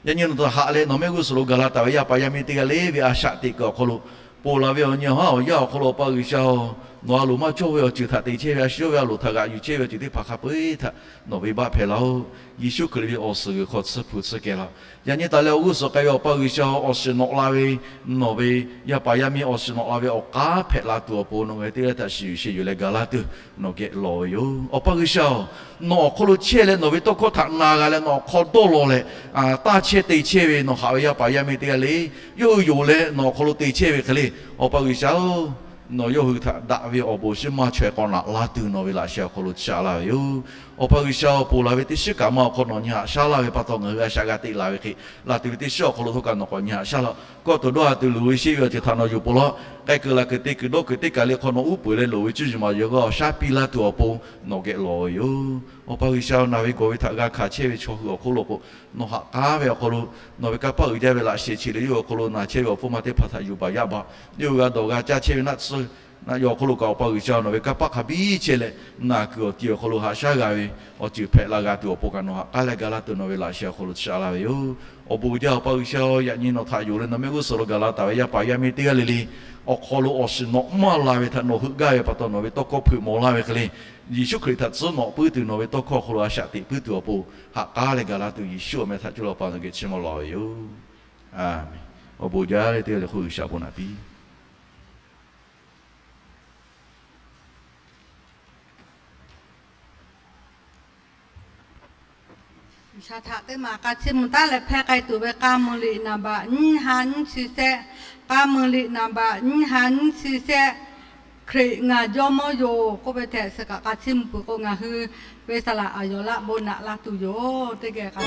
yaꞈ nyi nawˬ htaꞈ haꞈ leh nawˬ mehˆ g'uˇ suhˍ lo gaˬ la taˍ ve yaˇ paˍ yaˇ miˇ teˇ g'aˇ le ve a shaꞈ teꞈ kuiˬ awˬ hk'aw lo ponˬ laˬ ve awˬ nyi awˬ haˉ awˬ yanˇ awˬ hk'aw lo Awˬ pa G'uiˬsha-oˬ, nawˬ a loˍ maˇ cawˇ ve awˬ ceuˬ htaꞈ te chehˇ ve, a shu yawˇ ve a loˍ htaꞈ g'aꞈ yuˬ chehˇ ve awˬ ceuˬ teˇ hpaˍ hk'a peu-eˬ htaꞈ nawˬ venˇbaˆ hpehˇ laˇ-oˆ. Yeˍsuˆ Hkriꞈ ve awˬ suhˍ g'uiˬ hk'aw tsuhˇ hpu tsuhˇ kehˬ laˇ-oˆ. Yaꞈ nyi taˍ leh awˬ g'uˇ suhˍ k'ai ve Awˬ pa G'uiˬsha-oˬ, awˬ shiˍ nawꞈ la ve nawˬ ve yaˇ paˍ yaˇ miˇ awˬ shiˍ nawꞈ la ve awˬ k'aˉ hpehꞈ la tuˬ awˬ pon nawˬ ngaˬ hui teˇ g'aˇ htaꞈ shiˍ yuˬ sheh yuˬ leh gaˬ laˇ tuˬ nawˬ geh lawˬ ve yoˬ. Awˬ pa G'uiˬsha-oˬ, nawˬ awˬ hk'aw lo chehˇ leh nawˬ ve tawˇ hkawˇ htaꞈ na g'a leh nawˬ awˬ hk'aw dawˇ law leh, taˇ chehˇ te chehˇ ve nawˬ haꞈ ve yaˇ paˍ yaˇ miˇ teˇ g'aˇ le, yawˇ hui yonˍ leh nawˬ awˬ hk'aw lo te chehˇ ve hk'e le, Awˬ pa G'uiˬsha-oˬ, nawˬ yawˇ hui htaꞈ daꞈ ve awˬ bon shinˉ maˇ chaweh k'awꞈ naꞈ la tuˬ nawˬ ve laꞈ sheh awˬ hk'aw lo shaꞈ laˇ ve yoˬ. Awˬ pa G'uiˬsha-oˬ, ponˬ laˬ ve teˇ shiˉ kaꞈ maˇ awˬ hk'aw nawˬ nyi haꞈ shaˉ laˇ ve pa taw ngaˬ hui a shaꞈ g'a teꞈ laˬ ve hk'e, laˬ tuˬ ve teˇ shiˉ awˬ hk'aw lo htawˇ kaꞈ nawˬ k'awꞈ nyi haꞈ shaˉ laˇ. Kawˆ tuˬ dawˇ ha tuˬ luˬ ve sheˆ ve awˬ ceuˬ htaꞈ nawˬ yuˬ pon laˇ. K'ai kuiˬ laˬ kuiˬ te kuiˬ dawˇ kuiˬ teˇ kaˬ le hk'aw nawˬ uˉ peunˍ leh loˍ ve cuˇ yiˍ maˍ yiˍ g'a awˬ shaˉ piˇ laˇ tuˬ awˬ pon nawˬ geh lawˬ ve yoˬ. Awˬ pa G'uiˬsha, naˬ ve gawˬ ve htaꞈ g'a hkanˍ chehˇ ve chaw hui awˬ hk'oˆ lo k'o, nawˬ ha k'aˉ ve awˬ hk'aw lo, nawˬ ve kanˇ paˆ uiˍ jaˇ ve laꞈ shehˍ chi leh yawˇ hui awˬ hk'aw lo naˬ chehˇ ve awˬ pfuhˇ ma teˇ hpaˍ htaꞈ yuˬ baˬ yaˇ baˬ, yawˇ hui g'a dawˬ g'a caˇ chehˇ ve naˆ tsuhˇ naˆ yaw awˬ hk'aw lo kaꞈ, Awˬ pa G'uiˬsha, nawˬ ve kanˇ paˆ hk'a biˇ chehˇ leh, naˬ kuiˬ awˬ ti awˬ hk'aw lo haꞈ shaˉ g'a ve awˬ ceuˬ hpehꞈ la g'a tuˬ awˬ pon kaꞈ nawˬ ha k'aˉ leh ga laˇ tuˬ nawˬ ve laꞈ shehˍ awˬ hk'aw lo shaˉ laˇ ve yoˬ. Awˬ bon jaˇ, Awˬ pa G'uiˬsha-oˬ, yaꞈ nyi nawˬ htaꞈ yonˍ leh nawˬ mehˆ g'uˇ suhˍ lo gaˬ la taˍ ve yaˇ paˍ yaˇ miˇ teˇ g'aˇ le le awˬ hk'aw lo awˬ shiˍ nawꞈ maˇ la ve htaꞈ nawˬ heuˆ gaˇ ve pa taw nawˬ ve tawˇ hkawˇ hpeuꞈ maw laˇ ve hk'e le, Yeˍsuˆ Hkriꞈ htaꞈ tcuhˉ nawꞈ puiˉ tuˬ nawˬ ve tawˇ hkawˇ awˬ hk'aw lo a shaꞈ teꞈ puiˉ tuˬ awˬ pon ha k'aˉ leh ga laˇ tuˬ Yeˍsuˆ awˬ meh htaꞈ cuˇ leh Awˬ pa nawˬ geh chiˇ mvuh lawˬ ve yoˬ. Awˬ bon jaˇ leh teˇ g'aˇ le hk'oˆ G'uiˬsha bon naꞈ piˇ. G'uiˬsha htaꞈ teˇ maˬ k'a chiˇ mvuh taˉ leh hpehˇ k'ai tuˬ ve k'a muiˬ liꞈ naˍ baꞈ nyiˇ ha nyiˇ chi shehˆ, k'a muiˬ liꞈ naˍ baꞈ nyiˇ ha nyiˇ chi shehˆ, Hkriꞈ ngaˬ Jawˇmawˇ yoˬ k'oˆ ve tehꞈ suh kaꞈ k'a chiˇ mvuh peuˬ k'o, ngaˬ hui ve saˍ laꞈ Aˍyawˍlaˆ bon naꞈ la tuˬ yoˬ. Teˇ geh k'a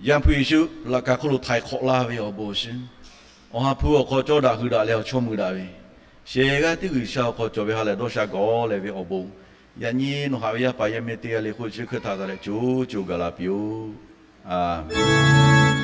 Yaˇ hpu Yeˍsuˆ laꞈ ka hk'oˆ lo htaiˍ hk'awꞈ laˇ ve awˬ bon awˬ shiˍ, awˬ ha hpu awˬ hk'aw cawˇ daꞈ hui daꞈ leh awˬ chawˇ mui daꞈ ve, shehˍ g'aˇ tiˉ G'uiˬsha awˬ hk'aw cawˬ ve ha lehˬ dawˇ sha gawˬ leh ve awˬ bon, yaꞈ nyi nawˬ haꞈ ve yaˇ paˍ yaˇ miˇ teˇ g'aˇ le hk'oˆ chi hkui htaꞈ taˍ leh co co gaˬ la piˇ-oˆ. Aˍmenˍ.